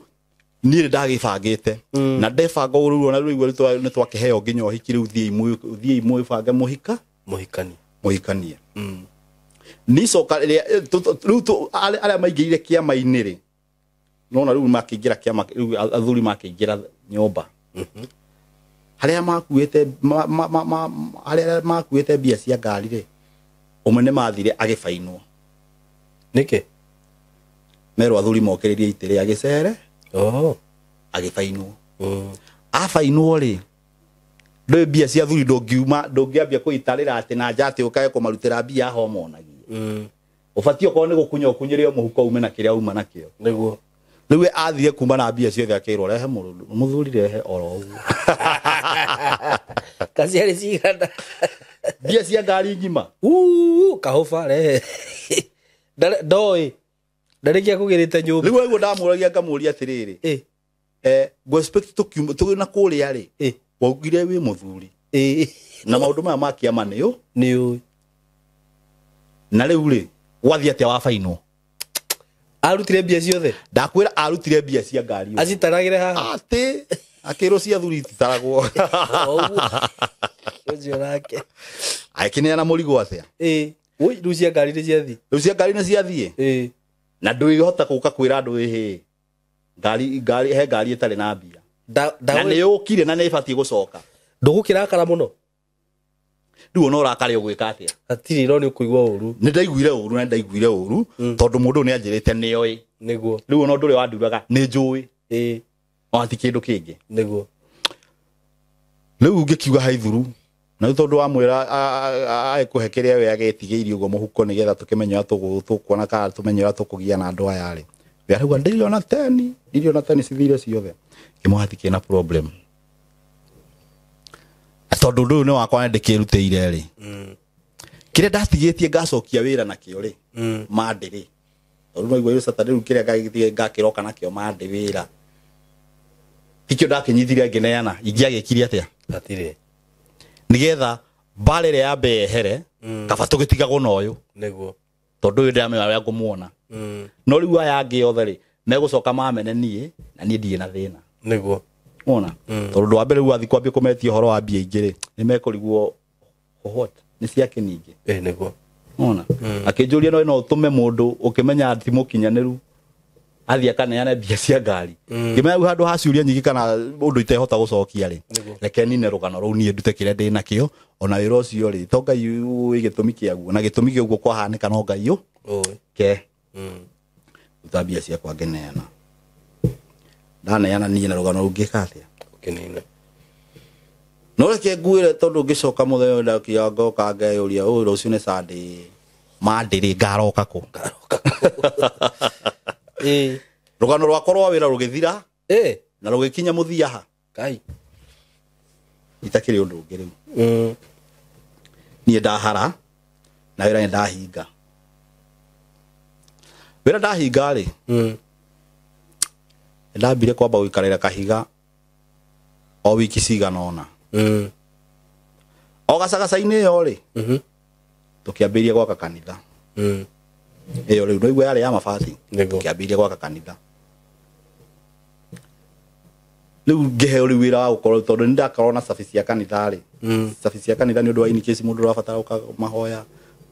niĩ nĩ ndagĩbangĩte na ndebanga ũguo rĩu, ona rĩu nĩ twakĩheo nginya ũhiki. Rĩu thiĩi mwĩbange mũhika. Mũhikanie. Nicoka rĩrĩa rĩu arĩa maingĩrire kĩama-inĩ rĩ, nona rĩu makĩingĩra kĩama, rĩu athuri makĩingĩra nyũmba. Harĩa makuĩte harĩa makuĩte mbia cia ngari rĩ, ũmwe nĩ mathire agĩbainwo. Nĩkĩ? Merwo athuri mokĩrĩrie itĩ rĩ agĩcere. Agĩbainwo. Abainwo rĩ, ndũĩ mbia cia athuri ndũngiuma, ndũngĩambia kũitarĩra atĩ na nja atĩ ũkae kũmarutĩra mbia ho monagie. Ũbatiĩ okorwo nĩ gũkunya ũkunyĩre o mũhuko ume na kĩrĩa uma nakĩo. Nĩguo. Rĩu we athire kuma na mbia ciothe akĩrwo rehe mũthuri rehe oro ũguo. Kaciarĩ cigana? Mbia cia ngari ng'ima. Kahũba rehe. Ndoĩ. Ndarĩkia kũgĩrĩte nyũmba. Rĩu aiguo ndamũragia ngamũria atĩrĩrĩ. Ngũ expect tũkiuma tũgĩ na kũrĩa rĩ. Waugire wĩ mũthuri. Na maũndũ maya ma kĩama nĩ ũĩ. Na rĩu rĩ, gwathiĩ atĩa wabainwo? Arutire mbia ciothe? Ndakwĩra arutire mbia cia ngari. Acitaragĩre haha? Atĩ, akĩrwo cia athuri ititaragwo. Ũcio nake. Agĩkĩneana mũrigo atĩa? Ui, rĩu cia ngari nĩ ciathiĩ. Rĩu cia ngari nĩ ciathiĩ? Na ndũĩhota gũka kwĩra andũ ĩhĩ. Ngari he ngari ĩtarĩ na mbia. Na nĩ yũkire na nĩ ĩbatiĩ gũcoka. Ndũgũkĩrakara mũno? Rĩu ona ũrakare ũgwĩka atĩa? Hatirĩ, no nĩ ũkũigua ũru. Nĩ ndaiguire ũru na ndaiguire ũru tondũ mũndũ nĩ anjĩrĩte nĩoĩ. Nĩguo. Rĩu ona ũndũ ũrĩa wanduraga nĩ njũĩ. Ona ti kĩndũ kĩngĩ. Nĩguo. Rĩu ngĩkiuga haithuru. Na rĩu tondũ wamwĩra agĩkũhe kĩrĩa we agĩtigĩirie ũguo mũhuko nĩgetha tũkĩmenye ũrĩa tũkuona kana tũmenye ũrĩa tũkũgia na andũ aya rĩ. We arauga ndiriona 10 cithire ciothe. Ngĩmwĩra hatikĩrĩ na problem. Tondũ ũndũ ũyũ nĩ wakwa ndĩkĩrutĩire rĩ. Kĩrĩa ndatigĩtie ngacokia wĩra nakĩo rĩ, Monday rĩ. Tondũ no igua Saturday rĩu kĩrĩa ngagĩtige ngakĩroka nakĩo Monday wĩra. Tikĩo ndakĩnyitire ngĩneana, ingĩagĩkire atĩa? Hatirĩ. Nĩgetha mbara ĩrĩa yambe yehere, kaba tũgĩtigagwo na ũyũ. Nĩguo. Tondũ ũyũ ndĩramenya ũrĩa ngũmuona. No rĩu aya angĩ othe rĩ, megũcoka mamene niĩ, na niĩ ndirĩ na thĩna. Nĩguo. Wona? Tondũ ũndũ wa mbere rĩu wathiĩ kwambia kũmetia ũhoro wa mbia ingĩ rĩ, nĩ mekũrigwo what? Nĩ ciake ningĩ. Nĩguo. Wona? Akĩnjũria no ũtũme mũndũ ũkĩmenya ti mũkinyanĩru athiĩ akaneane mbia cia ngari. Ngĩmenya rĩu handũ ha ciũria nyingĩ kana ũndũ itehota gũcokia rĩ, reke nine rũgano rũu niĩ ndute kĩrĩa ndĩ nakĩo, ona wĩra ũcio rĩ, to Ngai ũĩ gĩtũmi kĩaguo, na gĩtũmi kĩa ũguo kwahanĩka no Ngai ũĩ. Ke. Ruta mbia ciakwa ngĩneana. Ndaneana niĩ na rũgano rũu ngĩka atĩa? Ũkĩnina. No reke nguĩre tondũ ngĩcoka mũthenya ũyũ ndakiuga ngoka ngeyũria, ũyũ rũciũ nĩ Sunday, Monday rĩ, ngaroka kũ? Rũgano rwakwa rwa wĩra rũgĩthira, na rũgĩkinya mũthia ha. Kai. Itakĩrĩ ũndũ ũngĩ rĩu. Niĩ ndahara, na wĩra nĩ ndahinga. Wĩra ndahinga rĩ, ndambire kwamba gũikarĩra kahiga o wiki cigana ũna. O gacagaca-inĩ ĩyo rĩ, tũkĩambĩrĩria gwaka kanitha. Ĩyo rĩu no igua yarĩ ya mabati. Tũkĩambĩrĩria gwaka kanitha. Rĩu ngĩheo rĩu wĩra wa gũkorwo tondũ nĩ ndakorwo na cabi cia kanitha rĩ. Cabi cia kanitha nĩ ũndũ wa in case mũndũ ũrabatara gũka mahoya,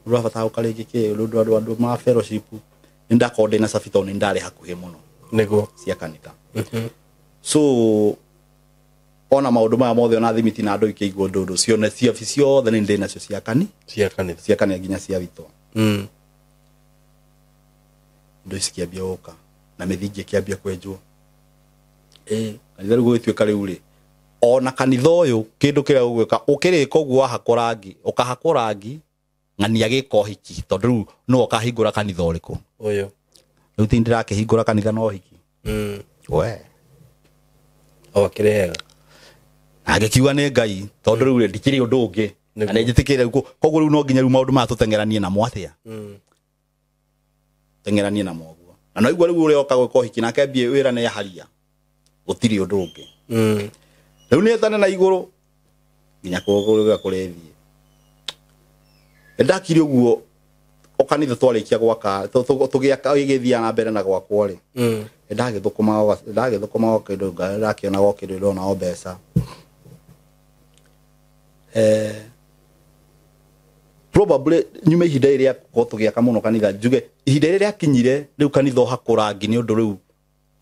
mũndũ ũrabatara gũka rĩngĩ kĩ, nĩ ũndũ wa andũ ma fellowship. Nĩ ndakorwo ndĩna cabi tondũ nĩ ndarĩ hakuhĩ mũno. Nĩguo. Cia kanitha. So ona maũndũ maya mothe ona thimiti na andũ ikĩigwo ũndũ ũcio na ciabi ciothe nĩ ndĩ nacio cia kanitha. Cia kanitha. Cia kanitha nginya cia witũ. Indo ici cikĩambia gũka na mĩthingi ĩkĩambia kwenjwo. Kanitha rĩu gũgĩtuĩka rĩu rĩ, ona kanitha ũyũ kĩndũ kĩrĩa ũgwĩka ũkĩrĩka ũguo wahakwo rangi, ũkahakwo rangi ng'ania gĩka ũhiki tondũ rĩu nĩwe ũkahingũra kanitha ũrĩkũ? Ũyũ. Rĩu ti ndĩrakĩhingũra kanitha na ũhiki. We. O akĩrĩ hega. Angĩkiuga nĩ Ngai tondũ rĩu rĩ ndikĩrĩ ũndũ ũngĩ. Na nĩ njĩtĩkĩre rĩu koguo rĩu no nginya rĩu maũndũ maya tũteng'eranie namo atĩa? Teng'eranie namo ũguo. Na no igua rĩu ũrĩa oka gwĩka ũhiki nake ambie wĩra nĩ eharia. Gũtirĩ ũndũ ũngĩ. Rĩu nĩ etane na igũrũ nginya kũrĩa kũrĩthiĩ. Ndakire ũguo o kanitha twarĩkia gwaka tũgĩaka ĩgĩthiaga na mbere na gwakwo rĩ. Ndagĩthũkũma o kĩndũ ndakĩonaga o kĩndũ ndona o mbeca. Probably nyume ihinda rĩrĩa ko tũgĩaka mũno kanitha njuge ihinda rĩrĩa rĩakinyire rĩu kanitha ũhakũrangi nĩ ũndũ rĩu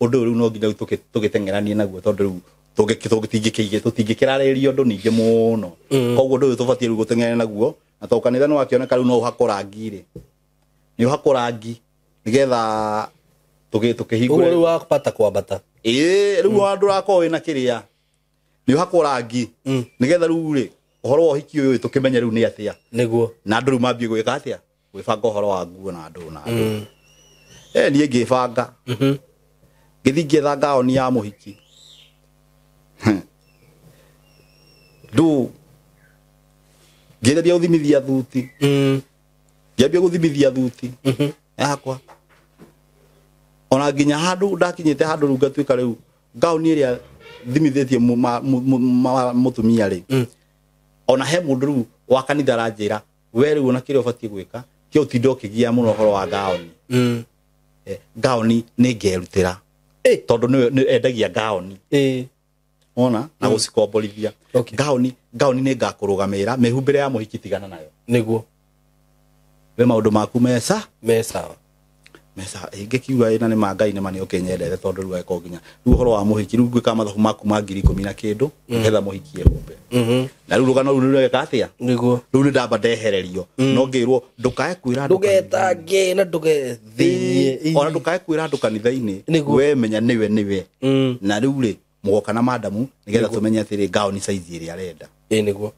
ũndũ ũyũ rĩu no nginya rĩu tũgĩteng'eranie naguo tondũ rĩu tũtingĩkĩrarĩria ũndũ ningĩ mũno. Koguo ũndũ ũyũ tũbatiĩ rĩu gũteng'erania naguo na tondũ kanitha nĩ wakĩoneka rĩu no ũhakwo rangi rĩ, nĩ ũhakwo rangi nĩgetha tũkĩhingũre Ũguo rĩu wapata kwambata. Ĩĩ rĩu andũ ũrakorwo wĩna kĩrĩa nĩ ũhakwo rangi nĩgetha rĩu rĩ ũhoro wa ũhiki ũyũ tũkĩmenye rĩu nĩ atĩa. Nĩguo. Na andũ rĩu mambie gwĩka atĩa, gwĩbanga ũhoro wa nguo na andũ na andũ. Niĩ ngĩbanga. Ngĩthiĩ ngĩetha ngaoni ya mũhiki. Ndũ ngĩgeria gũthimithia thuti. Ngĩambia gũthimithia thuti yakwa. Ona nginya handũ ndakinyĩte handũ rĩu ngatuĩka rĩu ngaoni ĩrĩa thimithĩtie mũtumia rĩ. Ona he mũndũ rĩu wa kanitha aranjĩra we rĩu ona kĩrĩa ũbatiĩ gwĩka kĩo ũtinde ũkĩgia mũno ũhoro wa ngaoni. Ngaoni nĩ ngerutĩra. Tondũ nĩwe endagia ngaoni. Ona na gũcikomborithia. Ngaoni nĩ ngakũrũgamĩrĩra mĩhumbĩre ya mũhiki tigana nayo. Nĩguo. We maũndũ maku mesa mesa mesa ingĩkiuga ĩna nĩ ma Ngai nĩ ma nĩ ũkĩnyendete tondũ rĩu agĩkorwo nginya rĩu ũhoro wa mũhiki rĩu ngwĩka mathabu maku ma 10,000 na kĩndũ nĩgetha mũhiki ehumbe. Na rĩu rũgano rũu rũreka atĩa? Nĩguo. Rĩu nĩ ndamba ndehererio. No ngĩrwo ndũkae kwĩra andũ ndũgetange na ndũgethĩnie. Ona ndũkae kwĩra andũ kanitha-inĩ we menya nĩwe nĩwe. Na rĩu rĩ mũgoka na madamu nĩgetha tũmenye atĩrĩ ngaoni size ĩrĩa arenda. Ĩĩ nĩguo.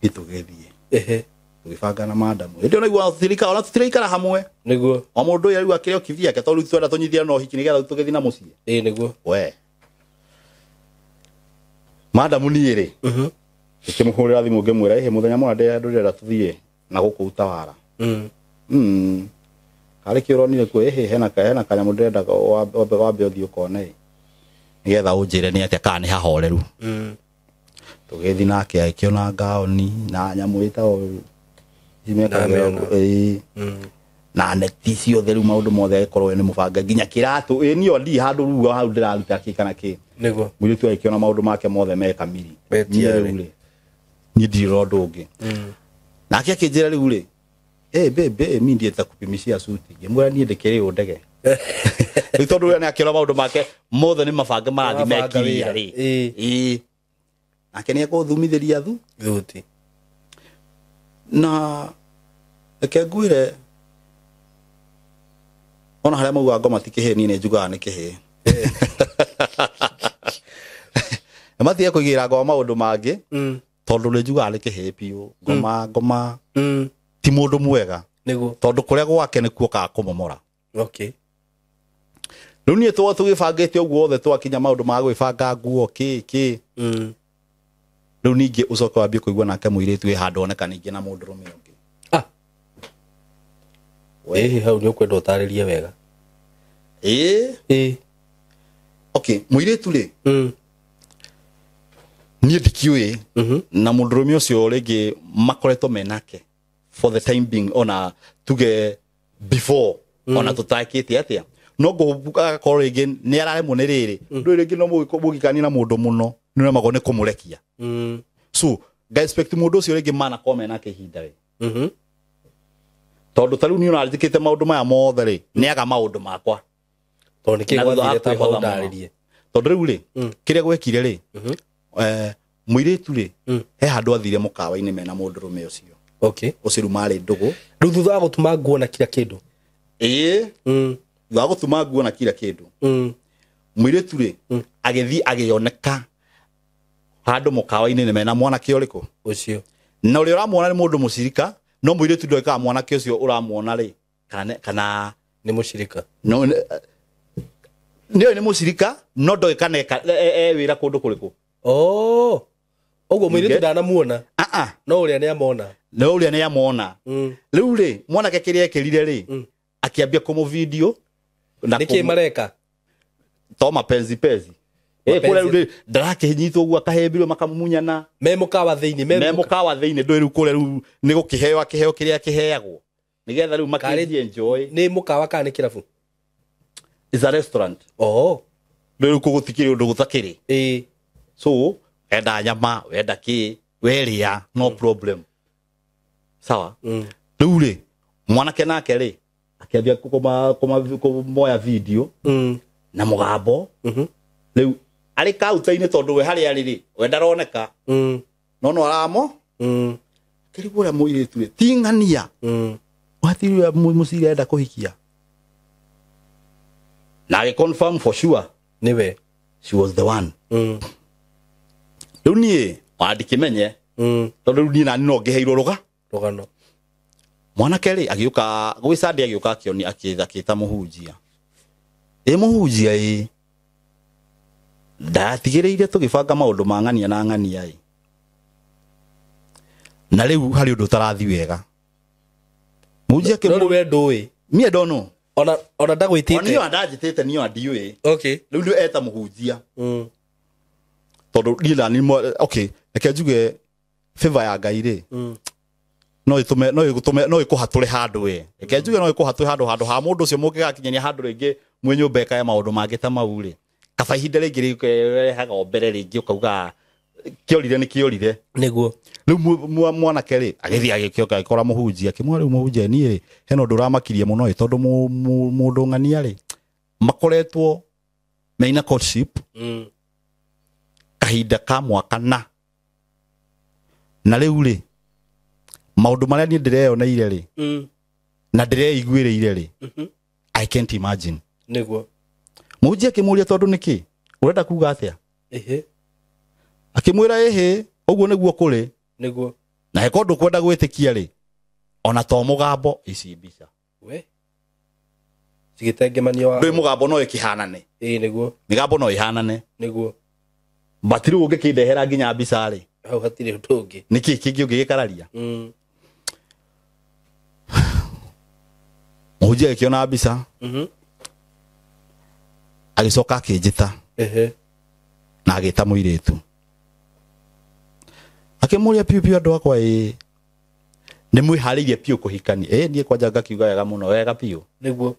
Nĩtũgĩthiĩ. Tũgĩbanga na madamu. Hĩndĩ ĩyo naigua thirikari ona tũtiraikara hamwe. Nĩguo. O mũndũ ũyũ rĩu akĩrĩ o kĩvyake tondũ rĩu twenda tũnyithia na ũhiki nĩgetha tũgĩthiĩ na mũciĩ. Ĩĩ nĩguo. We. Madamu niĩ rĩ. Ngĩkĩmũhũrĩra thimũ ngĩmwĩra ĩhĩ mũthenya mũna ndĩrenda tũthiĩ na gũkũ Utawala. Harĩ kĩ ũronire kuo ĩhĩ hena kanyamũ ndĩrenda wambe ũthiĩ ũkone ĩ. Nĩgetha ũnjĩre nĩ atĩa kana nĩ hahoreru. Tũgĩthiĩ nake agĩkĩona ngaoni na nyamũ ĩtagwo na neti ciothe rĩu maũndũ mothe agĩkorwo nĩ mũbange nginya kĩratũ. Ĩ niĩ ndi handũ rĩu hau ndĩraruta kĩ kana kĩ. Nĩguo. Mũirĩtu agĩkĩona maũndũ make mothe me kamiri. Niĩ rĩu rĩ niĩ ndirĩ ũndũ ũngĩ. Nake akĩnjĩra rĩu rĩ bebe mi ndiĩ takupimishia suti. Ngĩmwĩra niĩ ndĩkĩrĩ ũndege. Rĩu tondũ ũrĩa nĩakĩona maũndũ make mothe nĩ mabange marathiĩ mekiria rĩ. Ĩĩ. Nake nĩekũthumithĩria thuti. Na reke ngwĩre ona harĩa maugaga ngoma ti kĩhĩĩ niĩ nĩ njugaga nĩ kĩhĩĩ. Na matige kũigĩra ngoma maũndũ mangĩ tondũ nĩ njugaga nĩ kĩhĩĩ biũ. Ngoma ti mũndũ mwega. Nĩguo. Tondũ kũrĩa gwake nĩkuo kaga kũmomora. Okay. Rĩu niĩ tũgĩbangĩte ũguo othe twakinya maũndũ ma gwĩbanga nguo kĩ kĩ. Rĩu ningĩ ũcoke wambie kũigua nake mũirĩtu wĩ handũ oneka ningĩ na mũndũrũme ũngĩ. Ĩĩ hau nĩ ũkwenda ũtarĩrie wega. Ĩĩ. Ĩĩ. Okay, mũirĩtu rĩ. Niĩ ndikĩũĩ. Na mũndũrũme ũcio rĩngĩ makoretwo menake for the time being ona tuge before ona tũtakĩte atĩa. No ngũkorwo rĩngĩ nĩ araremwo nĩ rĩrĩ. Ndũĩ rĩngĩ no mũgĩkania na mũndũ mũno nĩ ũremagwo nĩ kũmũrekia. So, nga expect mũndũ ũcio rĩngĩ manakorwo menake ihinda rĩ. Tondũ ta rĩu niĩ ũnanjĩkĩte maũndũ maya mothe rĩ, nĩaga maũndũ makwa. Tondũ nĩkĩ gwathire ta ũndarĩrie. Tondũ rĩu rĩ, kĩrĩa gwekire rĩ, mũirĩtu rĩ, he handũ athire mũkawa-inĩ mena mũndũrũme ũcio. Okay. Ũcio rĩu marĩ ndũgũ. Rĩu thutha wa gũtuma nguo na kila kĩndũ. Ĩĩ. Thutha wa gũtuma nguo na kila kĩndũ. Mũirĩtu rĩ, agĩthiĩ agĩoneka handũ mũkawa-inĩ mena mwanake ũrĩkũ? Ũcio. Na ũrĩa ũramuona nĩ mũndũ mũcirika, no mũirĩtu ndoĩ kana mwanake ũcio ũramuona rĩ, kana nĩ mũcirika. No nĩ mũcirika, no ndoĩ kana wĩra kũndũ kũrĩkũ. Oh. Ũguo mũirĩtu ndanamuona. No ũrĩa nĩamona. No ũrĩa nĩamona. Rĩu rĩ, mwanake kĩrĩa ekĩrire rĩ, akĩambia kũmũ-video na nĩkĩ mareka? To mapenzi pezi. Kũrĩa rĩu rĩ, ndarakĩnyitwo ũguo akahĩmbĩrio makamumunyana. Me mũkawa thĩinĩ, me mũkawa thĩinĩ, ndũĩ rĩu kũrĩa rĩu nĩ gũkĩheo kĩheo kĩrĩa kĩheagwo. Nĩgetha rĩu makĩenjoy enjoy. Nĩ mũkawa kana nĩ kĩrabu? It's a restaurant. Oh. Ndũĩ rĩu kũgũtikĩrĩ ũndũ gũtakĩrĩ. Ĩĩ. So, wenda nyama, wenda kĩ, weria, no problem. Sawa. Rĩu rĩ mwanake nake rĩ akĩambia kũmoya video na mũgambo. Rĩu arĩ kaunta-inĩ tondũ we harĩa arĩ rĩ we ndaroneka no aramo kĩrigwo ũrĩa mũirĩtu rĩ ti ng'ania watirĩ ũrĩa mũciri arenda kũhikia na agĩ confirm for sure nĩwe she was the one. Rĩu niĩ wandikĩmenye tondũ rĩu niĩ nani no ngĩheirwo rũgano. Mwanake rĩ agĩũka gwĩ Sunday agĩũka akĩoni akĩta mũhunjia. Ĩ mũhunjia ĩ ndatigĩrĩire tũgĩbanga maũndũ ma ng'ania na ng'ania ĩ na rĩu harĩ ũndũ ũtarathi wega. Mũhunjia no rĩu we ndũĩ niĩ ndono ona ndagwĩtĩte niĩ ndanjĩtĩte niĩ ndiũĩ. Okay. Rĩu nĩ eta mũhunjia tondũ niĩ nani okay reke njuge favor ya Ngai rĩ no itume no igutume no ikuhature handu we reke njuge no ikuhature handu handu ha mundu ucio mungigakinyania handu ringi mwe nyumba ekae maundu mangi ta mau ri kaba ihinda ringi rehaga o mbere ringi ukauga kiorire ni kiorire niguo. Riu mwanake ri agithii agikioka agikora muhunjia akimwira riu muhunjia nie ri hena undu uramakirie muno ri tondu mundu ng'ania ri makoretwo meina courtship kahinda ka mwaka na riu ri maundu maria nie ndireyoneire ri na ndireiguireire ri I can't imagine. Niguo. Mũhunjia akĩmũria tondu niki urenda kuga atia? Ehe. Akĩmwĩra ĩhĩ ũguo nĩguo kũrĩ. Niguo. Na heko ndũkwenda gwĩtĩkia rĩ ona to mũgambo ici mbica we cigĩtengemanio wa ndũĩ mũgambo no ĩkĩhanane. Ĩĩ niguo. Mĩgambo no ĩhanane. Niguo. But rĩu ũngĩkĩndehera nginya mbica rĩ hau hatirĩ ũndũ ũngĩ nĩkĩ kĩngĩ ũngĩgĩkararia. Mũhunjia agĩkĩona mbica agĩcoka akĩnjĩta na agĩta mũirĩtu akĩmũria piũ piũ andũ akwa ĩ nĩ mwĩharĩirie piũ kũhikania? Ĩ niĩ kwanja ngakiuga wega mũno wega piũ. Niguo.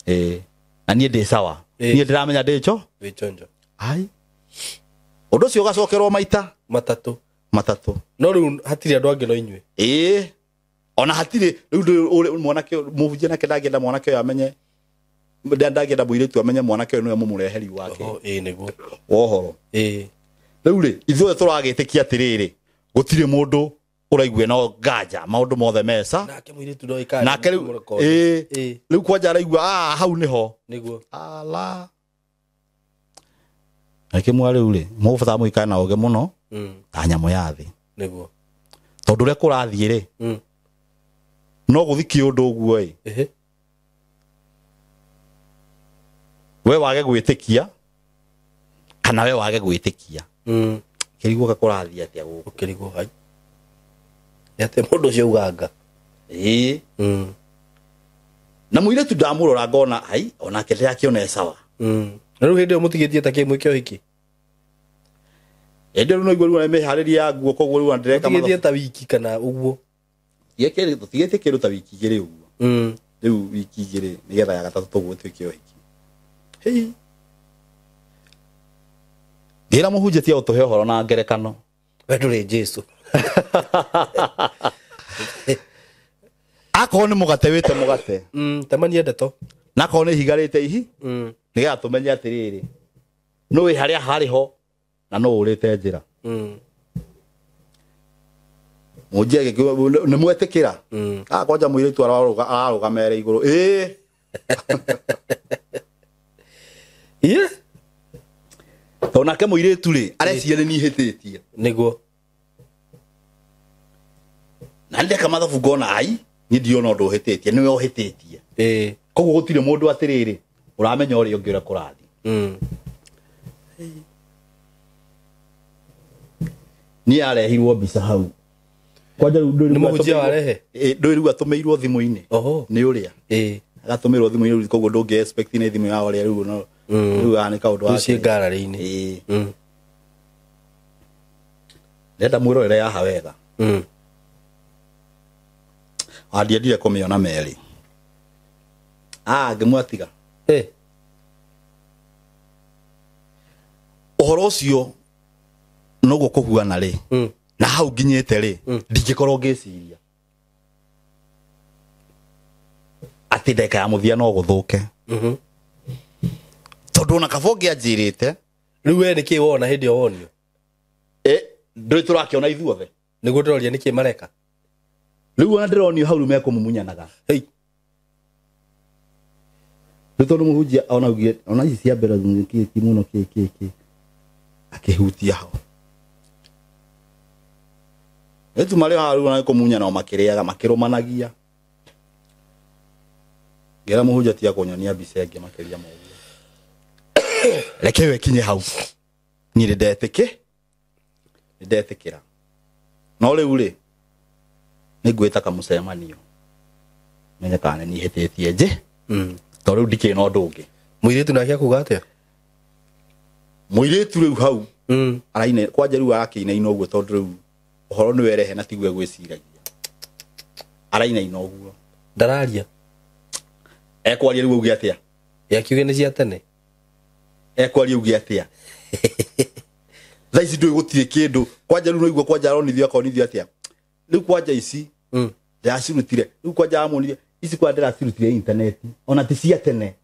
Ĩ na niĩ ndĩ sawa niĩ ndĩramenya ndĩ cho wĩ chonjo. Ai ũndũ ũcio ũgacokerwo maita matatũ no rĩu hatirĩ andũ angĩ no inyuĩ. Ĩ ona hatirĩ rĩu mwanake mũhunjia nake ndangĩenda mwanake ũyũ amenye ndangĩenda mũirĩtu amenye mwanake ũyũ nĩwe mũmũreheri wake. Ĩ nĩguo wa ũhoro. Ĩ rĩu rĩ ithuothe tũragĩtĩkia atĩrĩrĩ gũtirĩ mũndũ ũraigua no nganja maũndũ mothe mesa nake mũirĩtu no ĩkare nake rĩu ĩ rĩu kwanja araigua hau nĩho nĩguo ala akĩmwĩra rĩu rĩ mũgũbatara mũikare na ũgĩ mũno ta nyamũ ya thĩ. Nĩguo. Tondũ ũrĩa kũrathiĩ rĩ no gũthi kĩũndũ ũguo ĩ we wage gwĩtĩkia kana we wage gwĩtĩkia kĩrigwo kũrathiĩ atĩa gũkũ kĩrigwo hai nĩ atĩa mũndũ ũcio uganga. Ĩ na mũirĩtu ndamũrora ngona ai onake ndĩrakĩona sawa. Na rĩu hĩndĩ ĩyo mũtigĩtie ta kĩ mwĩke ũhiki? Hĩndĩ ĩyo no igua rĩu mĩharĩria ya nguo koguo rĩu ndĩreka mũtigĩtie ta wiki kana ũguo? Tũtigĩtie kĩndũ ta wiki igĩrĩ ũguo. Rĩu wiki igĩrĩ nĩgetha ya gatatũ tũguo tuĩke ũhiki. Hei ngĩra mũhunjia tia ũtũhe ũhoro na ngerekano. We ndũrĩ Jesũ. Akorwo nĩ mũgate wĩte mũgate temania ndeto na akorwo nĩ ihiga rĩte ihi nĩgetha tũmenye atĩrĩrĩ nũ wĩ harĩa harĩ ho na nũ ũrĩte njĩra. Mũhunjia nĩ mwetĩkĩra? Kwanja mũirĩtu ararũgama ere igũrũ. Ĩ Iye tondũ nake mũirĩtu rĩ areciria nĩ niĩ hĩtĩtie. Nĩguo. Na ndeka mathabu ngona ai niĩ ndiona ũndũ ũhĩtĩtie nĩwe ũhĩtĩtie. Ĩ koguo gũtirĩ mũndũ atĩrĩrĩ ũramenya ũrĩa ũngĩ ũrĩa kũrathiĩ. Niĩ arehirwo mbica hau kwanja rĩu nĩ mũhunjia warehe? Ndũĩ rĩu atũmĩirwo thimũ-inĩ nĩ ũrĩa agatũmĩrwo thimũ-inĩ rĩu koguo ndũngĩ expect nĩ thimũ ya ũrĩa rĩu no rĩu nĩ kaũndũ rĩu ciĩ ngarari-inĩ. Ĩ ndenda mwĩrorere haha wega. Andiendire kũmĩona merĩ ngĩmwatiga. Ũhoro ũcio noguo kũhuana rĩ na hau nginyĩte rĩ ndingĩkorwo ngĩciria. Atĩ ndagĩka ya mũthia no gũthũke. Tondũ ona kaba ũngĩanjĩrĩte. Rĩu we nĩkĩ wona hĩndĩ ĩyo wonio? Ndũrĩ tũrakĩona ithuothe. Nĩguo ndĩroria nĩkĩ mareka. Rĩu ona ndĩronio hau rĩu mekũmumunyanaga. Hey. Rĩu tondũ mũhunjia ona augire ona ici cia mbere kĩ ti mũno kĩ kĩ kĩ. Akĩhutia ho. Rĩu marĩ hau rĩu ona kũmunyana o makĩrĩaga makĩrũmanagia. Ngĩra mũhunjia tiga kũnyonia mbica ĩngĩ makĩria ma ũguo. Reke ĩyo ĩkinye hau. Niĩ nĩndetĩkĩ. Nĩndetĩkĩra. No rĩu rĩ nĩngwĩta kamũcemanio. Menye kana nĩ niĩ hĩtĩtie nje. Tondũ rĩu ndikĩrĩ na ũndũ ũngĩ. Mũirĩtu nake akuga atĩa? Mũirĩtu rĩu hau araine kwanja rĩu arakĩinaina ũguo tondũ rĩu ũhoro nĩ werehe na tiguo egwĩciragia. Arainaina ũguo. Ndararia. Ekwaria rĩu auge atĩa? Yakiuge nĩ cia tene. Ekwaria auge atĩa? Thaa ici ndũĩ gũtirĩ kĩndũ. Kwanja rĩu noigua kwanja aronithio akonithio atĩa? Rĩu kwanja ici ndĩracirutire. Rĩu kwanja aramonirie ici kwanja ndĩracirutire intaneti. Ona ti cia tene.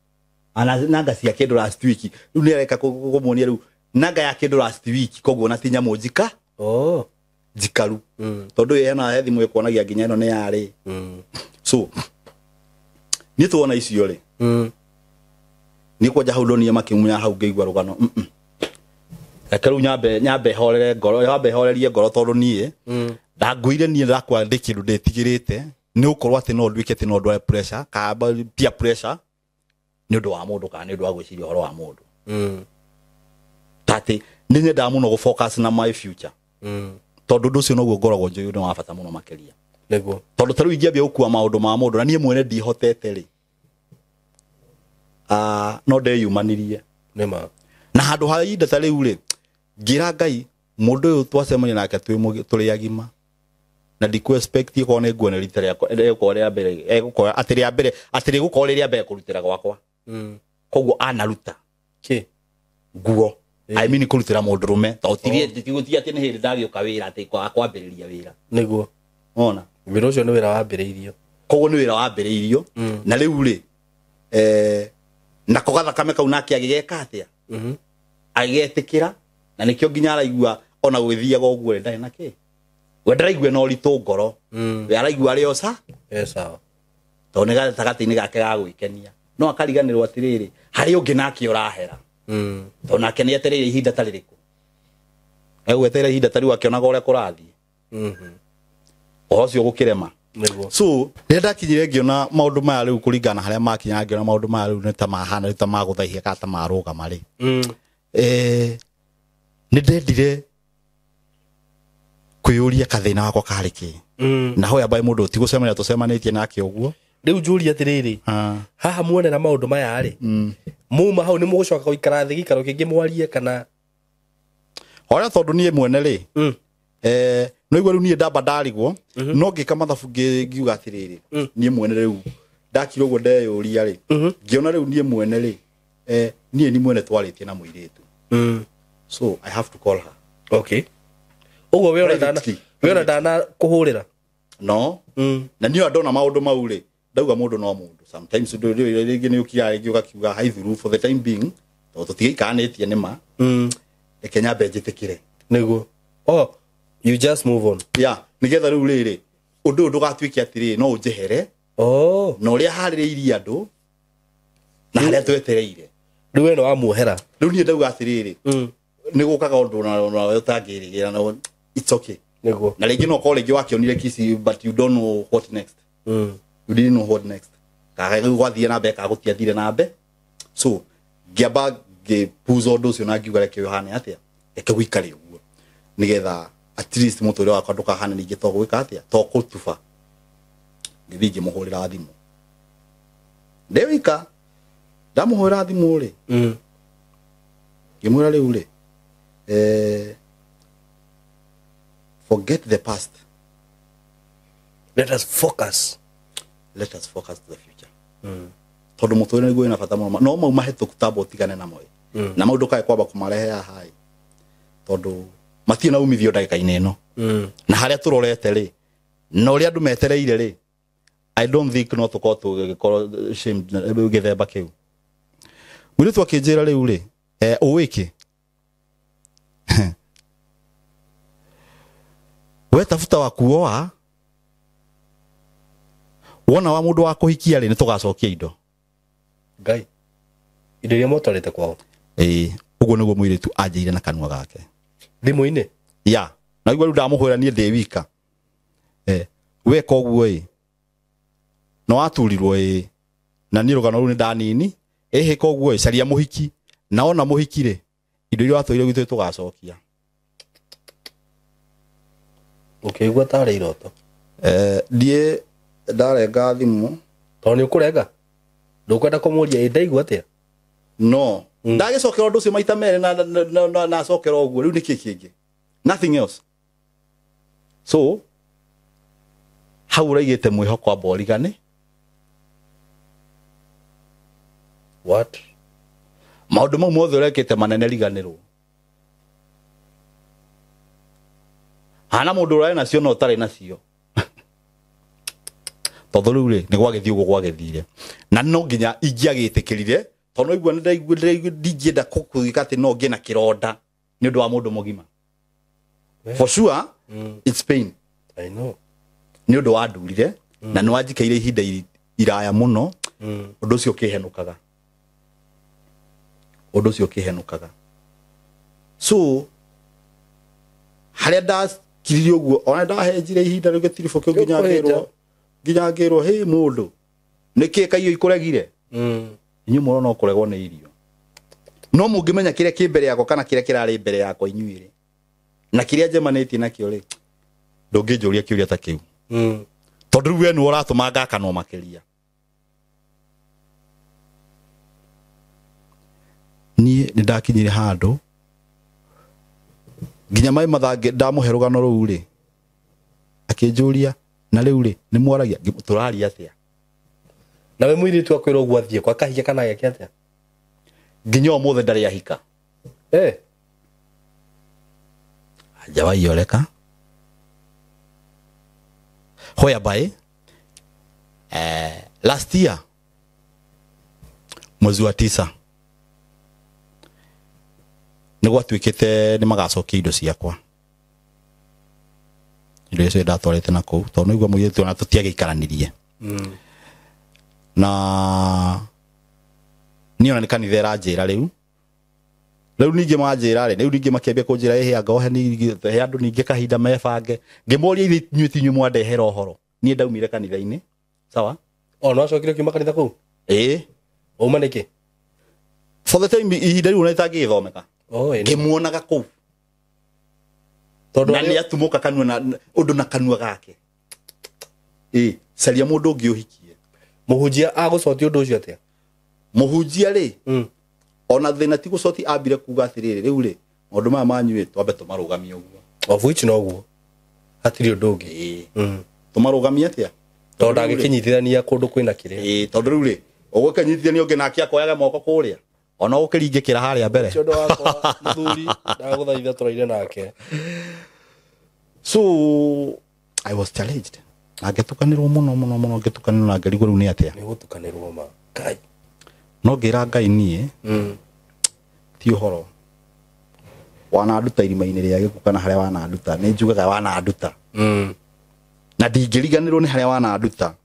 Ana nanga cia kĩndũ last week. Rĩu nĩ areka kũmuonia rĩu nanga ya kĩndũ last week koguo na ti nyamũ njika. Njikaru. Tondũ ĩna he thimũ ĩkuonagia nginya ĩno nĩ yarĩ. So niĩ tuona icio rĩ. Niĩ kwanja hau ndonire makĩmunya hau ngĩigua rũgano. Reke rĩu nyambe horere ngoro, nyambe horerie ngoro tondũ niĩ ndanguire niĩ ndakwa ndĩ kĩndũ ndĩtigĩrĩte nĩ gũkorwo atĩ no nduĩke atĩ no ndware pressure kana peer pressure nĩ ũndũ wa mũndũ kana nĩ ũndũ wa gwĩciria ũhoro wa mũndũ. Ta atĩ nĩ nyendaga mũno gũ focus na my future. Tondũ ũndũ ũcio noguo ngoragwo njũĩ nĩ wa bata mũno makĩria. Nĩguo. Tondũ ta rĩu ingĩambia gũkua maũndũ ma mũndũ na niĩ mwene ndihotete rĩ. No ndeyumanirie. Nĩma. Na handũ ha ihinda ta rĩu rĩ, ngĩra Ngai mũndũ ũyũ twacemania nake tũrĩ agima. Na ndikũ expect ĩkorwo nĩ nguona rita rĩakwa, ĩgũkorwo rĩa mbere, ĩgũkorwo atĩ rĩa mbere, atĩ rĩgũkorwo rĩ rĩa mbere kũrutĩra gwakwa. Koguo anaruta. Kĩ? Nguo. I mean kũrutĩra mũndũrũme. Tondũ ti atĩ nĩ hĩndĩ ndagĩũka wĩra atĩ kwambĩrĩria wĩra. Nĩguo. Ona. Wĩra ũcio nĩ wĩra wambĩrĩirio. Koguo nĩ wĩra wambĩrĩirio. Na rĩu rĩ, nako gathakame kau nake agĩgeka atĩa? Agĩgetĩkĩra na nĩkĩo nginya araigua ona gũgĩthiaga ũguo rĩ ndarĩ na kĩ. We ndaraigua na ũritũ ngoro. We araigua arĩ o sa? Sawa. Tondũ nĩ gatagatĩ-inĩ gake ga gwĩkenia. No akariganĩrwo atĩrĩrĩ, harĩ ũngĩ nake ũrahera. Tondũ nake nĩ etereire ihinda ta rĩrĩkũ. Egwetereire ihinda ta rĩu akĩonaga ũrĩa kũrathiĩ. Ũhoro ũcio gũkĩrema. So rĩrĩa ndakinyire ngĩona maũndũ maya rĩu kũringana na harĩa makinya ngĩona maũndũ maya rĩu nĩ ta mahana rĩu ta magũthaihia kana ta marũgama rĩ. Nĩ ndendire kwĩyũria kathĩna wakwa karĩ kĩ. Na hoya mbaĩ mũndũ ti gũcemania tũcemanĩtie nake ũguo. Rĩu njũrie atĩrĩrĩ, haha muonera maũndũ maya rĩ, muma hau nĩ mũgũcoka gũikara thĩ gĩikaro kĩngĩ mwarie kana? Hoya tondũ niĩ mwene rĩ, no igua rĩu niĩ ndamba ndarigwo, no ngĩka mathabu ngiuga atĩrĩrĩ, niĩ mwene rĩu ndakira ũguo ndeyũria rĩ, ngĩona rĩu niĩ mwene rĩ, niĩ ni mwene twarĩtie na mũirĩtu. So I have to call her. Okay. Ũguo we ona ndana kũhũrĩra? No. Na niĩ ndona maũndũ mau rĩ, ndauga mũndũ no mũndũ. Sometimes rĩngĩ nĩ ũkiraga rĩngĩ ũgakiuga hai through for the time being, tondũ tũtigĩikaranĩtie nĩ ma. Reke nyambe njĩtĩkĩre. Nĩguo. Oh, you just move on. Yeah, nĩgetha rĩu rĩrĩ, ũndũ ũyũ ndũgatuĩke atĩrĩrĩ, no ũnjehere. Na ũrĩa harĩrĩirie andũ, na harĩa twetereire. Rĩu we nĩ wamuohera. Rĩu niĩ ndauga atĩrĩrĩ, nĩ gũkaga ũndũ na ũtangĩrĩgĩra na it's okay. Nĩguo. Na rĩngĩ no ũkorwo rĩngĩ wakĩonire kici but you don't know what next. You didn't know what next. Kana rĩu gwathiĩ na mbere kana gũtiathire na mbere. So ngĩamba ngĩpuza ũndũ ũcio na ngiuga reke ũhane atĩa? Reke gũikare ũguo. Nĩgetha at least mũtũrĩre wakwa ndũkahane ningĩ to gwĩka atĩa? To kũtuba. Ngĩthiĩ ngĩmũhũrĩra thimũ. Ndĩ wika. Ndamũhũrĩra thimũ rĩ. Ngĩmwĩra rĩu rĩ, forget the past. Let us focus. Let us focus to the future. Tondũ mũtũrĩre nĩguo wĩna bata mũno. No mau mahĩtũku tamba ũtigane namo. Na maũndũ kae kwamba kũmarehe haha ĩ. Tondũ matirĩ na umithio ndagĩka-inĩ ĩno. Na harĩa tũrorete rĩ, na ũrĩa andũ metereire rĩ, I don't think no tũkorwo tũgĩkorwo shame gĩthemba kĩu. Mũirĩtu akĩnjĩra rĩu rĩ, ũĩ kĩ? We tafuta wa kuoa, wona wa mũndũ wa kũhikia rĩ, nĩ tũgacokia indo. Ngai. Indo iria mwatwarĩte kwao. Ĩĩ, ũguo nĩguo mũirĩtu anjĩire na kanua gake. Thimũ-inĩ? Ya, na rĩu ndamũhũra niĩ ndĩ wika. Weka ũguo ĩ, no waturirwo ĩ, na niĩ rũgano rũu nĩ ndanini, ĩhĩ koguo ĩ, caria mũhiki, na ona mũhiki rĩ, indo iria watũire gwitũ tũgacokia. Ũkĩigua tarĩ iroto? Niĩ ndarenga thimũ. Tondũ nĩ ũkũrenga? Ndũkwenda kũmũria ĩ ndaigua atĩa? No. Ndagĩcokera ũndũ ũcio maita merĩ na nacokera ũguo, rĩu nĩkĩ kĩngĩ? Nothing else. So, hau ũraigĩte mwĩhoko amba ũrigane. What? Maũndũ mau mothe ũrekĩte manene riganĩrwo. Hana mũndũ ũrarĩ nacio na ũtarĩ nacio. Tondũ rĩu rĩ, nĩ gwagĩthiĩ ũguo gwagĩthire. Na no nginya ingĩagĩtĩkĩrire, tondũ no igua nĩ ndingĩenda kũgĩka atĩ no ngĩe na kĩronda nĩ ũndũ wa mũndũ mũgima. For sure, it's pain. I know. Nĩ ũndũ wandurire, na nĩ wanjikaire ihinda iraya mũno, ũndũ ũcio ũkĩhenũkaga. Ũndũ ũcio ũkĩhenũkaga. So, harĩa ndakiririe ũguo, ona ndahenjire ihinda rĩu gĩtiribũ kĩu nginya ngĩrwo, hĩ mũndũ, nĩkĩ kaiyo ikũregire? Inyuĩ mũrona ũkũregwo nĩ irio. No mũngĩmenya kĩrĩa kĩ mbere yakwa kana kĩrĩa kĩrarĩ mbere yakwa inyuĩ rĩ, na kĩrĩa njemanĩtie nakĩo rĩ, ndũngĩnjũria kĩũria ta kĩu. Tondũ rĩu we nĩwe ũratũma ngakanwo makĩria. Niĩ nĩ ndakinyire handũ nginya mai mathange ndamũhe rũgano rũu rĩ, akĩnjũria na rĩu rĩ nĩ mwaragia, tũraria atĩa? Na we mũirĩtu akwĩra ũguo athiĩ kwa kahiga kana geke atĩa? Nginya ũmũthĩ ndarĩ ahika. Hajawahi oleka. Whereby last year mwezi wa 9 nĩ gwatuĩkĩte nĩ magacokia indo ciakwa. Indo icio ndatwarĩte na kũu, tondũ nĩguo mũirĩtu ona tũtiagĩikaranirie. Na niĩ ona nĩ kanitha ĩranjĩra rĩu. Rĩu ningĩ manjĩra rĩ, rĩu ningĩ makĩambia kũnjĩra ĩhĩ anga ohe ningĩ, he andũ ningĩ kahinda mebange. Ngĩmoria ithuĩ inyuĩ ti inyuĩ mwandehera ũhoro. Niĩ ndaumire kanitha-inĩ. Sawa? O, no wacokire ũkiuma kanitha kũu? Ĩĩ. Wauma nĩkĩ? For the time ihinda rĩu ona itangĩgĩthomeka. Ngĩmuonaga kũu. Tondũ na nĩ atumũka kanua na ũndũ na kanua gake. Ĩĩ, caria mũndũ ũngĩ ũhikie. Mũhunjia agũcotia ũndũ ũcio atĩa? Mũhunjia rĩ, ona thĩna ti gũcotia ambire kuga atĩrĩrĩ, rĩu rĩ, maũndũ maya manyu rĩ, twambe tũmarũgamie ũguo. Of which noguo. Hatirĩ ũndũ ũngĩ. Tũmarũgamie atĩa? Tondũ ndangĩkĩnyitithania kũndũ kwĩna kĩrĩa. Ĩĩ, tondũ rĩu rĩ, ũgũkĩnyitithania ũngĩ nake akoyaga moko kũrĩa. Ona ũkĩringĩkĩra harĩa mbere. Ũcio ũndũ wakwa, mũthuri, ndagũthaitha tũraire nake. So, I was challenged. Na ngĩtukanĩrwo mũno, mũno, mũno, ngĩtukanĩrwo na ngĩrigwo rĩu nĩ atĩa. Nĩ gũtukanĩrwo ma. Ngai. No ngĩra Ngai niĩ, ti ũhoro. Wananduta irima-inĩ rĩa gĩkuũ kana harĩa wananduta, nĩ njugaga wananduta. Na ndingĩriganĩrwo nĩ harĩa wananduta.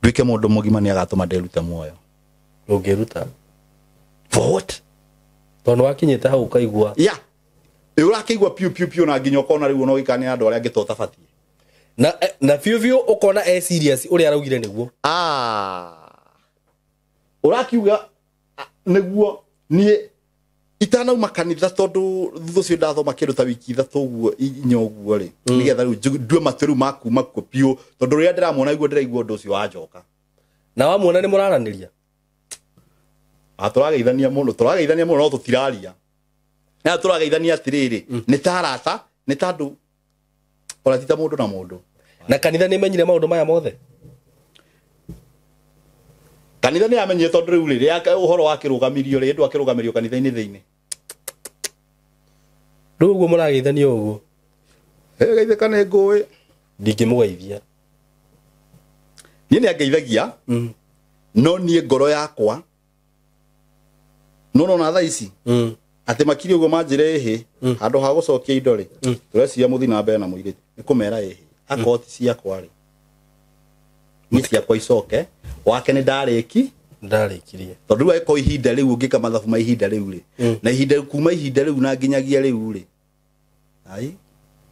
Nduĩke mũndũ mũgima nĩ agatũma ndĩrute muoyo. Ndũngĩruta. For what? Tondũ wakinyĩte hau ũkaigua. Yeah. Ĩ ũrakĩigua piũ piũ piũ na nginya ũkona rĩu ona ũgĩkania andũ arĩa angĩ to ũtabatiĩ. Na biũ biũ ũkona e serious ũrĩa araugire nĩguo. Ũrakiuga nĩguo niĩ itanauma kanitha tondũ thutha ũcio ndathoma kĩndũ ta wiki ithatũ ũguo inya ũguo rĩ, nĩgetha rĩu ndue matua rĩu ma kuma kuo biũ, tondũ rĩrĩa ndĩramuona nĩguo ndĩraigua ũndũ ũcio wanjoka. Na wamuona nĩ mũraranĩria? Tũrageithania mũno, tũrageithania mũno no tũtiraria. Na tũrageithania atĩrĩrĩ, nĩ ta arata, nĩ ta andũ, ona ti ta mũndũ na mũndũ. Na kanitha nĩ ĩmenyire maũndũ maya mothe? Kanitha nĩ yamenyire tondũ rĩu rĩ, rĩrĩa ũhoro wakĩrũgamirio rĩ, ndwakĩrũgamirio kanitha-inĩ thĩinĩ. Rĩu ũguo mũrageithania ũguo? Geithĩka nĩ ngũĩ. Ndingĩmũgeithia. Niĩ nĩ angeithagia no niĩ ngoro yakwa no nona thaa ici atĩ makiri ũguo manjĩre ĩhĩ handũ ha gũcokia indo rĩ tũreciria mũthiĩ na mbere na mũirĩtu nĩ kũmera ĩhĩ akorwo ti ciakwa rĩ niĩ ciakwa icoke wake nĩ ndarĩki Ndarĩkirie. Tondũ rĩu angĩkorwo ihinda rĩu ũngĩka mathabu ma ihinda rĩu rĩ na ihinda kuma ihinda rĩu na nginyagia rĩu rĩ ai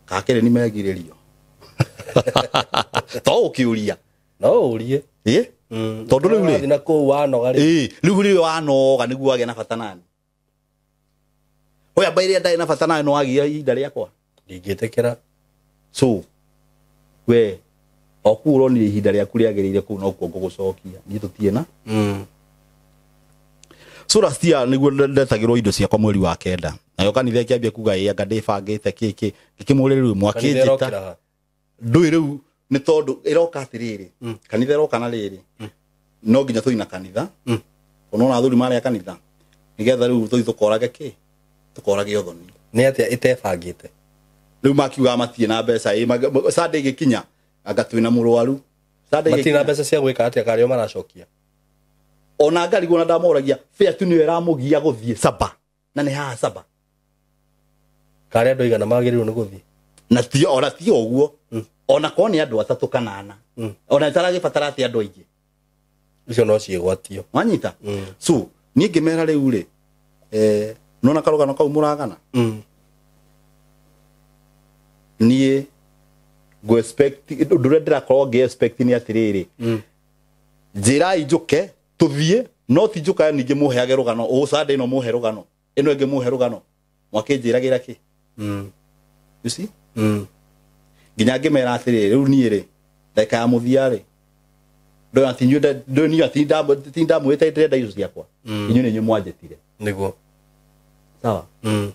kakĩrĩ nĩ megirĩrio to ũkĩũria No ũrie. Ĩ tondũ rĩu rĩ Wathiĩ na kũu wanoga rĩ. Ĩ rĩu rĩrĩ wanoga nĩguo wagĩa na bata nani oya mba ĩrĩa ndarĩ na bata nayo no wagia ihinda rĩakwa. Ndingĩtĩkĩra. So we o kũu ũronire ihinda rĩaku rĩagĩrĩire kũu nokuo ngũgũcokia niĩ tũtirĩ na so last year nĩguo ndetagĩrwo indo ciakwa mweri wa kenda nayo kanitha ĩkĩambia kuga ĩ anga ndĩbangĩte kĩ kĩ ngĩkĩmũrĩra rĩu Kanitha mwakĩnjĩta ĩrokĩra ha? Ndũĩ rĩu nĩ tondũ ĩroka atĩrĩrĩ kanitha ĩroka na rĩrĩ no nginya tũthiĩ na kanitha ona athuri marĩa kanitha nĩgetha rĩu tũthiĩ tũkorage kĩ tũkorage ũthoni. Nĩ atĩa ĩtebangĩte? Rĩu makiugaga matirĩ na mbeca ĩ Sunday ĩgĩkinya anga twĩna mũrwaru Sunday Matirĩ na ĩgĩkinya mbeca cia gwĩka atĩa karĩo maracokia? Ona ngarigwo na ndamoragia fare tu nĩyo ĩramũgia gũthiĩ saba na nĩ haha saba. Karĩa andũ aigana magĩrĩirwo nĩ gũthiĩ? Na ti ona ti ũguo ona korwo nĩ andũ atatũ kana ana ona ĩtaragĩbatara atĩ andũ aingĩ. Icio no ciĩgwatio. Wanyita so niĩ ngĩmera rĩu rĩ nona karũgano kau mũragana niĩ ngũ expect ũndũ ũrĩa ndĩrakorwo ngĩ expect nĩ atĩrĩrĩ njĩrai njũke tũthiĩ no ti njũka ningĩ mũheage rũgano ũ Sunday ĩno mũhe rũgano ĩno ĩngĩ mũhe rũgano mwakĩnjĩragĩra kĩ you see nginya ngĩmera atĩrĩrĩ rĩu niĩ rĩ ndagĩka ya mũthia rĩ ndũĩ atĩ inyuĩ ndũĩ niĩ atĩ ndamwĩte ndĩrenda icio ciakwa inyuĩ nĩ inyuĩ mwanjĩtire. Nĩguo. Sawa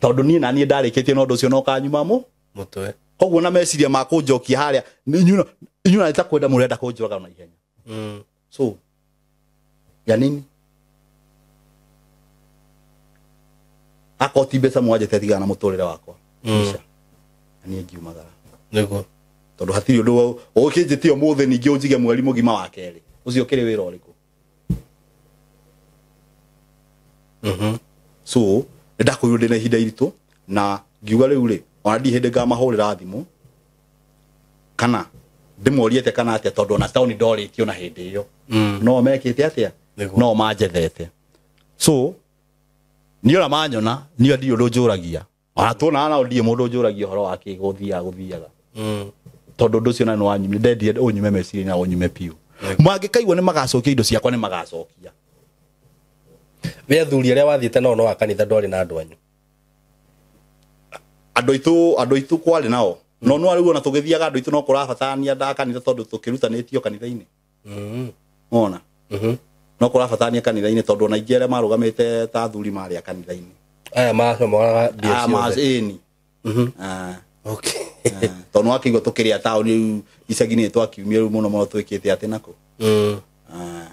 tondũ niĩ na niĩ ndarĩkĩtie na ũndũ ũcio no kanyuma mũ Mũtwe. Koguo na meciria ma kũnjokia harĩa inyuĩ na nĩ ta kwenda mũrenda kũnjũraga na ihenya. So ya nini akorwo ti mbeca mwanjĩte tigana na mũtũrĩre wakwa Ica. Na niĩ ngiumagara. Nĩguo. Tondũ hatirĩ ũndũ ũkĩnjĩtie ũmũthĩ ningĩ ũnjige mweri mũgima wa kerĩ ũcio ũkĩrĩ wĩra ũrĩkũ? So nĩ ndakorirwo ndĩna ihinda iritũ na ngiuga rĩu rĩ ona ndirĩ hĩndĩ ngamahũrĩra thimũ kana ndĩmorie atĩa kana atĩa tondũ ona taũni ndorĩtio na hĩndĩ ĩyo no mekĩte atĩa Nĩguo. no manjethete so niĩ ona manyona niĩ ndirĩ ũndũ njũragia ona tuonaga nao ndirĩ mũndũ njũragia ũhoro wa kĩ gũthiaga gũthiaga tondũ ũndũ ũcio na nĩ wanyumire ndendire ũnyume meciria na ũnyume biũ mangĩkaigua nĩ magacokia indo ciakwa nĩ magacokia. We athuri arĩa wathiĩte nao no a kanitha ndwarĩ na andũ anyu? Andũ aitũ kwarĩ nao no no rĩu ona tũgĩthiaga andũ aitũ no kũrabatarania nda kanitha tondũ tũkĩrutanĩtio kanitha-inĩ ona no kũrabatarania kanitha-inĩ tondũ ona aingĩ arĩa marũgamĩte ta athuri marĩ a kanitha-inĩ. Aya macomoraga mbia Ah, ma ciothe. ĩni. Ah. Okay. Tondũ nĩwakĩigua tũkĩrĩa taũni rĩu icagi-inĩ twakiumia rĩu mũno mũno twĩkĩte atĩ nako. Ah.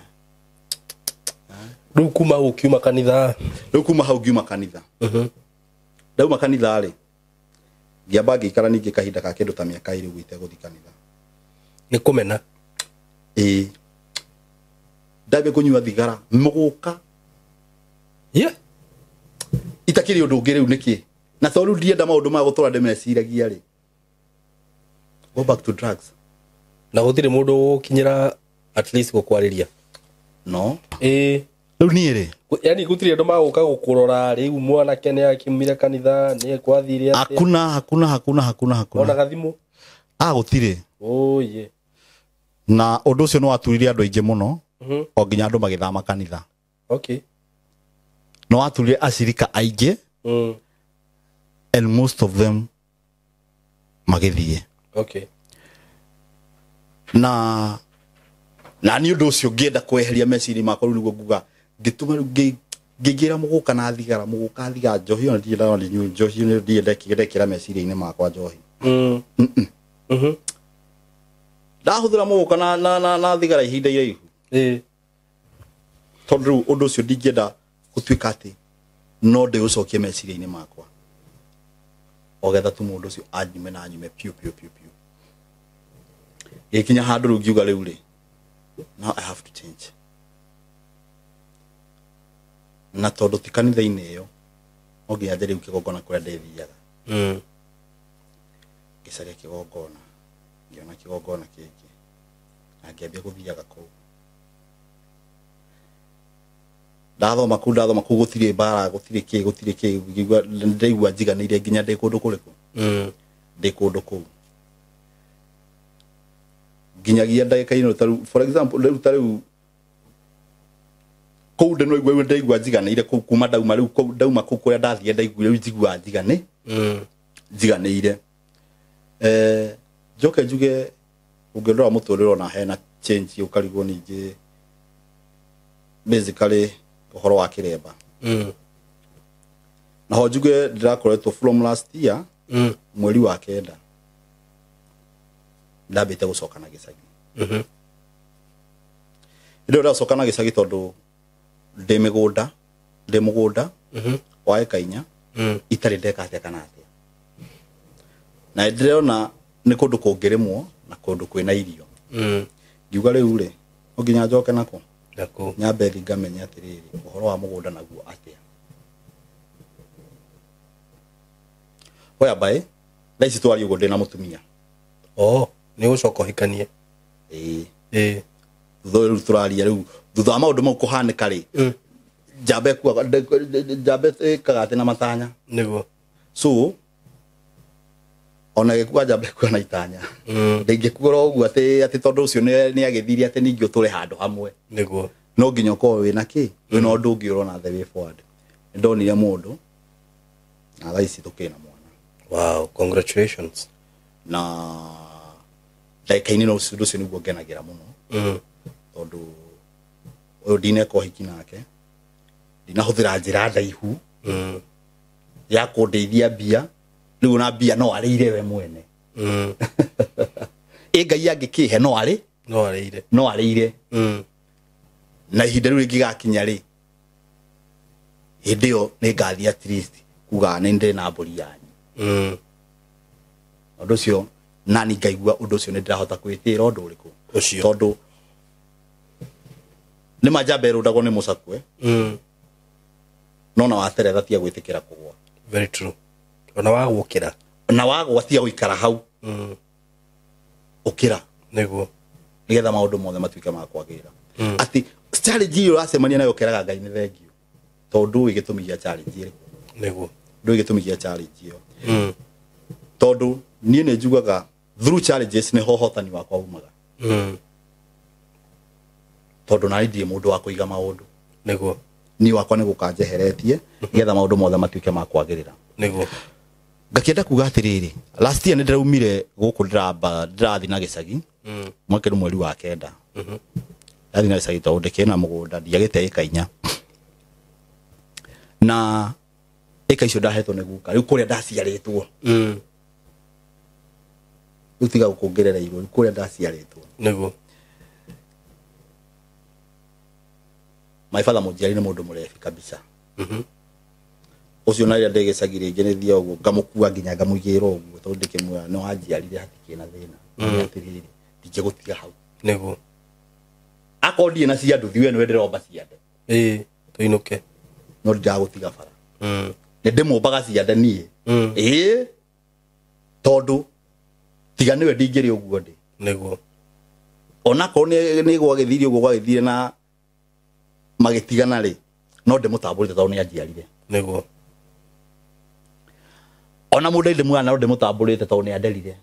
Rĩu kuma hau ũkiuma kanitha? Rĩu kuma hau ngiuma kanitha. Ndauma kanitha rĩ ngĩamba ngĩikara ningĩ kahinda ka kĩndũ ta mĩaka ĩrĩ ũguo itegũthiĩ kanitha. Nĩ kũmena? Ĩĩ ndambia kũnyua thigara mũgũka. Yeah. Itakĩrĩ ũndũ ũngĩ rĩu nĩkĩ na tondũ rĩu ndienda maũndũ ma gũtũra ndĩmeciragia rĩ go back to drugs. Na gũtirĩ mũndũ ũgũkinyĩra at least gũkwarĩria? No. Ĩĩ. Rĩu niĩ rĩ Yani gũtirĩ andũ magũka gũkũrora rĩu mwanake nĩ akiumire kanitha nĩ kwathire atĩa? Hakuna hakuna hakuna hakuna hakuna. Ona gathimũ? Ah gũtirĩ. Oye. Na ũndũ ũcio nĩ waturirie andũ aingĩ mũno o nginya andũ magĩthama kanitha. Okay. Nĩ waturirie acirika aingĩ and most of them magĩthiĩ. Okay. Na nĩ ũndũ ũcio ngĩenda kweheria meciria makwa rĩu nĩguo nguga ngĩtũma rĩu ngĩingĩra mũgũka na thigara mũgũka thigara njohi ona ndirĩ ndona ndinyue njohi nĩ ndirĩ ndekĩra meciria-inĩ makwa njohi. Ndahũthĩra mũgũka na thigara ihinda iraihu. Tondũ rĩu ũndũ ũcio ndingĩenda gũtuĩka atĩ no ndĩũcokie meciria-inĩ makwa o getha tu mũndũ ũcio anyume na anyume piũ piũ piũ piũ. Gĩkinya handũ rĩu ngiuga rĩu rĩ Now I have to change. Na tondũ ti kanitha-inĩ ĩyo no nginya njĩre rĩu kĩgongona kũrĩa ndĩthiaga. Ngĩcaria kĩgongona, ngĩona kĩgongona kĩngĩ na ngĩambia gũthiaga kũu. Ndathoma kũu gũtirĩ mbara, gũtirĩ kĩ, gũtirĩ kĩ, ngĩigua ndĩraigua njiganĩire nginya ndĩ kũndũ kũrĩkũ. Ndĩ kũndũ kũu nginyagia ndagĩka ĩno tarĩu, for example, rĩu tarĩu kũu ndĩnoigua ndaigua njiganĩire kũu kuma ndauma rĩu kũu ndauma kũu kũrĩa ndathire ndaiguire rĩu njigua njiganĩire. Njoke njuge ũngĩrora mũtũrĩre ona hena change ũkarigwo ningĩ basically ũhoro wa kĩremba. Na ho njuge ndĩrakoretwo from last year mweri wa 9 ndambĩte gũcoka na gĩcagi. Rĩu ndacoka na gĩcagi tondũ ndĩ mĩgũnda, ndĩ mũgũnda wa eka 4 itarĩ ndeka atĩa kana atĩa. Na ndĩrona nĩ kũndũ kũngĩrĩmwo na kũndũ kwĩna irio. Ngiuga rĩu rĩ no nginya njoke nako nyambe thiĩ ngamenye atĩrĩrĩ ũhoro wa mũgũnda naguo atĩa. Whereby thaa ici twaria ũguo ndĩna mũtumia. Oh, nĩ ũgũcoka ũhikanie? Ĩĩ. Ĩĩ. Thutha rĩu tũraria rĩu thutha wa maũndũ mau kũhanĩka rĩ, njamba ĩkuaga, njamba ĩkaga atĩ na matanya. Nĩguo. So ona gĩkua njamba ĩkua na itanya. Ndĩngĩkua oro ũguo atĩ tondũ ũcio nĩ agĩthirie atĩ ningĩ ũtũre handũ hamwe. Nĩguo. No nginya ũkorwo wĩna kĩ, wĩna ũndũ ũngĩ ũrona the way forward. Nĩndonire mũndũ na thaa ici tũkĩna mwana. Wow, congratulations. Na ndagĩka-inĩ no ũndũ ũcio nĩguo ngenagĩra mũno. Tondũ ũyũ ndineka ũhiki nake, ndinahũthĩra njĩra ndaihu ya kũndeithia mbia, rĩu ona mbia no arĩire we mwene. Ĩ Ngai angĩkĩhe no arĩ? No arĩire. No arĩire. Na ihinda rĩu rĩngĩgakinya rĩ, hĩndĩ ĩyo nĩngathiĩ at least kuga nĩ ndĩ na mbũri yanyu. Ũndũ ũcio nani ngaigua ũndũ ũcio nĩ ndĩrahota kwĩtĩra ũndũ ũrĩkũ Ũcio. Tondũ nĩ ma njamba ĩrũndagwo nĩ mũcakwe. No na wateretha tiga gwĩtĩkĩra kũgwa. Very true. Ona wagũkĩra. Na wagwa tiga gũikara hau. Ũkĩra. Nĩguo. Nĩgetha maũndũ mothe matuĩke ma kwagĩrĩra. Atĩ challenge ĩyo ũracemania nayo ũkeraga Ngai nĩ thengio. Tondũ ndũĩ gĩtũmi gĩa challenge ĩrĩkũ. Nĩguo. Ndũĩ gĩtũmi gĩa challenge ĩyo. Tondũ niĩ nĩ njugaga through challenges nĩho ũhotani wakwa umaga. Tondũ nani ndirĩ mũndũ wa kũiga maũndũ. Nĩguo. Niĩ wakwa nĩ gũkanjeheretie nĩgetha maũndũ mothe matuĩke ma kwagĩrĩra. Nĩguo. Ngakĩenda kuga atĩrĩrĩ, last year nĩ ndĩraumire gũkũ ndĩrathiĩ na gĩcagi. Mwaka mweri wa 9. Ndathiĩ na gĩcagi tondũ ndĩkĩrĩ na mũgũnda, ndiagĩte ĩka 4. Na ĩka icio ndahetwo nĩ guka, rĩu kũrĩa ndaciarĩtwo. Rĩu tiga gũkũngerereirwo, rĩu kũrĩa ndaciarĩtwo. Nĩguo. My father mũnjiari nĩ mũndũ mũrebi kabisa. Ũcio na rĩrĩa ndĩ gĩcagi rĩngĩ nĩ thiaga ũguo ngamũkua nginya ngamũigĩrĩra ũguo tondũ ndĩkĩmuoya nĩ wanjiarire hatikĩrĩ na thĩna. Atĩrĩrĩ, ndingĩgũtiga hau. Nĩguo. Akorwo ndirĩ na cia nduthi, we nĩwe ndĩromba ciande. Ĩĩ, tũinũke. No ndĩragũtiga bara. Nĩ ndĩmũmbaga ciande niĩ. Ĩĩ, tondũ tiga nĩwe ndingĩrĩ ũguo ndĩ. Nĩguo. Onakorwo nĩ gwagĩthire ũguo gwagĩthire na magĩtigana rĩ, no ndĩmũtambũrĩte tondũ nĩ anjiarire. Nĩguo. Ona mũndũ ndĩmuoya no ndĩmũtambũrĩte tondũ nĩ anderire.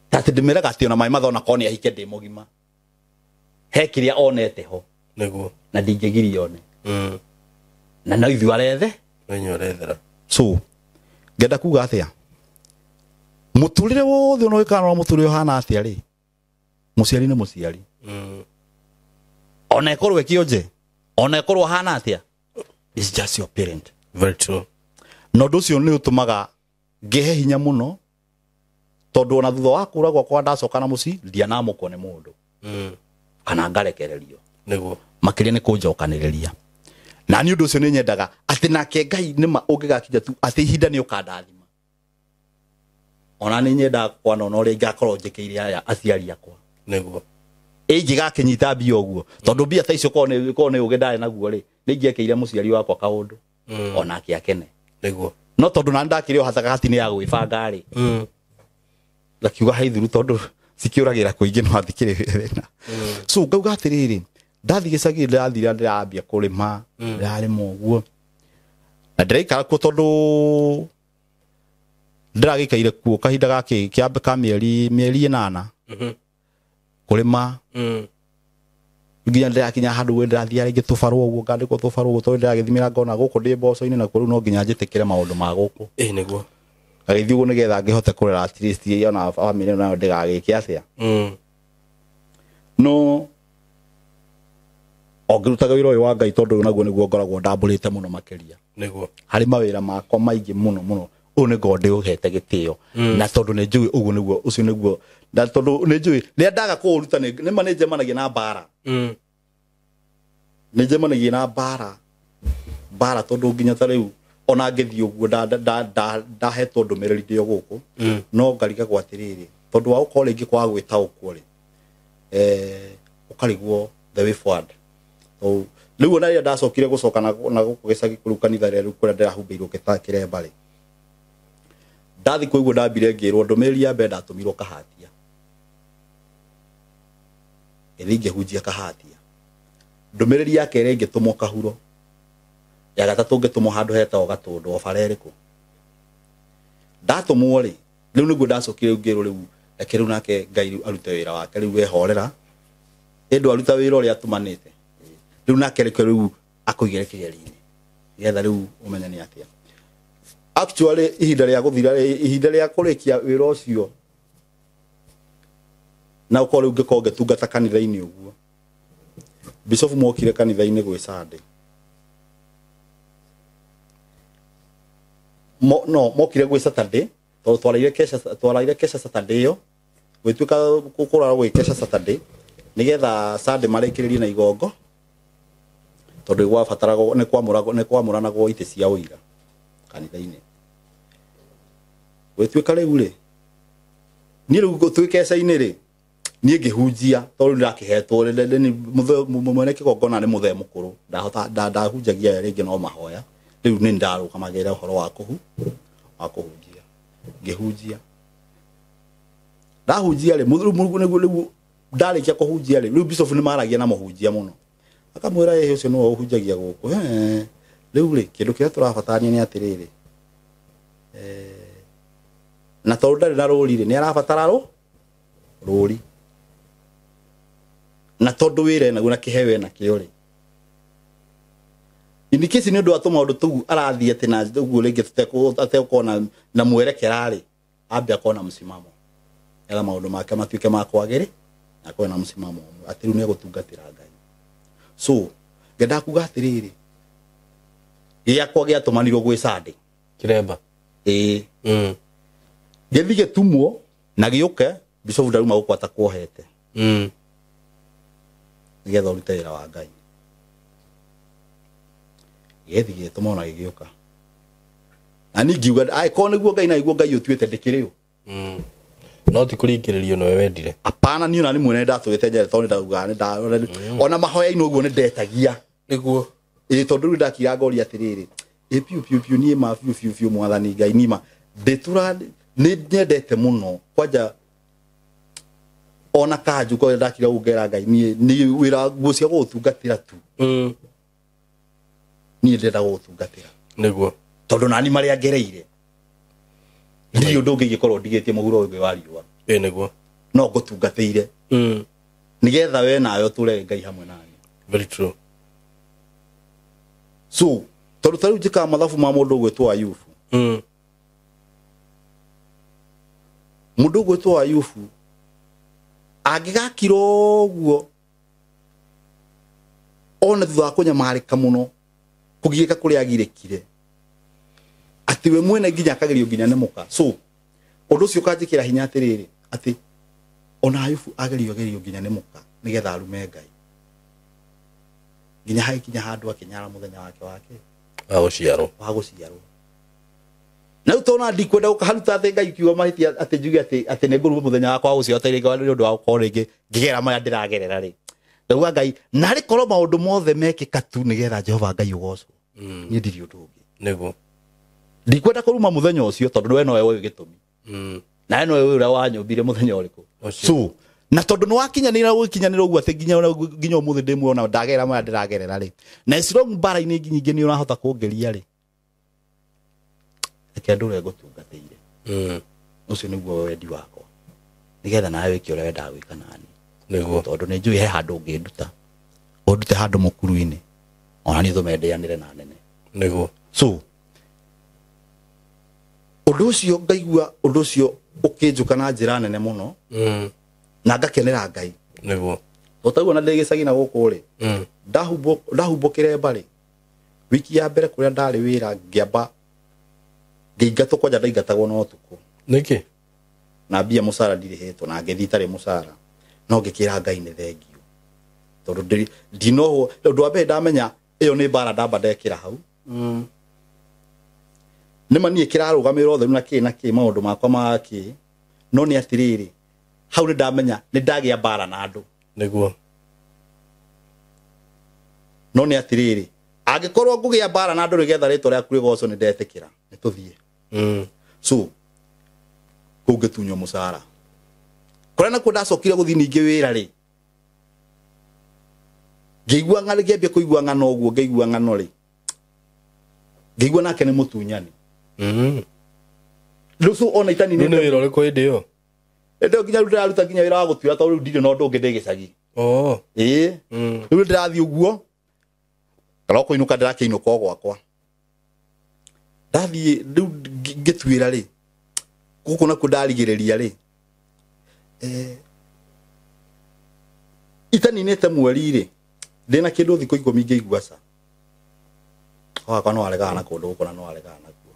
Ta atĩ ndĩmĩraga atĩ ona maĩ mathona korwo nĩ ahike ndĩ mũgima. He kĩrĩa onete ho. Nĩguo. Na ndingĩgiria one. Na no ithuĩ arethe. Wenye ũrethera. So, ngenda kuga atĩa? Mũtũrĩre wothe ona ũgĩkana na mũtũrĩre ũhana atĩa rĩ, mũciari nĩ mũciari. Ona ĩkorwo ĩkĩonje, ona ĩkorwo ahana atĩa, it's just your parent. Very true. Na ũndũ ũcio nĩ ũtũmaga ngĩhe hinya mũno, tondũ ona thutha wa kũra gwakwa ndacoka na mũciĩ, ndianamũkwo nĩ mũndũ. Kana ngarekererio. Nĩguo. Makĩria nĩ kũnjokanĩrĩria. Na nĩ ũndũ ũcio nĩ nyendaga atĩ nake Ngai nĩma ũngĩgakinya tu atĩ ihinda nĩ ũkandathima. Ona nĩ nyendaga kwana ona ũrĩa ingakorwo njĩkĩire aya aciari akwa. Nĩguo. Ingĩgakĩnyita mbia ũguo tondũ mbia ta icio korwo nĩ ũgĩ ndarĩ naguo rĩ, nĩ ingĩekĩire mũciari wakwa kaũndũ onake akene. Nĩguo. No tondũ nani ndakĩrĩ o hatakahatĩ-inĩ ya gwĩbanga rĩ, ngakiuga haithuru tondũ cikĩũragĩra kũingĩ no hatikĩrĩ thĩna. So ngauga atĩrĩrĩ, ndathiĩ gĩcagi ndĩrathira ndĩrambia kũrĩma, ndĩrarĩma ũguo na ndĩraikara kuo tondũ ndĩragĩikaire kuo kahinda gakĩ ka mĩeri 8 kũrĩma. Nginya ndĩrakinya handũ we ndĩrathiĩ rĩngĩ tũbarũa ũguo, ngandĩkwo tũbarũa ũguo tondũ ndĩragĩthimĩra ngona gũkũ ndĩ mboco-inĩ na rĩu no nginya njĩtĩkĩre maũndũ ma gũkũ. Ĩĩ nĩguo. Ngagĩthiĩ ũguo nĩgetha ngĩhote kũrera at least ona bamĩrĩ nayo ndĩgagĩke atĩa. No o ngĩrutaga wĩra ũyũ wa Ngai tondũ naguo nĩguo ngoragwo ndambũrĩte mũno makĩria. Nĩguo. Harĩ mawĩra makwa maingĩ mũno mũno ũyũ nĩ ngoragwo ndĩũhete gĩtĩo. Na tondũ nĩ njũĩ ũguo nĩguo ũcio nĩguo, na tondũ nĩ njũĩ rĩrĩa ndaga kũũruta nĩ ma nĩ njemanagia na mbara. Nĩ njemanagia na mbara tondũ nginya ta rĩu ona ngĩthiĩ ũguo ndahetwo ndũmĩrĩri ndĩ o gũkũ, no ngarigagwo atĩrĩrĩ tondũ wa gũkorwo rĩngĩ kwaga gwĩtaũkwo rĩ, ũkarigwo the way forward. Rĩu ona rĩrĩa ndacokire gũcoka na gũkũ gĩcagi kũu kanitha rĩrĩa rĩu kũrĩa ndĩrahumbĩirwo kĩremba rĩ, ndathi kũu ũguo ndambire ngĩrwo ndũmĩrĩri ya mbere ndatũmirwo Kahatia. Ngĩthiĩ ngĩhunjia Kahatia. Ndũmĩrĩri ya kerĩ ngĩtũmwo Kahuro. Ya gatatũ ngĩtũmwo handũ hetagwo Gatũndũ o bara ĩrĩkũ. Ndatũmwo rĩ, rĩu nĩguo ndacokire ngĩrwo rĩu reke rĩu nake Ngai rĩu arute wĩra wake rĩu wehorera. Ĩndũ aruta wĩra ũrĩa atũmanĩte. Rĩu nake reke rĩu akũigĩre kĩgeri-inĩ. Nĩgetha rĩu ũmenye nĩ atĩa. Actually ihinda rĩa gũthira, ihinda rĩa kũrĩkia wĩra ũcio na ũkorwo rĩu ngĩkorwo ngĩtungata kanitha-inĩ ũguo. Bishop mokire kanitha-inĩ gwĩ Sunday. No mokire gwĩ Saturday tondũ twaraire kesha Saturday ĩyo gwĩtuĩka kũrara gwĩ kesha Saturday nĩgetha Sunday marĩkĩrĩrie na igongo tondũ gwabataragwo nĩ kwamũranagwo itĩ cia ũira kanitha-inĩ. Gwĩtuĩka rĩu rĩ, niĩ rĩu twĩ keca-inĩ rĩ, niĩ ngĩhunjia tondũ ndĩrakĩhetwo mwene kĩgongona nĩ mũthee mũkũrũ, ndahunjagia rĩngĩ no mahoya, rĩu nĩ ndarũgamagĩrĩra ũhoro wa kũhunjia. Ngĩhunjia, ndahunjia rĩ, rĩu ndarĩkia kũhunjia rĩ, rĩu bishop nĩ maragia na mũhunjia mũno, akamwĩra ĩĩ ũcio nĩwe ũhunjagia gũkũ. Rĩu rĩ, kĩndũ kĩrĩa tũrabatarania nĩ atĩrĩrĩ, na tondũ ndarĩ na rũri rĩ, nĩ arabatara rũri, na tondũ wĩra enaguo na kĩheo enakĩo rĩ, in case nĩ ũndũ wa tũmaũndũ tũu arathiĩ atĩ na ũguo rĩngĩ ategũkorwo na mwerekera rĩ, ambe akorwo na msimamo nĩgetha maũndũ make matuĩke ma kwagĩrĩ na akorwo na msimamo atĩ rĩu nĩ egũtungatĩra Ngai. So ngenda kuga atĩrĩrĩ, gĩakwa gĩatũmanirwo gwĩ Sunday Kĩremba. Ĩĩ. Gĩthiĩ gĩtumwo na gĩũke bishop ndaruma gũkũ atakuohete. Nĩgetha ũrute wĩra wa Ngai. Gĩthiĩ gĩtũmwo na gĩgĩũka. Na niĩ ngiuga angĩkorwo nĩguo Ngai na nĩguo Ngai ũtuĩte ndĩkĩrĩ ũ. No ti kũringĩrĩrio nĩwe wendire. Apana, niĩ ona nĩ mwene ndatũrĩte njere tondũ nĩndaugaga ona mahoya-inĩ ũguo nĩndetagia. Nĩguo. Ĩĩ tondũ rĩu ndakira ngoria atĩrĩrĩ, ĩ piũ piũ piũ niĩ ma piũ piũ piũ mwathani Ngai nima ndĩtũra nĩ nyendete mũno kwanja ona kanju kwa ndakira ũguo ngera Ngai niĩ nĩ wĩra nguo cia gũgũtungatĩra tu. Niĩ ndĩrenda gũgũtungatĩra. Nĩguo. Tondũ nani marĩa ngereire ndirĩ ũndũ ũngĩ ingĩkorwo ndigĩtie mũhuro ũngĩ wa riũa. Ĩĩ nĩguo. No ngũtungatĩire. Nĩgetha we nawe ũtũre Ngai hamwe nani. Very true. So tondũ ta rĩu njĩkaga mathabu ma mũndũ ũgwĩtwo Ayubu. Mũndũ ũgwĩtwo Ayubu angĩgakira ũguo ona thutha wa kũnyamarĩka mũno kũgiĩka kũrĩa agirĩkire atĩ we mwene nginya akagerio nginya nĩ mũka. So ũndũ ũcio ũkanjĩkĩra hinya atĩrĩrĩ atĩ ona Ayubu agerio nginya nĩ mũka nĩgetha arume Ngai nginya hagĩkinya handũ akĩnyara mũthenya wake wa gũciarwo wa gũciarwo. Na rĩu tondũ ndikwenda gũkaruta atĩ Ngai kiugo mahĩtia atĩ njuge atĩ nĩ ngũruma mũthenya wakwa ũcio atĩ rĩngĩ nĩ ũndũ wa gũkorwo rĩngĩ ngĩgerera maya ndĩragerera rĩ. Ndauga Ngai narĩ korwo maũndũ mothe mekĩka tu nĩgetha Jehova Ngai ũgocwo. Niĩ ndirĩ ũndũ ũngĩ. Nĩguo. Ndikwenda kũruma mũthenya ũcio tondũ we nowe ũĩ gĩtũmi. Na we nowe ũĩ ũrĩa wanyũmbire mũthenya ũrĩkũ. So na tondũ nĩ wakinyanĩra gũkinyanĩra ũguo atĩ nginya ũmũthĩ ndĩ muoyo na ndagerera maya ndĩragerera rĩ. Na as long mbara-inĩ nyingĩ nĩ ũrahota kũngeria rĩ. Reke ndũre ngũtungatĩire. Ũcio nĩguo wendi wakwa. Nĩgetha nawe wĩke ũrĩa wendaga gwĩka nani. Nĩguo. Tondũ nĩ njũĩ he handũ ũngĩnduta. Ũndute handũ mũkuru-inĩ. Ona niĩ thome ndĩanĩre na nene. Nĩguo. So ũndũ ũcio ngaigua ũndũ ũcio ũkĩnjũka na njĩra nene mũno. Na ngakenera Ngai. Nĩguo. Tondũ na ndĩ gĩcagi na gũkũ rĩ. Ndahumbũkĩre mbarĩ. Wiki ya mbere kũrĩa ndarĩ wĩra ngĩamba ngĩingatwo kwanja ndaingatagwo na ũtukũ. Nĩkĩ? Na mbia mũcara ndirĩhĩtwo na ngĩthiĩ itarĩ mũcara. No ngĩkĩra Ngai nĩ thengiũ. Tondũ ndinohwo, ũndũ wa mbere ndamenya ĩyo nĩ mbara ndamba ndekĩra hau. Nĩ ma niĩ kĩrarũgamĩrĩra ũtheru na kĩ na kĩ maũndũ makwa ma kĩ. No nĩ atĩrĩrĩ, hau nĩ ndamenya nĩ ndagĩa mbara na andũ. Nĩguo. No nĩ atĩrĩrĩ, angĩkorwo ngũgĩa mbara na andũ nĩgetha rĩtwa rĩaku rĩgocwo nĩ ndetĩkĩra, nĩ tũthiĩ. So kũu ngĩtunywo mũcara. Kũrĩa nakuo ndacokire gũthiĩ ningĩ wĩra rĩ, ngĩigua ng'ano, ngĩambia kũigua ng'ano ũguo, ngĩigua ng'ano rĩ, ngĩigua nake nĩ mũtunyani. Rĩu so ona itani nĩ wĩra ũrĩkũ hĩndĩ ĩyo? Hĩndĩ ĩyo nginya rĩu ndĩraruta nginya wĩra wa gũtuĩra tondũ rĩu ndirĩ na ũndũ ũngĩ ndĩ gĩcagi. Ĩĩ. Rĩu ndĩrathiĩ ũguo, kana kũinũka ndĩrakĩinũka o gwakwa. Ndathiĩ rĩu ngĩtuĩra rĩ, gũkũ nakuo ndarigĩrĩria rĩ, itaninĩte mweri rĩ, ndĩna kĩndũ thikũ 10 ngĩigua ca. Wakwa no aregana na kũndũ gũkũ na no aregana nakuo.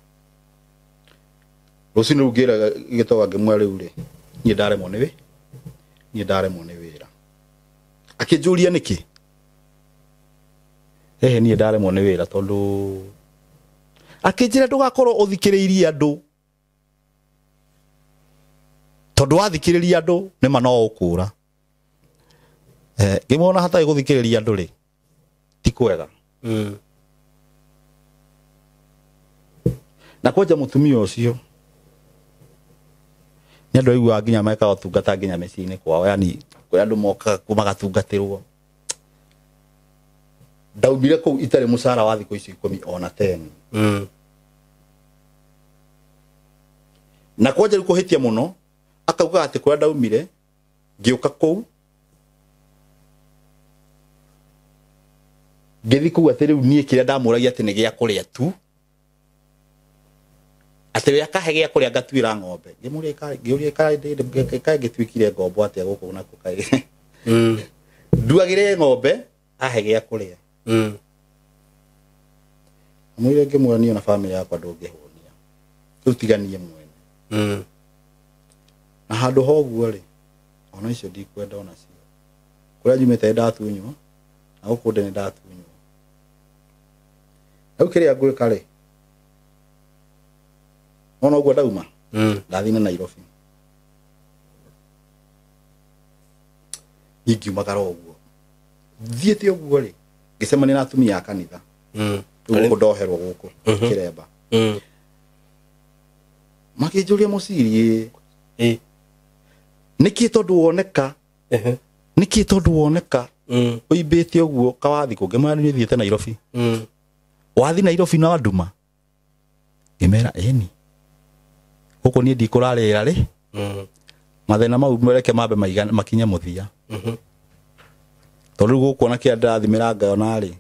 Rũcinĩ rũu ngĩra gĩtoga ngĩmwĩra rĩu rĩ, niĩ ndaremwo nĩ wĩ, niĩ ndaremwo nĩ wĩra. Akĩnjũria nĩkĩ? Ehe, niĩ ndaremwo nĩ wĩra tondũ akĩnjĩra ndũgakorwo ũthikĩrĩirie andũ. Tondũ wathikĩrĩria andũ nĩ ma no ũkũra. Ngĩmuona hatarĩ gũthikĩrĩria andũ rĩ, ti kwega. Na kwanja mũtumia ũcio nĩ andũ aiguaga nginya mekaga ũtungata nginya mĩciĩ-inĩ kwao, yani kũrĩa andũ mokaga kuo magatungatĩrwo. Ndaumire kũu itarĩ mũcara wa thikũ icio 10 ona 10. Na kwanja rĩu kũhĩtia mũno, akauga atĩ kũrĩa ndaumire ngĩũka kũu ngĩthiĩ kũu atĩ rĩu niĩ kĩrĩa ndamũragia atĩ nĩ gĩa kũrĩa tu, atĩ we akahe gĩa kũrĩa ngatuĩra ng'ombe. Ngĩmũria ngĩũria kaĩ ngĩtuĩkire ngombo atĩa gũkũ nakuo kaĩ. Nduagĩre ng'ombe ahe gĩa kũrĩa. Mwĩre ngĩmwĩra niĩ na famĩlĩ yakwa ndũngĩhũnia, rĩu tiganie mwene. Na handũ ha ũguo rĩ, ona icio ndikwenda onacio. Kũrĩa nyumĩte nĩ ndatunywo, na gũkũ ndĩ nĩ ndatunywo. Rĩu kĩrĩa ngwĩka rĩ, ona ũguo ndauma, ndathiĩ na Nairobi. Niĩ ngiumagara ũguo. Thiĩte ũguo rĩ, ngĩcemania na atumia a kanitha. Rĩu gũkũ ndoherwo gũkũ, Kĩremba. Makĩnjũria mũciri ĩ, nĩkĩ tondũ woneka? Nĩkĩ tondũ woneka? Ũimbĩte ũguo kawathi kũ? Ngĩmwĩra nĩ thiĩte Nairobi. Wathi Nairobi na nduma? Ngĩmera ĩni. Gũkũ niĩ ndikũrarĩra rĩ. Mathĩna mau mereke mambe makinye mũthia. Tondũ rĩu gũkũ ona kĩrĩa ndĩrathimĩra ngayona rĩ,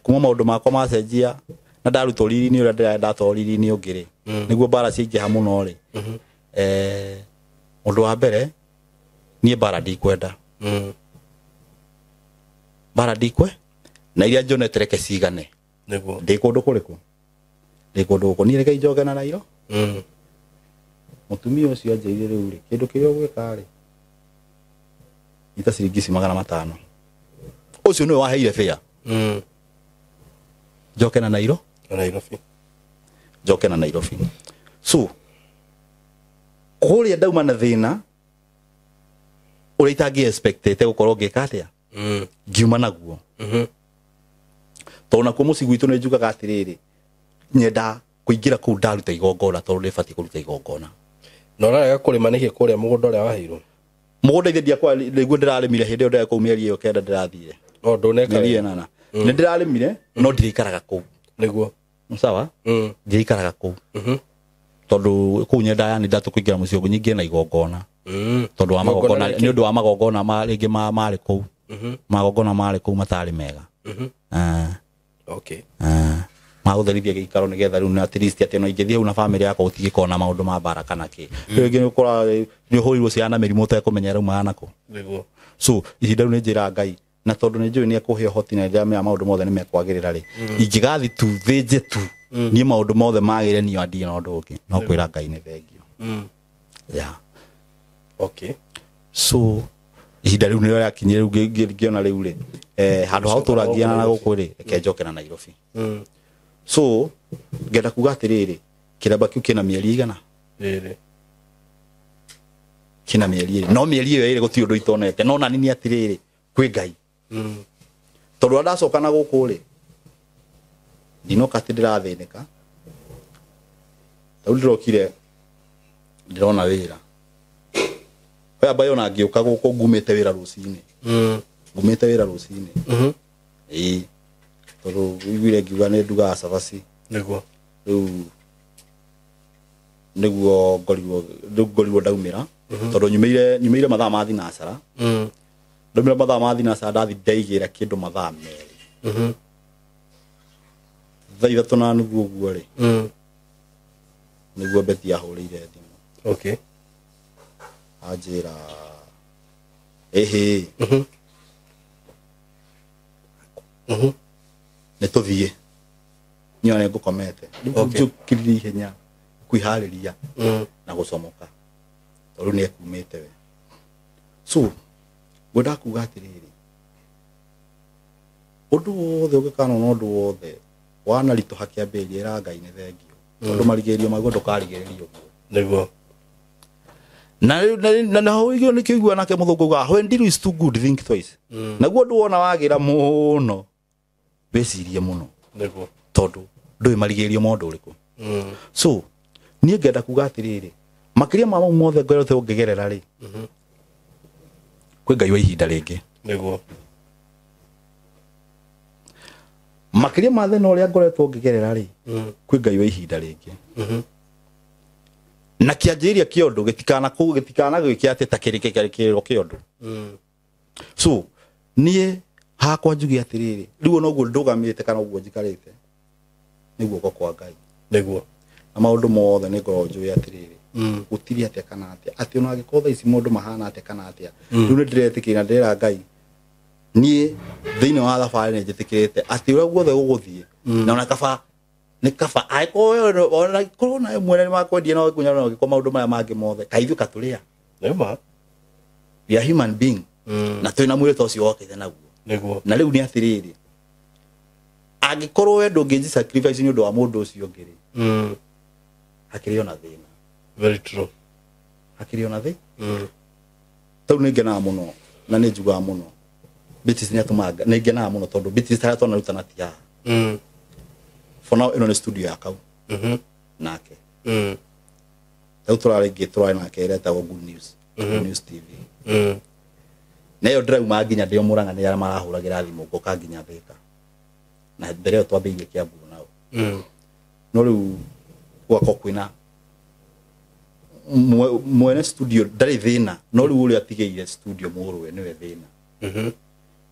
kuma maũndũ makwa macenjia na ndarutwo riri-inĩ ũrĩa ndatwarwo riri-inĩ ũngĩ rĩ, nĩguo mbara ciaingĩha mũno rĩ. Ũndũ wa mbere niĩ mbara ndikwenda. Mbara ndikwe na iria njonete reke cigane. Nĩguo. Ndĩ kũndũ kũrĩkũ? Ndĩ kũndũ gũkũ. Niĩ reke njoke na Nairo. Mũtumia ũcio anjĩrire rĩu rĩ, kĩndũ kĩrĩa ũgwĩka rĩ, nyita ciringi ici 500. Ũcio nĩwe waheire fare. Njoke na Nairo. Na Nairobi. Njoke na Nairobi. So kũrĩa ndauma na thĩna ũrĩa itangĩ expectete gũkorwo ngĩka atĩa, ngiuma naguo. Tondũ nakuo mũciĩ gwitũ nĩ njugaga atĩrĩrĩ, nyenda kũingĩra kũu ndaruta igongona, tondũ nĩ batiĩ kũruta igongona. Na ũrarega kũrĩma nĩkĩ kũrĩa mũgũnda ũrĩa waheirwo? Mũgũnda ithe ndiakwa nĩguo ndĩrarĩmire hĩndĩ ĩyo ndĩrarĩ kũu mĩeri ĩyo 9 ndĩrathire. No ndũneka Mĩeri wega. 8 nĩ ndĩrarĩmire, no ndirĩikaraga kũu. Nĩguo. Sawa, ndirĩikaraga kũu tondũ kũu nyenda yani ndatũ kũingĩra mũciĩ ũguo nyingĩ na igongona, tondũ wa Igongona magongona, rĩkĩ? nĩ ũndũ wa magongona ma rĩngĩ marĩ kũu, magongona marĩ kũu matarĩ mega. Ah. Okay. Ah, magũtherithia gĩikaro nĩgetha rĩu na at least atĩ ona ingĩthiĩ hau na bamĩrĩ yakwa gũtigĩkorwo na maũndũ ma mbara kana kĩ. Rĩu rĩngĩ nĩ ũkora nĩ ũhũrirwo ciana mĩrimũ ũtekũmenya rauma nakũ. Nĩguo. So ihinda rĩu nĩ njĩra Ngai, na tondũ nĩ njũĩ nĩ ekũhe ũhoti na ndĩramenya maũndũ mothe nĩ mekwagĩrĩra rĩ, ingĩgathi tu thĩnje tu niĩ maũndũ mothe magĩre, niĩ andige na ũndũ ũngĩ no kwĩra Ngai nĩ thengio. Yeah. Okay. So ihinda rĩu nĩrĩo rĩakinyire rĩu ngĩona rĩu rĩ, handũ ha gũtũra ngiana na gũkũ rĩ, reke njoke na Nairobi. So ngenda kuga atĩrĩrĩ, kĩremba kĩu kĩna mĩeri igana? 2. Kĩna mĩeri 2, no mĩeri ĩyo 2 gũtirĩ ũndũ itonete, no nani nĩ atĩrĩrĩ, kwĩ Ngai, tondũ rĩrĩa ndacoka na gũkũ rĩ, ndinoka atĩ ndĩrathĩnĩka. Rĩu ndĩrokire ndĩrona wĩra oya mbayo, na ngĩũka gũkũ ngumĩte wĩra rũcinĩ, ngumĩte wĩra rũcinĩ. Ĩĩ, tondũ iguire ngiuga nĩ ndugaga cabaci. Nĩguo. Rĩu nĩguo ngorirwo, rĩu ngorirwo ndaumĩra, tondũ nyumĩire mathaa ma thinacara. Ndaumĩra mathaa ma thinacara, ndathi ndaigĩra kĩndũ mathaa 2, 3:30 ũguo rĩ, nĩguo Beti ahũrĩire thimũ. Okay. Anjĩra ĩhĩ, nĩ tũthiĩ, niĩ ona nĩngũkomete rĩu. Okay. Njũkĩrire ihenya kwĩharĩria na gũcomoka, tondũ nĩ ekumĩte we. So ngwendaga kuga atĩrĩrĩ, ũndũ wothe ũngĩkana na ũndũ wothe wanaritũha kĩambĩrĩria, ĩra Ngai nĩ thengio, tondũ marigĩrĩrio maguo ndũkarigĩrĩrio ũguo. Nĩguo. Na na ho igio nĩ kĩigua nake mũthũngũ ugaga, "When deal is too good, think twice." Naguo ũndũ wona wagĩra mũno, wĩcirie mũno. Nĩguo. Tondũ ndũĩ marigĩrĩrio ma ũndũ ũrĩkũ. So niĩ ngenda kuga atĩrĩrĩ, makĩria ma mau mothe ngorete ũngĩgerera rĩ, kwĩ Ngai wa ihinda rĩngĩ. Nĩguo. Makĩria ma thĩna ũrĩa ngoretwo ngĩgerera rĩ, kwĩ Ngai wa ihinda rĩngĩ. Na kĩanjĩrĩria kĩa ũndũ gĩtikanagwĩke atĩ ta kĩrĩ kĩrĩro kĩa ũndũ. So niĩ hakwa njuge atĩrĩrĩ, rĩu ona ũguo ndũgamĩte kana ũguo njikarĩte nĩ guoko kwa Ngai. Nĩguo. Na maũndũ mothe nĩ ngoragwo njũĩ atĩrĩrĩ, gũtirĩ atĩa kana atĩa, atĩ ona angĩkorwo thaa ici maũndũ mahana atĩa kana atĩa, rĩu nĩ ndĩretĩkĩra na ndĩrera Ngai niĩ thĩinĩ wa thabarĩ nĩ njĩtĩkĩrĩte atĩ ũrĩa guothe gũgũthiĩ, na ona kaba nĩ kaba angĩkorwo ona korwo nawe mwene nĩ makwendia na ũkũnyana na ũgĩkwo maũndũ maya mangĩ mothe, kaithuĩ katũrĩa. Nĩma. We are human being, na twĩna mwĩrĩ ta ũcio wokĩte naguo. Nĩguo. Na rĩu nĩ atĩrĩrĩ, angĩkorwo we ndũngĩnji sacrifice nĩ ũndũ wa mũndũ ũcio ũngĩ rĩ, hakĩrĩ ona thĩna. Very true. Hakĩrĩ ona thĩ. Tau nĩ ngenaga mũno na nĩ njugaga mũno Beatrice nĩ atũmaga nĩ ngenaga mũno, tondũ Beatrice harĩa twanarutana ti haha. For now ĩno nĩ studio ya kau nake. Rĩu tũrarĩ ingĩ tũrarĩ nake ĩretagwo Good News, Good News TV. Na ĩyo ndĩrauma nginya ndĩ o Mũrang'a, nĩ arĩa marahũragĩra thimũ ngoka nginya Thĩka, na mbere ĩyo twambĩrĩirie Kiambu nao. No rĩu gwakorwo kwĩna mwene studio ndarĩ thĩna, no rĩu ũrĩa atigĩire studio mũrũwe nĩwe thĩna.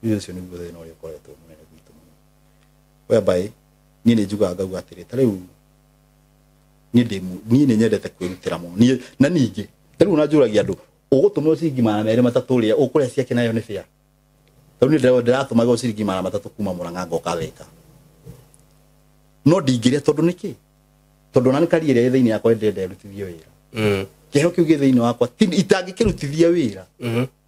Rĩu ũcio nĩguo thĩna ũrĩa ũkoretwo mũnene gwitũ mũno, whereby niĩ nĩ njugaga ngauga atĩrĩ, ta rĩu niĩ nĩ nyendete kwĩrutĩra mũno niĩ. Na ningĩ ta rĩu ona njũragia andũ, ũgũtũmĩrwo ciringi 230 ũrĩa ũkũrĩa ciake nayo nĩ bĩa. Rĩu niĩ ndĩratũmagĩrwo ciringi 300 kuma Mũrang'a ngoka Thĩka, no ndingĩrĩa, tondũ nĩkĩ? Tondũ ona nĩ kari ĩrĩa ĩ thĩinĩ yakwa ndĩrenda ĩrutithio wĩra. Kĩheo kĩu gĩ thĩinĩ wakwa itangĩkĩrutithia wĩra,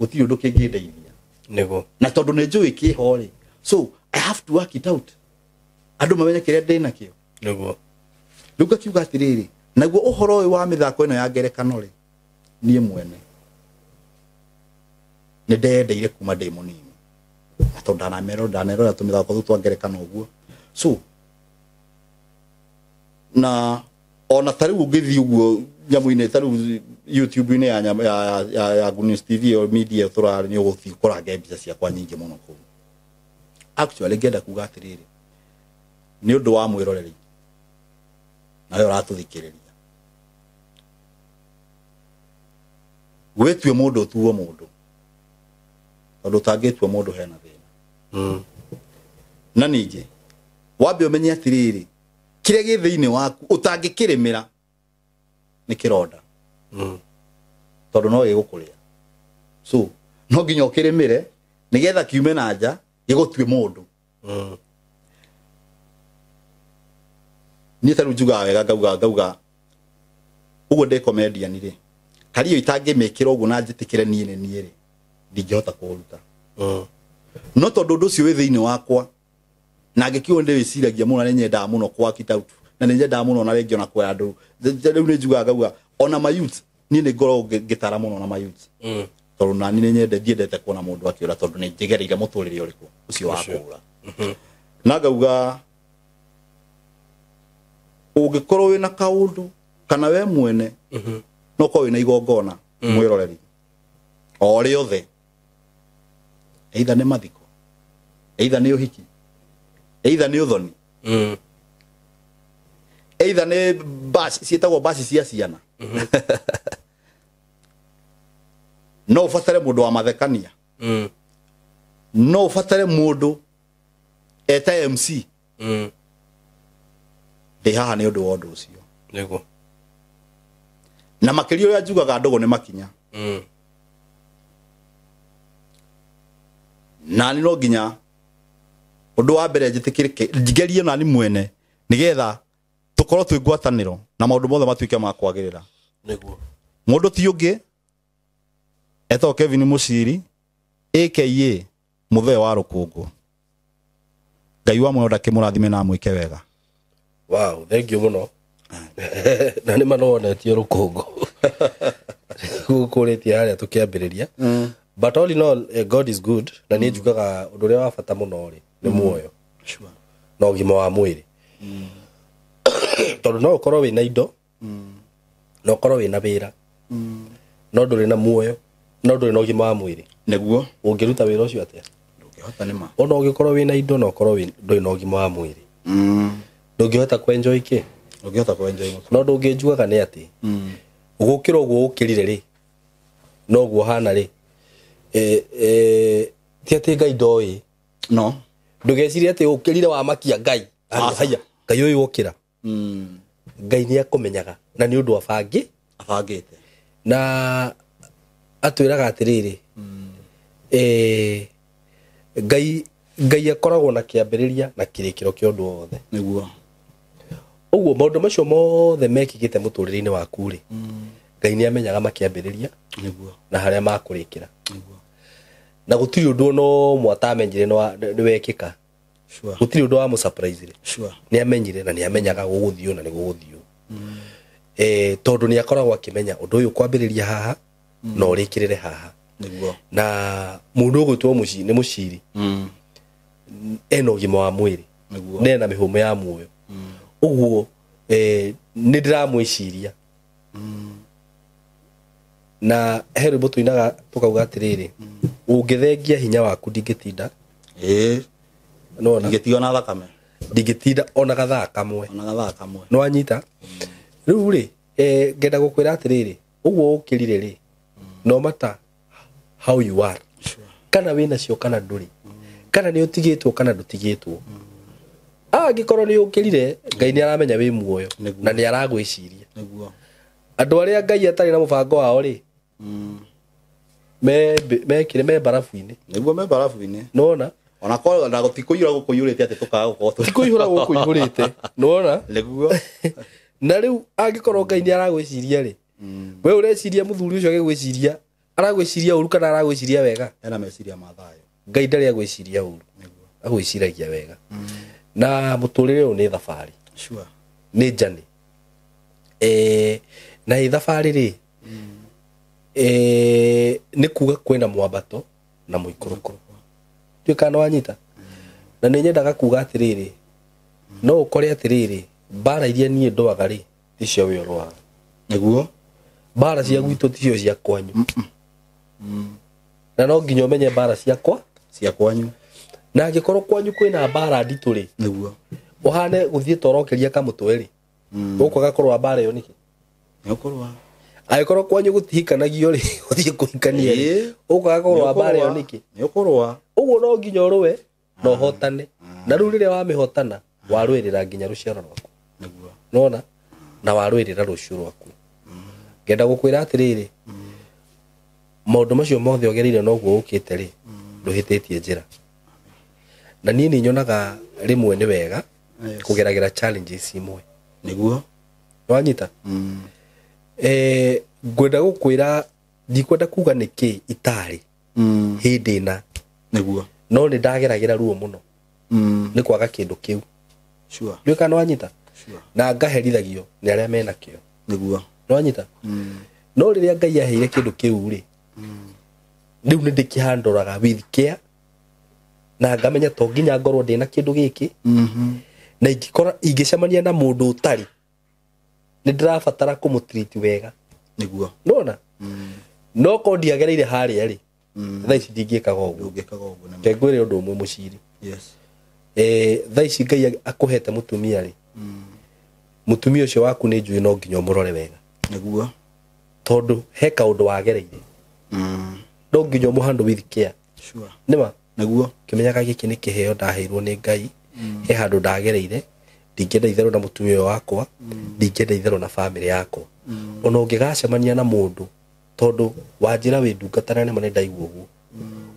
gũtirĩ ũndũ kĩngĩndeithia. Nĩguo. Na tondũ nĩ njũĩ kĩho rĩ, so I have to work it out, andũ mamenye kĩrĩa ndĩ nakĩo. Nĩguo. Rĩu ngakiuga atĩrĩrĩ, naguo ũhoro ũyũ wa mĩthako ĩno ya ngerekano rĩ, niĩ mwene nĩ ndeyendeire kuma ndĩ mũnini, na tondũ ndanerora tũmĩthako tũu twa ngerekano ũguo. So na ona ta rĩu ũngĩthiĩ ũguo nyamũ-inĩ ta rĩu YouTube-inĩ ya ya Good News TV o media tũrarĩ, nĩ ũgũthiĩ ũkorange mbica ciakwa nyingĩ mũno kũu. Actually ngenda kuga atĩrĩrĩ, nĩ ũndũ wa mwĩroreri nawe ũratũthikĩrĩria, wĩtue mũndũ ũtuo mũndũ, tondũ ũtangĩtua mũndũ hena thĩna. Na ningĩ wambe ũmenye atĩrĩrĩ, kĩrĩa gĩ thĩinĩ waku ũtangĩkĩrĩmĩra nĩ kĩronda, tondũ no gĩgũkũrĩa. So no nginya ũkĩrĩmĩre nĩgetha kiume na nja gĩgũtue mũndũ. Niĩ ta rĩu njugaga wega, ngauga ũguo ndĩ comedian rĩ, kario itangĩmĩkĩra ũguo na njĩtĩkĩre niĩ nĩ niĩ rĩ, ndingĩhota kũũruta. No tondũ ũndũ ũcio wĩ thĩinĩ wakwa, na ngĩkiuga ndĩwĩciragia mũno, na nĩnyendaga mũno kwakita out, na nĩnyendaga mũno na rĩngĩ ona kwĩra andũ. Rĩu nĩ njugaga ngauga ona mayouth, niĩ nĩ ngoragwo ngĩtara mũno na mayouth, tondũ nani nĩ ndiendete kuona mũndũ akĩũra, tondũ nĩ njigereire mũtũrĩre ũrĩkũ ũcio wa kũũra. Na ngauga ũngĩkorwo wĩna kaũndũ kana we mwene no ũkorwo wĩna igongona mwĩroreri o rĩothe, either nĩ mathiko, either nĩ ũhiki, either nĩ ũthoni, either nĩ baci ciĩtagwo baci cia ciana, no ũbatare mũndũ wa mathekania, no ũbatare mũndũ eta MC. Ndĩ haha nĩ ũndũ wa ũndũ ũcio. Nĩguo. Na makĩria ũrĩa njugaga ndũgũ nĩ makinya. Nani no nginya ũndũ wa mbere njĩtĩkĩrĩke, ngerie nani mwene nĩgetha tũkorwo twĩ ngwatanĩro na maũndũ mothe matuĩke ma kwagĩrĩra. Nĩguo. Mũndũ ti ũngĩ etagwo Kevin Muchiri aka Mũthee wa Rũkũngũ. Ngai wa muoyo ndakĩmũrathime na amwĩke wega. Wow, thank you mũno. Na nĩ ma nĩwonetio rũkũngũ gũkũrĩtie harĩa tũkĩambĩrĩria. But all in all, God is good. Na niĩ njugaga ũndũ ũrĩa wa bata mũno rĩ nĩ muoyo na ũgima wa mwĩrĩ. Tondũ no ũkorwo wĩna indo, no ũkorwo wĩna wĩra, no ndũrĩ na muoyo, no ndũrĩ na ũgima wa mwĩrĩ. Nĩguo. Ũngĩruta wĩra ũcio atĩa? Ndũngĩhota nĩ ma. Ona ũngĩkorwo wĩna indo na ũkorwo ndũrĩ na ũgima wa mwĩrĩ, ndũngĩhota kwenjoy kĩ? Ndũngĩhota kwenjoy. No ũndũ ũngĩ njugaga nĩ atĩ gũkĩra ũguo ũkĩrire rĩ, noguo hana rĩ, ti atĩ Ngai ndoĩ. No. Ndũgecirie atĩ ũkĩrire wamakia Ngai. Haya, Ngai ũyũ ũkĩra. Ngai nĩ akũmenyaga na nĩ ũndũ abangĩte. Na atwĩraga atĩrĩrĩ, Ngai akoragwo na kĩambĩrĩria na kĩrĩkĩro kĩa ũndũ wothe. Nĩguo. Ũguo maũndũ macio mothe mekĩkĩte mũtũrĩre-inĩ waku rĩ, Ngai nĩ amenyaga makĩambĩrĩria. Nĩguo. Na harĩa makũrĩkĩra. Nĩguo. Na gũtirĩ ũndũ ona ũmwe atamenyire nĩ wekĩka. Sure. Gũtirĩ ũndũ wa mũsurprise. Sure. Nĩ amenyire na nĩ amenyaga gũgũthiĩ na nĩ gũgũthiĩ. Tondũ nĩ akoragwo akĩmenya ũndũ ũyũ kwambĩrĩria haha na ũrĩkĩrĩre haha. Nĩguo. Na mũndũ ũgwĩtwo nĩ Muchiri ena ũgima wa mwĩrĩ. Nĩguo. Na ena mĩhũmũ ya muoyo. Ũguo nĩ ndĩramwĩciria. Na he rwĩmbo tũinaga tũkauga atĩrĩrĩ, ũngĩthengia hinya waku ndingĩtinda. Nĩwona? Ndingĩtinda na thakame. Ndingĩtinda ona gathaa kamwe. Ona gathaa kamwe. Nĩwanyita? Rĩu rĩ, ngenda gũkwĩra atĩrĩrĩ, ũguo ũkĩrire rĩ, no matter how you are, kana wĩna cio kana ndũrĩ, kana nĩ ũtigĩtwo kana ndũtigĩtwo, angĩkorwo nĩ ũkĩrire, Ngai nĩ aramenya wĩ muoyo na nĩ aragwĩciria. Nĩguo. Andũ arĩa Ngai atarĩ na mũbango wao rĩ, mekire me barafu-inĩ. Nĩguo me barafu-inĩ. Nĩwona? Ona korwo na gũtikũiyũra gũkũiyũrĩte atĩ tũkaga gũkorwo Ti kũihũra gũkũihũrĩte. Nĩwona? Nĩguo. Na rĩu angĩkorwo Ngai nĩ aragwĩciria rĩ, we ũreciria mũthuri ũcio agĩgwĩciria, aragwĩciria ũru kana aragwĩciria wega? Ena meciria ma thayũ. Ngai ndarĩ agwĩciria ũru. Nĩguo. Agwĩciragia wega. Na mũtũrĩre ũyũ nĩ thabarĩ. Sure. Nĩ journey. Na ĩ thabarĩ rĩ, nĩ kuga kwĩna mwambato na mũikũrũko. Ndiũĩ kana wanyita. Na nĩ nyendaga kuga atĩrĩrĩ, no ũkore atĩrĩrĩ, mbara iria niĩ ndũaga rĩ, ticio we ũrũaga. Nĩguo. Mbara cia gwitũ ticio cia kwanyu. Na no nginya ũmenye mbara ciakwa cia kwanyu. Na angĩkorwo kwanyu kwĩna mbara nditũ rĩ, nĩguo, ũhane gũthiĩ torokeria kamũtwe rĩ, ũkwaga kũrũa mbara ĩyo nĩkĩ? Nĩ ũkũrũa. Angĩkorwo kwanyu gũtihikanagio rĩ, ũthiĩ kũhikania rĩ, ũkwaga kũrũa mbara ĩyo nĩkĩ? Nĩ ũkũrũa. Ũguo no nginya ũrũe na ũhotane. Na rĩu rĩrĩa wamĩhotana, warũĩrĩra nginya rũciaro rwaku. Nĩguo. Nona? Na warũĩrĩra rũciũ rwaku. Ngenda gũkwĩra atĩrĩrĩ, maũndũ macio mothe ũgereire noguo ũkĩte rĩ, ndũhĩtĩtie njĩra. Na niĩ nĩ nyonaga rĩmwe nĩ wega kũgeragĩra challenges imwe. Nĩguo. Wanyita? Ngwenda gũkwĩra, ndikwenda kuga nĩkĩ itarĩ hĩndĩ ĩna. Nĩguo. No nĩ ndageragĩra ruo mũno. Nĩ kwaga kĩndũ kĩu. Sure. Ndiũĩ kana wanyita? Sure. Na ngaherithagio nĩ arĩa mena kĩo. Nĩguo. Nĩwanyita? No rĩrĩa Ngai aheire kĩndũ kĩu rĩ, rĩu nĩ ndĩkĩhandoraga with care, na ngamenya to nginya ngorwo ndĩna kĩndũ gĩkĩ. Na ingĩkora ingĩcemania na mũndũ ũtarĩ, nĩ ndĩrabatara kũmũtreat wega. Nĩguo. Nona? No korwo ndiagereire harĩa rĩ, thaa ici ndingĩkaga ũguo. Ndũngĩkaga ũguo nĩ ma. Reke ngwĩre ũndũ ũmwe mũciri. Yes. Thaa ici Ngai akũhete mũtumia rĩ, mũtumia ũcio waku nĩ njũĩ no nginya ũmũrore wega. Nĩguo. Tondũ he kaũndũ wagereire. No nginya ũmũhandle with care. Sure. Nĩma? Nĩguo. Kĩmenyaga gĩkĩ nĩ kĩheo ndaheirwo nĩ Ngai. He handũ ndagereire, ndingĩenda itherũ na mũtumia ũyũ wakwa, ndingĩenda itherũ na bamĩrĩ yakwa. Ona ũngĩgacemania na mũndũ, tondũ wanjĩra wĩ ndungata na nĩma nĩ ndaigua ũguo.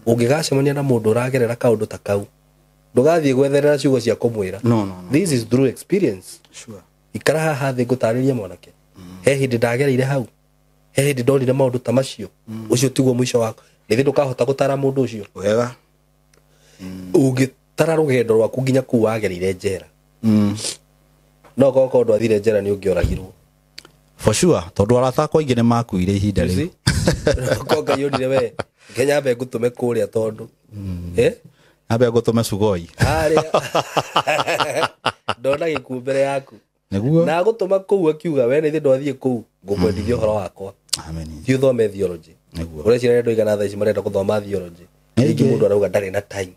Ũngĩgacemania na mũndũ ũragerera kaũndũ ta kau, ndũgathiĩ gwetherera ciugo cia kũmwĩra. No, no, no. This is through experience. Sure. Ikara haha thĩ ngũtarĩrie mwanake. He hĩndĩ ndagereire hau. He hĩndĩ ndonire maũndũ ta macio. Ũcio tiguo mũico waku. Nĩthĩ ndũkahota gũtara mũndũ ũcio. Wega. Ũngĩtara rũgendo rwaku nginya kũu wagereire njera. No korwo ndwathire njera nĩ ũngĩoragirwo. For sure, tondũ arata akwa aingĩ nĩ makuire ihinda rĩu. Korwo Ngai onire we, Kenya nyambe ngũtũme kũrĩa tondũ. Nyambe ngũtũme Sugoi. Harĩa. Ndona gĩkuũ mbere yaku. Nĩguo. Na gũtũma kũu akiuga we nĩthĩ ndwathiĩ kũu ngũkwendithia ũhoro wakwa. Amen. Thiĩ ũthome theology. Nĩguo. Ũreciria andũ aigana thaa ici marenda gũthoma theology. Rĩngĩ mũndũ arauga ndarĩ na time.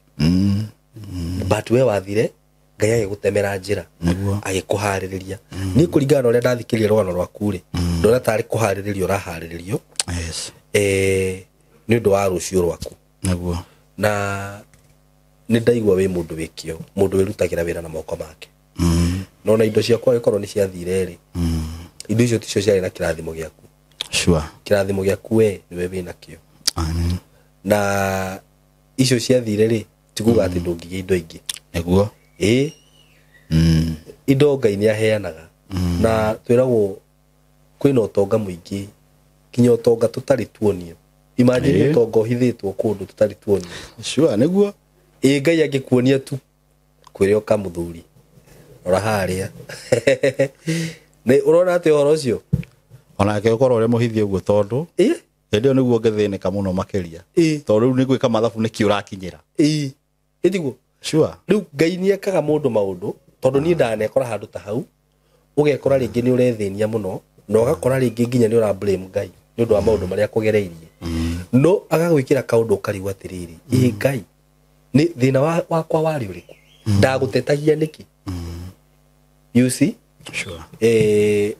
But we wathire Ngai agĩgũtemera njĩra. Nĩguo. Agĩkũharĩrĩria. Niĩ kũringana na ũrĩa ndathikĩrĩria rũgano rwaku rĩ, ndona tarĩ kũharĩrĩrio ũraharĩrĩrio. Yes. Nĩ ũndũ wa rũciũ rwaku. Nĩguo. Na nĩ ndaigua wĩ mũndũ wĩ kĩo, mũndũ wĩrutagĩra wĩra na moko make. No na indo ciakwa angĩkorwo nĩ ciathire rĩ, indo icio ticio ciarĩ na kĩrathimo gĩaku. Sure. Kĩrathimo gĩaku we nĩwe wĩna kĩo. Amen. Na icio ciathire rĩ, ti kuga atĩ ndũngĩgĩa indo ingĩ. Nĩguo. Indo Ngai nĩ aheanaga. Na twĩragwo kwĩna ũtonga mũingĩ, nginya ũtonga tũtarĩ tuonio. Imagine ũtonga ũhithĩtwo kũndũ tũtarĩ tuonio. Sure, nĩguo. Ngai angĩkuonia tu kwĩre ũka mũthuri. Rora harĩa. Nĩ ũrona atĩ ũhoro ũcio? Onake ũkorwo ũrĩ mũhithie ũguo tondũ hĩndĩ ĩyo nĩguo ũngĩthĩnĩka mũno makĩria. Tondũ rĩu nĩ gwĩka mathabu nĩkĩ ũrakinyĩra. Ĩtiguo? Sure. Rĩu Ngai nĩ ekaga mũndũ maũndũ, tondũ niĩ ndanekora handũ ta hau, ũgekora rĩngĩ nĩ ũrethĩnia mũno, na ũgakora rĩngĩ nginya nĩ ũra blame Ngai nĩ ũndũ wa maũndũ marĩa akũgereirie. No agagwĩkĩra kaũndũ ũkarigwo atĩrĩrĩ, ĩ Ngai, nĩ thĩna wakwa warĩ ũrĩkũ? Ndagũtetagia nĩkĩ? You see? Sure.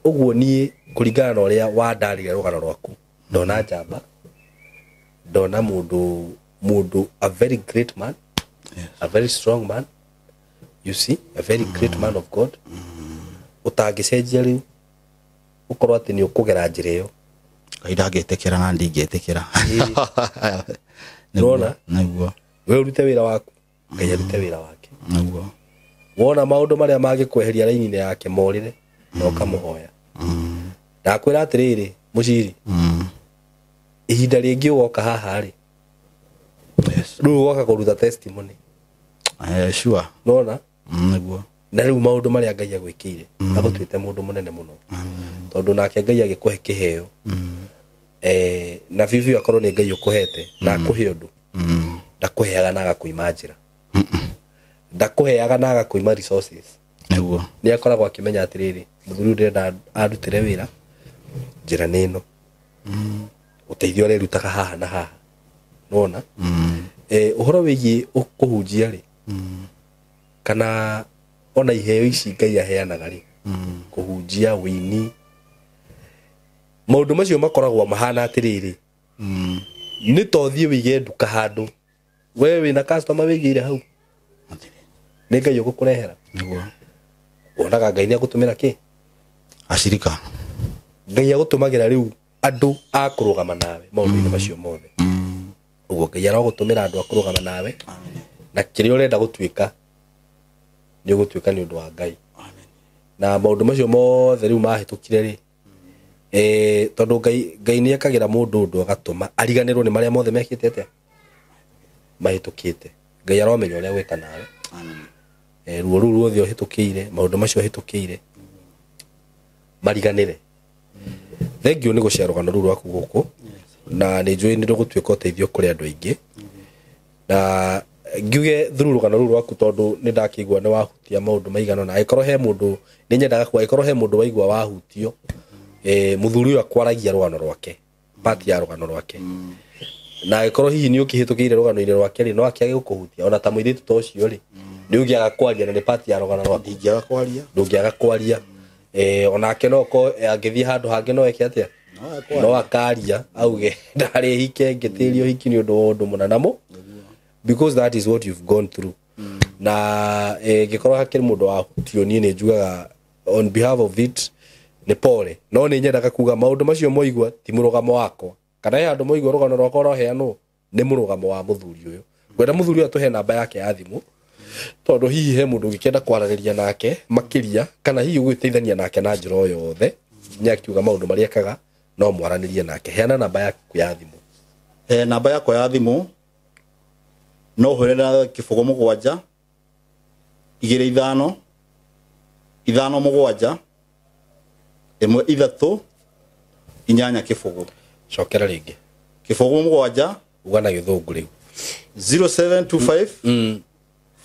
Ũguo niĩ kũringana na ũrĩa wandarĩria rũgano rwaku, ndona njamba, ndona mũndũ a very great man, Yes. a very strong man, you see, a very great man of God. Ũtangĩcenjia rĩu, ũkorwo atĩ nĩ ũkũgera njĩra ĩyo. Ngai ndangĩtĩkĩra na ndingĩtĩkĩra. Nĩwona? Nĩguo. We ũrute wĩra waku, Ngai arute wĩra wake. Nĩguo. Wona maũndũ marĩa mangĩkweheria raini-inĩ yake morĩre, na ũkamũhoya. Ndakwĩra atĩrĩrĩ, mũciri, ihinda rĩngĩ ũgoka haha rĩ, Yes. rĩu ũgoka kũruta testimony. Sure. Nĩwona? Nĩguo. Na rĩu maũndũ marĩa Ngai agwĩkĩire, agũtuĩte mũndũ mũnene mũno. Tondũ nake Ngai agĩkũhe kĩheo, na biũ biũ akorwo nĩ Ngai ũkũhete na akũhe ũndũ, ndakũheaga na agakũima njĩra, ndakũheaga na agakũima resources. Nĩguo. Nĩ akoragwo akĩmenya atĩrĩrĩ, mũthuri ũyũ ndĩrenda andutĩre wĩra, njĩra nĩ ĩno, ũteithio ũrerutaga haha na haha, nĩwona. Ũhoro wĩgiĩ kũhunjia rĩ, kana ona iheo ici Ngai aheanaga rĩ, kũhunjia, wĩini, maũndũ macio makoragwo mahana atĩrĩrĩ, nĩ ta ũthiĩ wĩige nduka handũ, we wĩna customer wĩigĩire hau, nĩ Ngai ũgũkũrehera. Nĩguo. Wonaga Ngai nĩ agũtũmĩra kĩ? Acirika. Ngai agũtũmagĩra rĩu andũ a kũrũgama nawe maũndũ-inĩ macio mothe. Ũguo Ngai arogũtũmĩra andũ a kũrũgama nawe, na kĩrĩa ũrenda gũtuĩka nĩ ũgũtuĩka nĩ ũndũ wa Ngai. Na maũndũ macio mothe rĩu mahĩtũkire rĩ, tondũ Ngai nĩ ekagĩra mũndũ ũndũ agatũma ariganĩrwo nĩ marĩa mothe mekĩte atĩa, mahĩtũkĩte. Ngai aromenya ũrĩa gwĩka nawe. Ruo rũu ruothe ũhĩtũkĩire, maũndũ macio ũhĩtũkĩire, mariganĩre. Thank you nĩ gũcera rũgano rũu rwaku gũkũ, na nĩ njũĩ nĩ rũgũtuĩka ũteithio kũrĩ andũ aingĩ. Na ngiuge through rũgano rũu rwaku, tondũ nĩ ndakĩigua nĩ wahutia maũndũ maigana ũna. Angĩkorwo he mũndũ, nĩ nyendaga kuga, angĩkorwo he mũndũ waigua wahutio, mũthuri ũyũ akwaragia rũgano rwake, part ya rũgano rwake, na angĩkorwo hihi nĩ ũkĩhĩtũkĩire rũgano-inĩ rwake rĩ, no akĩage gũkũhutia. Ona ta mũirĩtu ta ũcio rĩ, nĩ ũngĩaga kwaria na nĩ part ya rũgano rwaku. Ndingĩaga kwaria. Ndũngĩaga kwaria. Onake no ko angĩthiĩ handũ hangĩ no eke atĩa, no akaria auge ndarĩ hike ngĩtĩrio hiki nĩ ũndũ wa ũndũ mũna namo, because that is what you've gone through. Na ngĩkorwo hakĩrĩ mũndũ wahutio, niĩ nĩ njugaga on behalf of it nĩ pole, no nĩ nyendaga kuga maũndũ macio moigua ti mũrũgamo wakwa, kana he handũ moigua rũgano rwakwa rwaheanwo nĩ mũrũgamo wa mũthuri ũyũ. Ngwenda mũthuri ũyũ atũhe namba yake ya thimũ, tondũ hihi he mũndũ ũngĩkĩenda kwaranĩria nake makĩria, kana hihi ũgwĩteithania nake na njĩra o yothe, nĩ akiuga maũndũ marĩa ekaga, no mwaranĩrie nake. Heana namba yaku ya thimũ. Namba yakwa ya thimũ no hũre na 0 7 2 5 5 7 1 3 8 0. Cokera rĩngĩ. 0 7 Uga na gĩthũngũ rĩu. 0725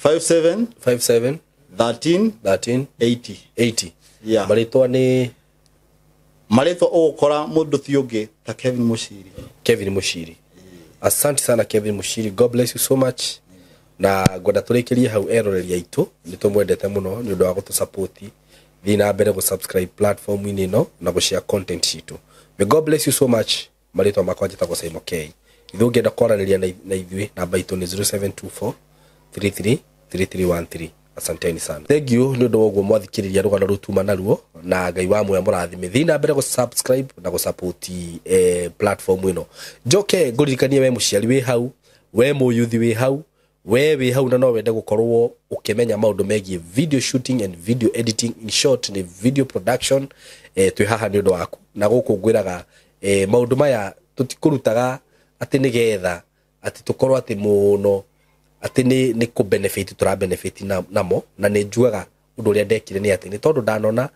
57 57 13 13 80. 80. Yeah. Marĩtwa nĩ marĩtwa ũgũkora mũndũ ti ũngĩ ta Kevin Mushiri. Kevin Mushiri. Asante sana Kevin Mushiri, God bless you so much. Na ngwenda tũrĩkĩrie hau, eroreri aitũ nĩ tũmwendete mũno nĩ ũndũ wa gũtũ-support. Thiĩ na mbere gũ-subscribe platform-inĩ ĩno na gũ-share content citũ. May God bless you so much. Marĩtwa makwa njĩtagwo Simon K. Ithuĩ ũngĩenda kwaranĩria na ithuĩ, namba itũ nĩ 0724 33 3313. Asanteni sana. Thank you nĩ ũndũ wa ũguo mwathikĩrĩria rũgano rũu tuma naruo, na Ngai wa muoya mũrathime. Thiĩ na mbere gũ-subscribe na gũ-support platform ĩno. Njoke ngũririkanie we mũciari wĩ hau, we mũyuthi wĩ hau, we wĩ hau na no wende gũkorwo ũkĩmenya maũndũ megiĩ video shooting and video editing, in short nĩ video production, twĩ haha nĩ ũndũ waku. Na gũkũ ngwĩraga, maũndũ maya tũtikũrutaga atĩ nĩgetha atĩ tũkorwo atĩ mũno atĩ nĩ kũ benefit tũra benefit namo. Na nĩ njugaga ũndũ ũrĩa ndekire nĩ atĩ nĩ tondũ ndanona,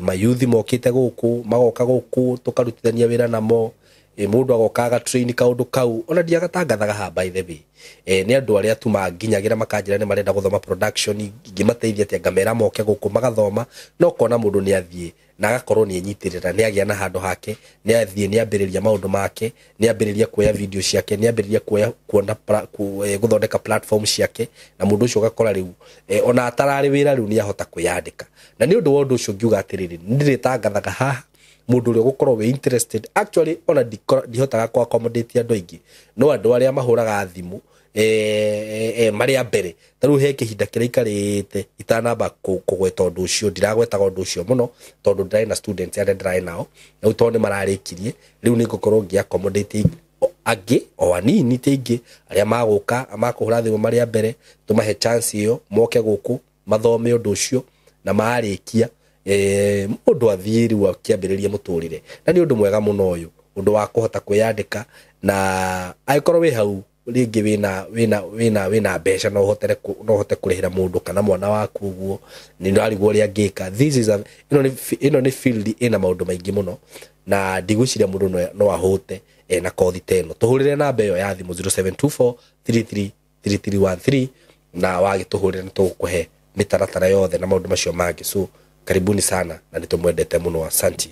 mayuthi mokĩte gũkũ, magoka gũkũ tũkarutithania wĩra namo, mũndũ agoka agatrain kaũndũ kau, ona ndiagatangathaga haha by the way. Nĩ andũ arĩa tu manginyagĩra makanjĩra nĩ marenda gũthoma production, ingĩmateithia atĩa, ngamera moke gũkũ magathoma, no kona mũndũ nĩ athiĩ na agakorwo nĩ enyitĩrĩra, nĩ agĩa na handũ hake, nĩ athiĩ nĩ ambĩrĩria maũndũ make, nĩ ambĩrĩria kuoya video ciake, nĩ ambĩrĩria kuoya kuona gũthondeka platform ciake, na mũndũ ũcio ũgakora rĩu, ona atararĩ wĩra rĩu nĩ ahota kwĩyandĩka. Na nĩ ũndũ wa ũndũ ũcio ngiuga atĩrĩrĩ, nĩ ndĩrĩtangathaga haha mũndũ ũrĩa ũgũkorwo wĩ interested. Actually ona ndihotaga kũ accommodate andũ aingĩ, no andũ arĩa mahũraga thimũ, marĩ a mbere. Ta rĩu he kĩhinda kĩraikarĩte itanamba kũgweta ũndũ ũcio, ndiragwetaga ũndũ ũcio mũno tondũ ndĩrarĩ na students arĩa ndĩrarĩ nao, na rĩu tondũ nĩ mararĩkirie, rĩu nĩ ngũkorwo ngĩ accommodate angĩ o anini ti aingĩ arĩa magũka makũhũra thimũ marĩ a mbere, tũmahe chance ĩyo moke gũkũ mathome ũndũ ũcio, na marĩkia, mũndũ athiĩ rĩu akĩambĩrĩria mũtũrĩre. Na nĩ ũndũ mwega mũno ũyũ, ũndũ wa kũhota kwĩyandĩka, na angĩkorwo wĩ hau rĩngĩ wĩna mbeca no ũhotere no ũhote kũrĩhĩra mũndũ kana mwana waku ũguo nĩ ndĩrarigwo ũrĩa angĩka. This is a ĩno nĩ field ĩna maũndũ maingĩ mũno na ndigwĩciria mũndũ no ahũte ena kothi ta ĩno. Tũhũrĩre namba ĩyo ya thimũ 0724 33 3313 na wagĩtũhũrĩra nĩ tũgũkũhe mĩtaratara yothe na maũndũ macio mangĩ. So karibuni sana na nĩ tũmwendete mũno, asanti.